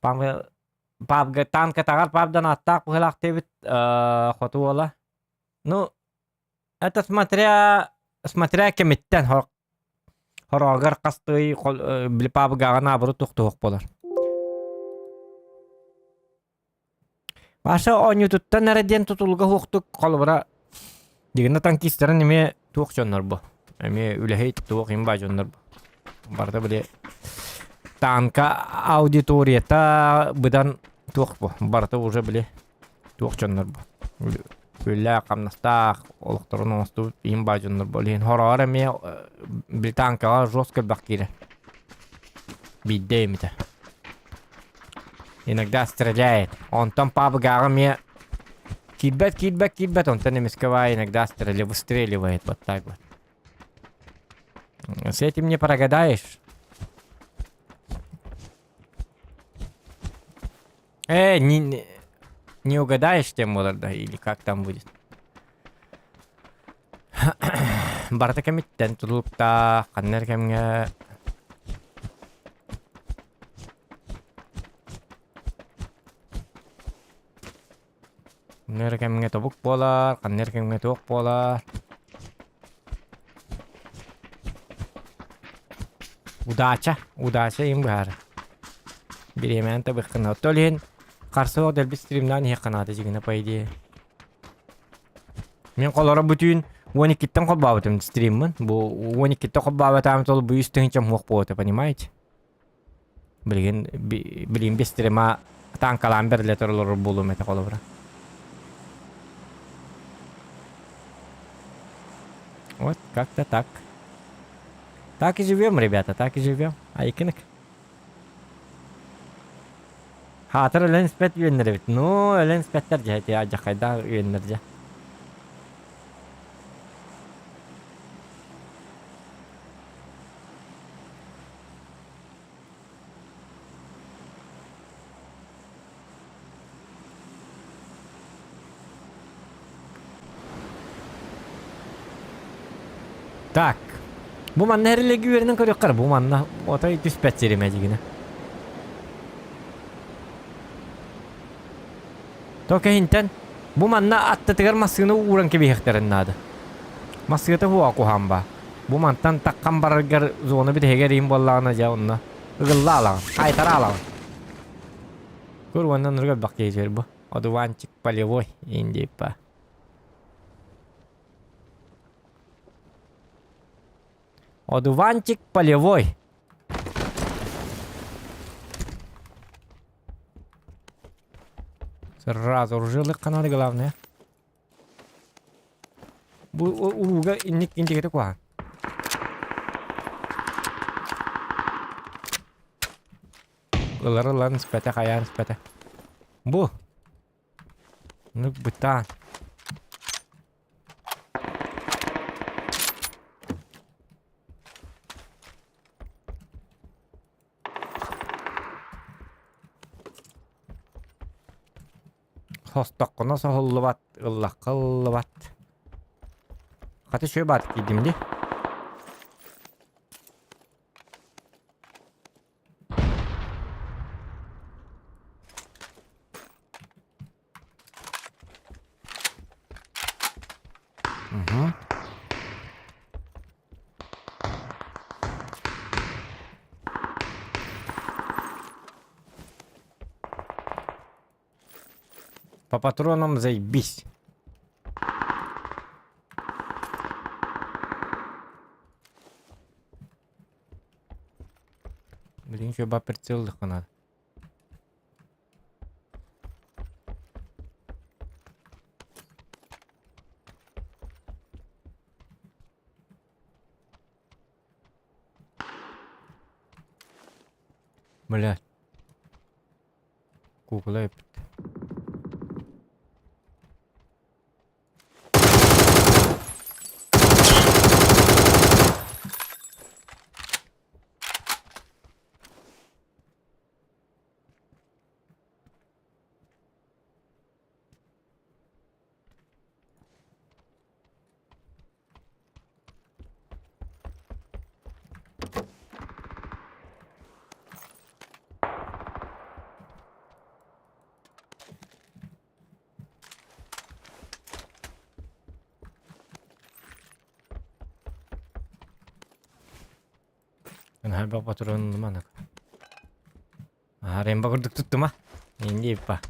Пабга танкатаҕар пабдан аттаах быһыылаах диэбит хоту уола. Ну, это смотря смотря кэмиттэн хороогор хастыы били пабгаҕа наоборот туох буолар. Паша оонньуутуттан эрэ диэн тутулуга суохтук холобура дигинэ танкистарын эмиэ туох дьоннор бу эмиэ үлэһит туох имба дьоннор бу барыта били танка аудиторията быдан туох бу барыта уже били туох дьоннор бу үлэлээх хамнастаах олохторун оҥостубут имба дьоннор бу илин хороҕор эмиэ били танкаҕа жестко элбэх киирэр биирдэ эмитэ Иногда стреляет. Онтон пабыгааҕа эмиэ киирбэт, киирбэт, киирбэт, онтон эмискэ баай иногда стреля выстреливает вот так вот. С этим не прогадаешь. Э, не, не угадаешь тем буолар да, или как там будет. Барыта кэмиттэн тутулуктаах, ханна эрэ кэмҥэ Ханна эрэ кэмҥэ тобук буолар, ханна эрэ кэмҥэ туох буолар. Удача, удача им быһаарар. Бириэмэни табыаххына. Оттон иһин харсыах дэлби стримнаан иһиэххэ наада дьиҥинэ по идее. Мин холоро бүтүүн 12-тэн холбообутум стриммын. Бу 12-тэн холбообатаам сол бу үс тыһыынча муох буолуо понимаете? Билигин билигин без стрима танкалаан бэриллэ тураллар буолуом этэ холобура. Вот как-то так. Так и живем, ребята, так и живем. Айкынык. Хаатыр өлөн испэт үөннэр эбит. Ну, өлөн испэттэр дьэ, ити алдьархайдаах үөннэр дьэ. Так. Бу манна эрилэги үөрэнэн көрүөххэ бу манна отой түспэт сирим эдьигинэ. Тока иһинтэн бу манна аттытыгар массыына ууран кэбиһиэхтэрин наада. Массыыта хуа куһаан баа. Бу мантан таххан бараргар зона бүтэһигэр иһин буоллаҕына дьэ онно ыгылла алаҕын, айтара алаҕын. Көр уонна нырга элбэх киһи бу. Одуванчик полевой индипа. Одуванчик полевой. Сразу оружие надо главное. Бу урууга инник интигete куһаҕан. Ылар ылан испэтэ, хайаан испэтэ. Бу. Ну бытаан. Состоххуна соһуллубат, ыллахха ыллыбат. Хата үчүгэй баатык киирдим дии. Угу. По патронам заебись. Блин, еще ба прицел надо. Блядь. Куукула эппит. Наһаа патроннуман. Ремба курдук туттума. Инди па.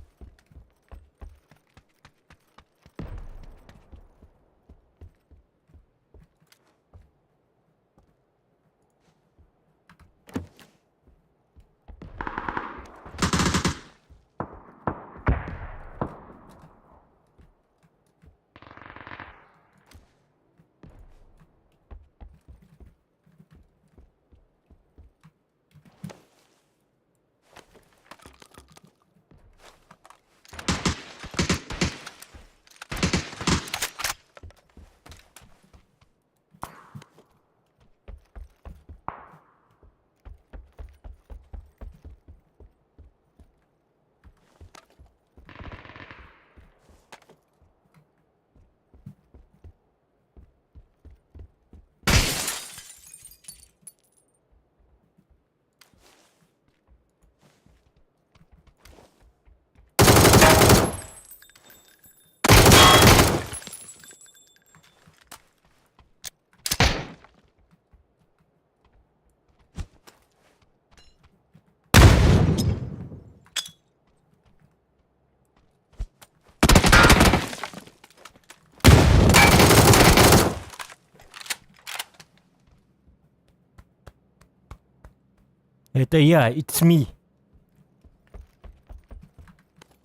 Это я, it's me.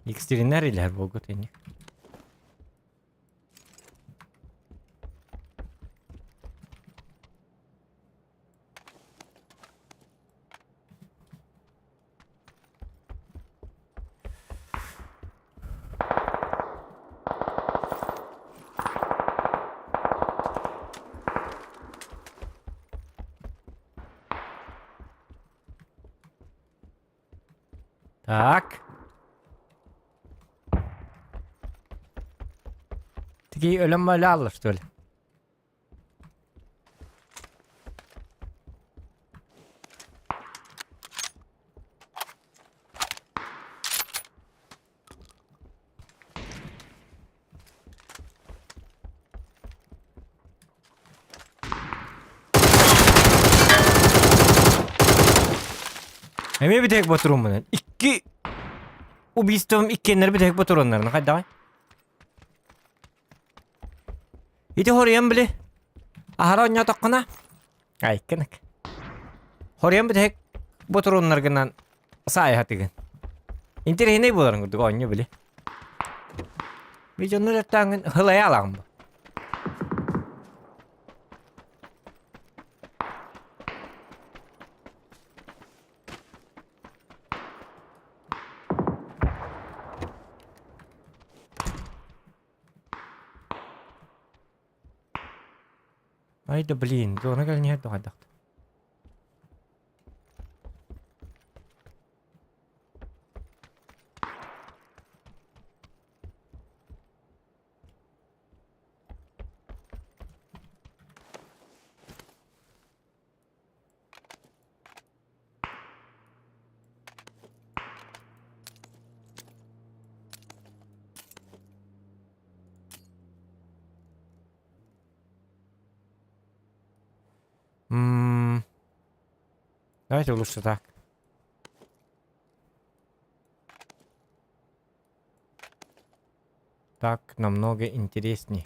Екатерина илэр буолгут ини. Так. Такие өлөм алла, что ли? Эмиэ бүтэһик ботурууммунан икки убийством иккиэннэр бүтэһик ботуруоннарын хайдаҕай? Ити хоруйан били аһара оонньоотоххуна айкынык. Хоруйан бүтэһик ботуруоннаргынан саайаһатыгын. Интэриэһинэй буоларын курдук оонньуу били. Би дьоннор эртээҥҥин һылайа алаҕын бу. Ай да блин, зона кэлин иһэр хайдах М, Давайте лучше так. Так намного интересней.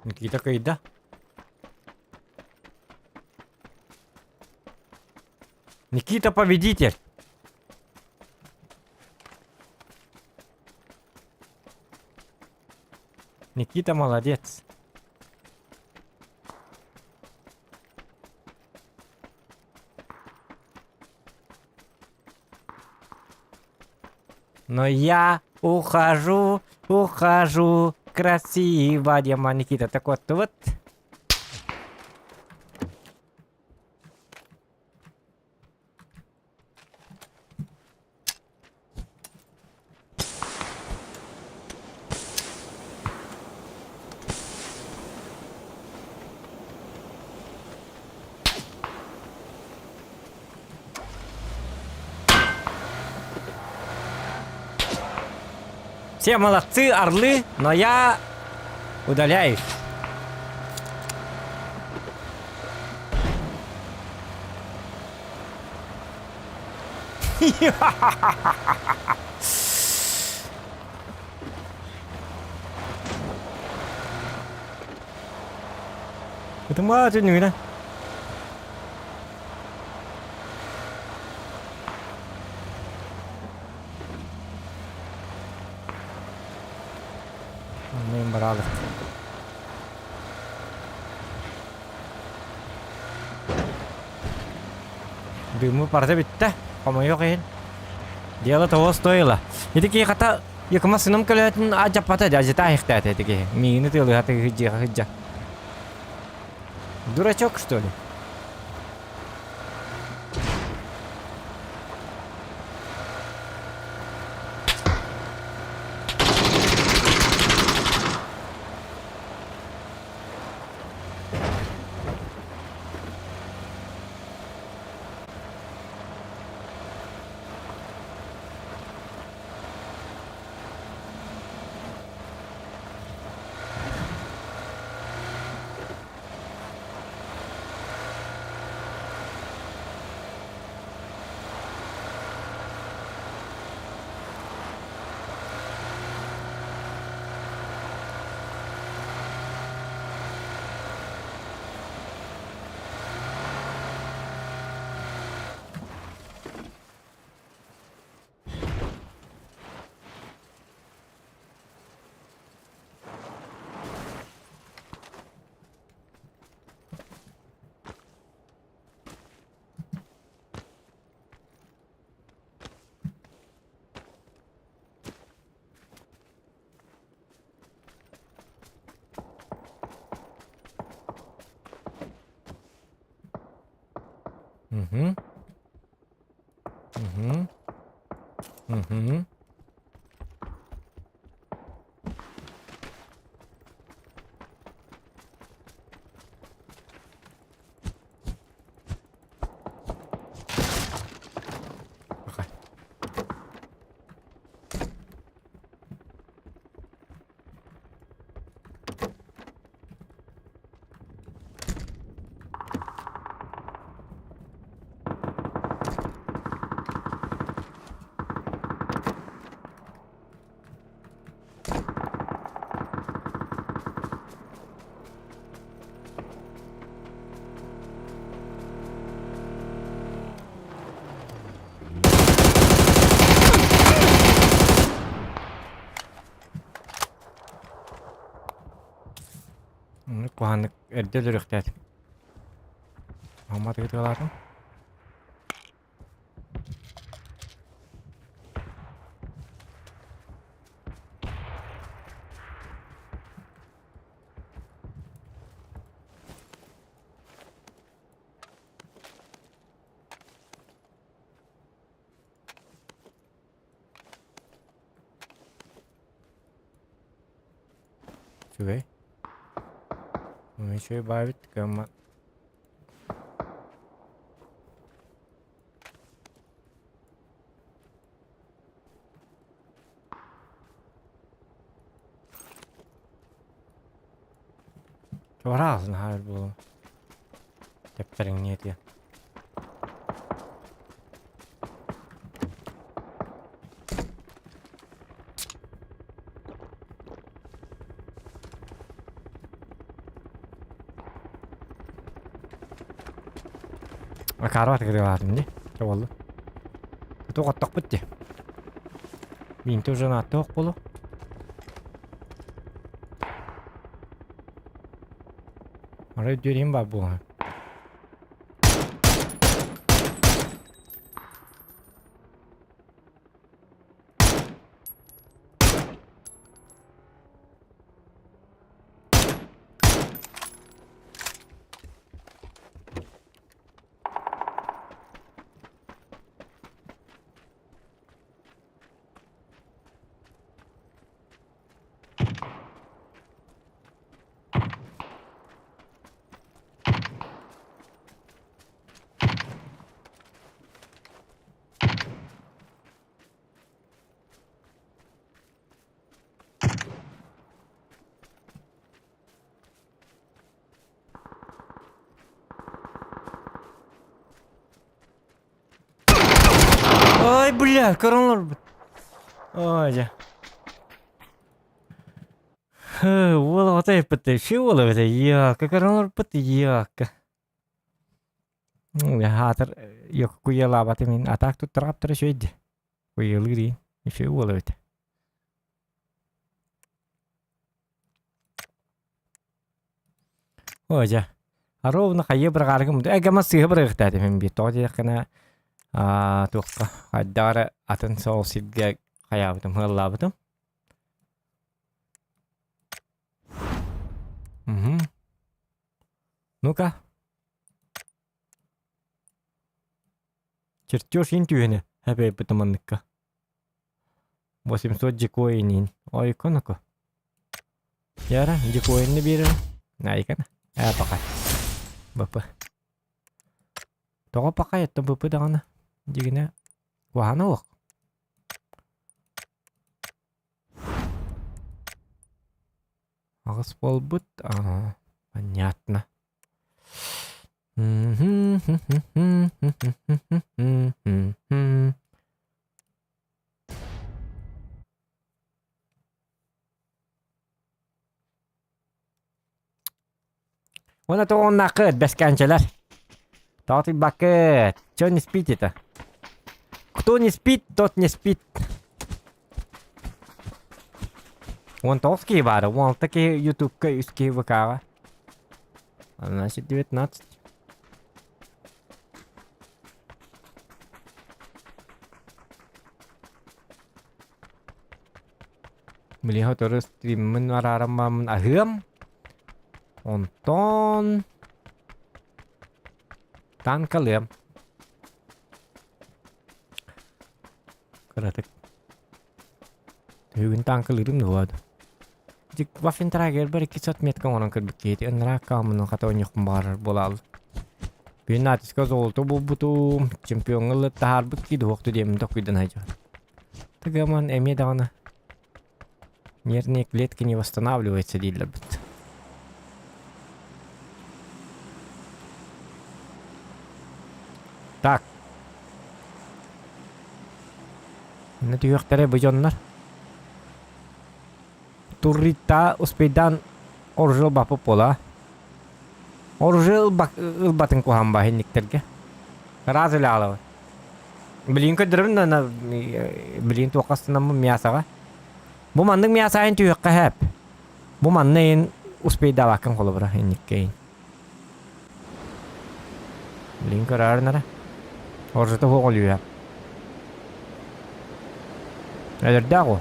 Никита кыйда. Никита победитель. Никита молодец. Но я ухожу, ухожу красиво, Дима Никита. Так вот, вот. Все молодцы, орлы, но я удаляюсь. Ытымгаа түннүгүнэ. Оннуйун бараалык. Дымы барыта бүттэ. Хомойуох иһин. Дело того стоило. Ити киһи хата Якума сыным көлөһөтүн адьаппата дьадьыта аһыхтаата ити киһи. Миигини тыалыһа тыгыһыдьыаха сылдьа. Дурачок, что ли? Угу. Угу. Угу. Куһаҕаннык эрдэ өлөрүөхтээтим. Аһыммат ытыалаатым. Үчүгэй. Үчүгэй баабит кыаммат. Чуораҕасын хаалар буолуом. Тэптэриҥниэ этиэ. Акаарбат кырыылаатым дии. Чэ буолла. Туох оттохпут дии. Биинтэ уже нааттаах буолуо. Арай дьүөрүм баар буолуо. Ой, бля, көрөн олорбут. Ой, дьэ. Уол оҕото эппит, уол эбитэ, йаакка көрөн олорбут, йаакка. Хаатыр куйалаабатым мин атаак туттарҕаптара үчүгэй дии. Куйалыыр дии. Үчүгэй уол эбит. Оо дьэ. Ровно хайыы быраҕаарыгым эгама сыыһа быраҕыахтаатым мин биир тоҕо диэтэххинэ аа туохха хайдах эрэ атын соҕус сиргэ хайаабытым ыаллаабытым. Мгм. Ну-ка. Чертеж иин түһүнэ эбэйбит манныкка. 800 дикоинин. Ойконоко. Яра, дикоинни биэрэр. Найкана. Ээ, пока. БП. Тоҕо пока это БП даҕаны. Дигинэ куһаҕана олох. Аҕыс буолбут. Ага, понятно. Уонна тоҕоннааххыт, бэскээнчэлэр. Тоҕо Чё не спите-то? Кто не спит, тот не спит. 19 киһи баара, 16 киһи ютубка, 3 киһи ВК-ҕа. Значит, 19. Билиһэ сотору стриммин араараммаммын аһыам. Онтон танкалыам. Кыратык. Түһүгүн таанкалыырым дуо? Дик Ваффентрагер бар икки отметка оҥорон көрбүт киһи ыныраа кааммын хата оонньуохпун баҕарар буолаал. Бүгүн натиска золото булбутум, чемпиоҥҥа ыллыт таһаарбыт кии дуһуохту диэммин токуйдан сылдьабын. Тыгаман эмиэ даҕаны нервные клетки не восстанавливаются дииллэр бит. Так. Инна түһүөхтэрэ бу дьоннор. Туррита успейдаан оружие ылбаппыт буола. Оружие ылбатын куһаҕан баа инниктэргэ. Раз эле аалабын. Билигин көрдөрөбүн да билигин туохха астынаммын мясоҕа. Бу маннык мясо айын түһүөххэ сөп. Бу манна иһин успейдаабаккын холобура инниккэ иһин. Билигин көрөөрүн эрэ. Оружиета суох өлүүһэ. Өлөрдөөх уу.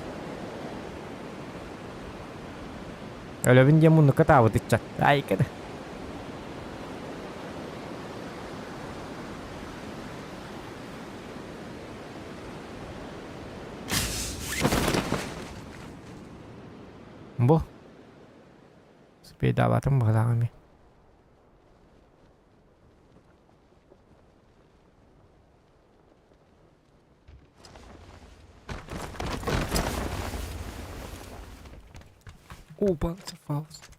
Өлөбүн диэн муннукка таабыт ыччат. Айка да. Бу. Спейдаабатым быһылаах эми. Опа, це Фауст.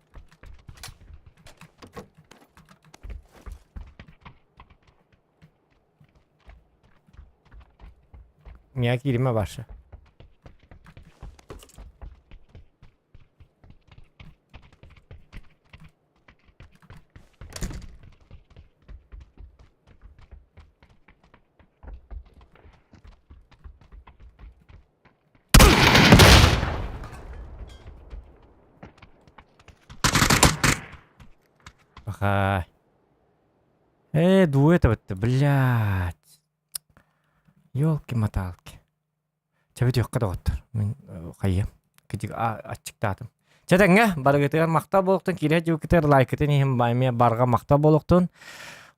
Мия кииримэ барша. Пахай. Э, дуэт это, блядь. Ёлки-моталки. Чэ бүтүөххэ доҕоттор. Мин хайыам. Кыдьык аччыктаатым. Чэ тэҥҥэ барыгытыгар махтал буолуохтун киирэ дьүкүтэр лайкытын иһин эмиэ барҕа махтал буолуохтун.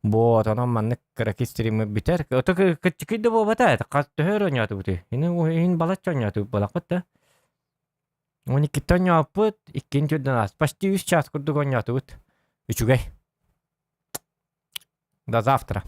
Бу отонон маннык кыракый стримы бүтэр. Ото кыччыкый да буолбата. Хас төһө өр оонньоотубутуй? Ини иһин балачча оонньоотубут буолахпыт да. Он иккитэ оонньооппут, иккин түрдэн аас. Почти үс час курдук оонньоотубут. Үчүгэй. До завтра.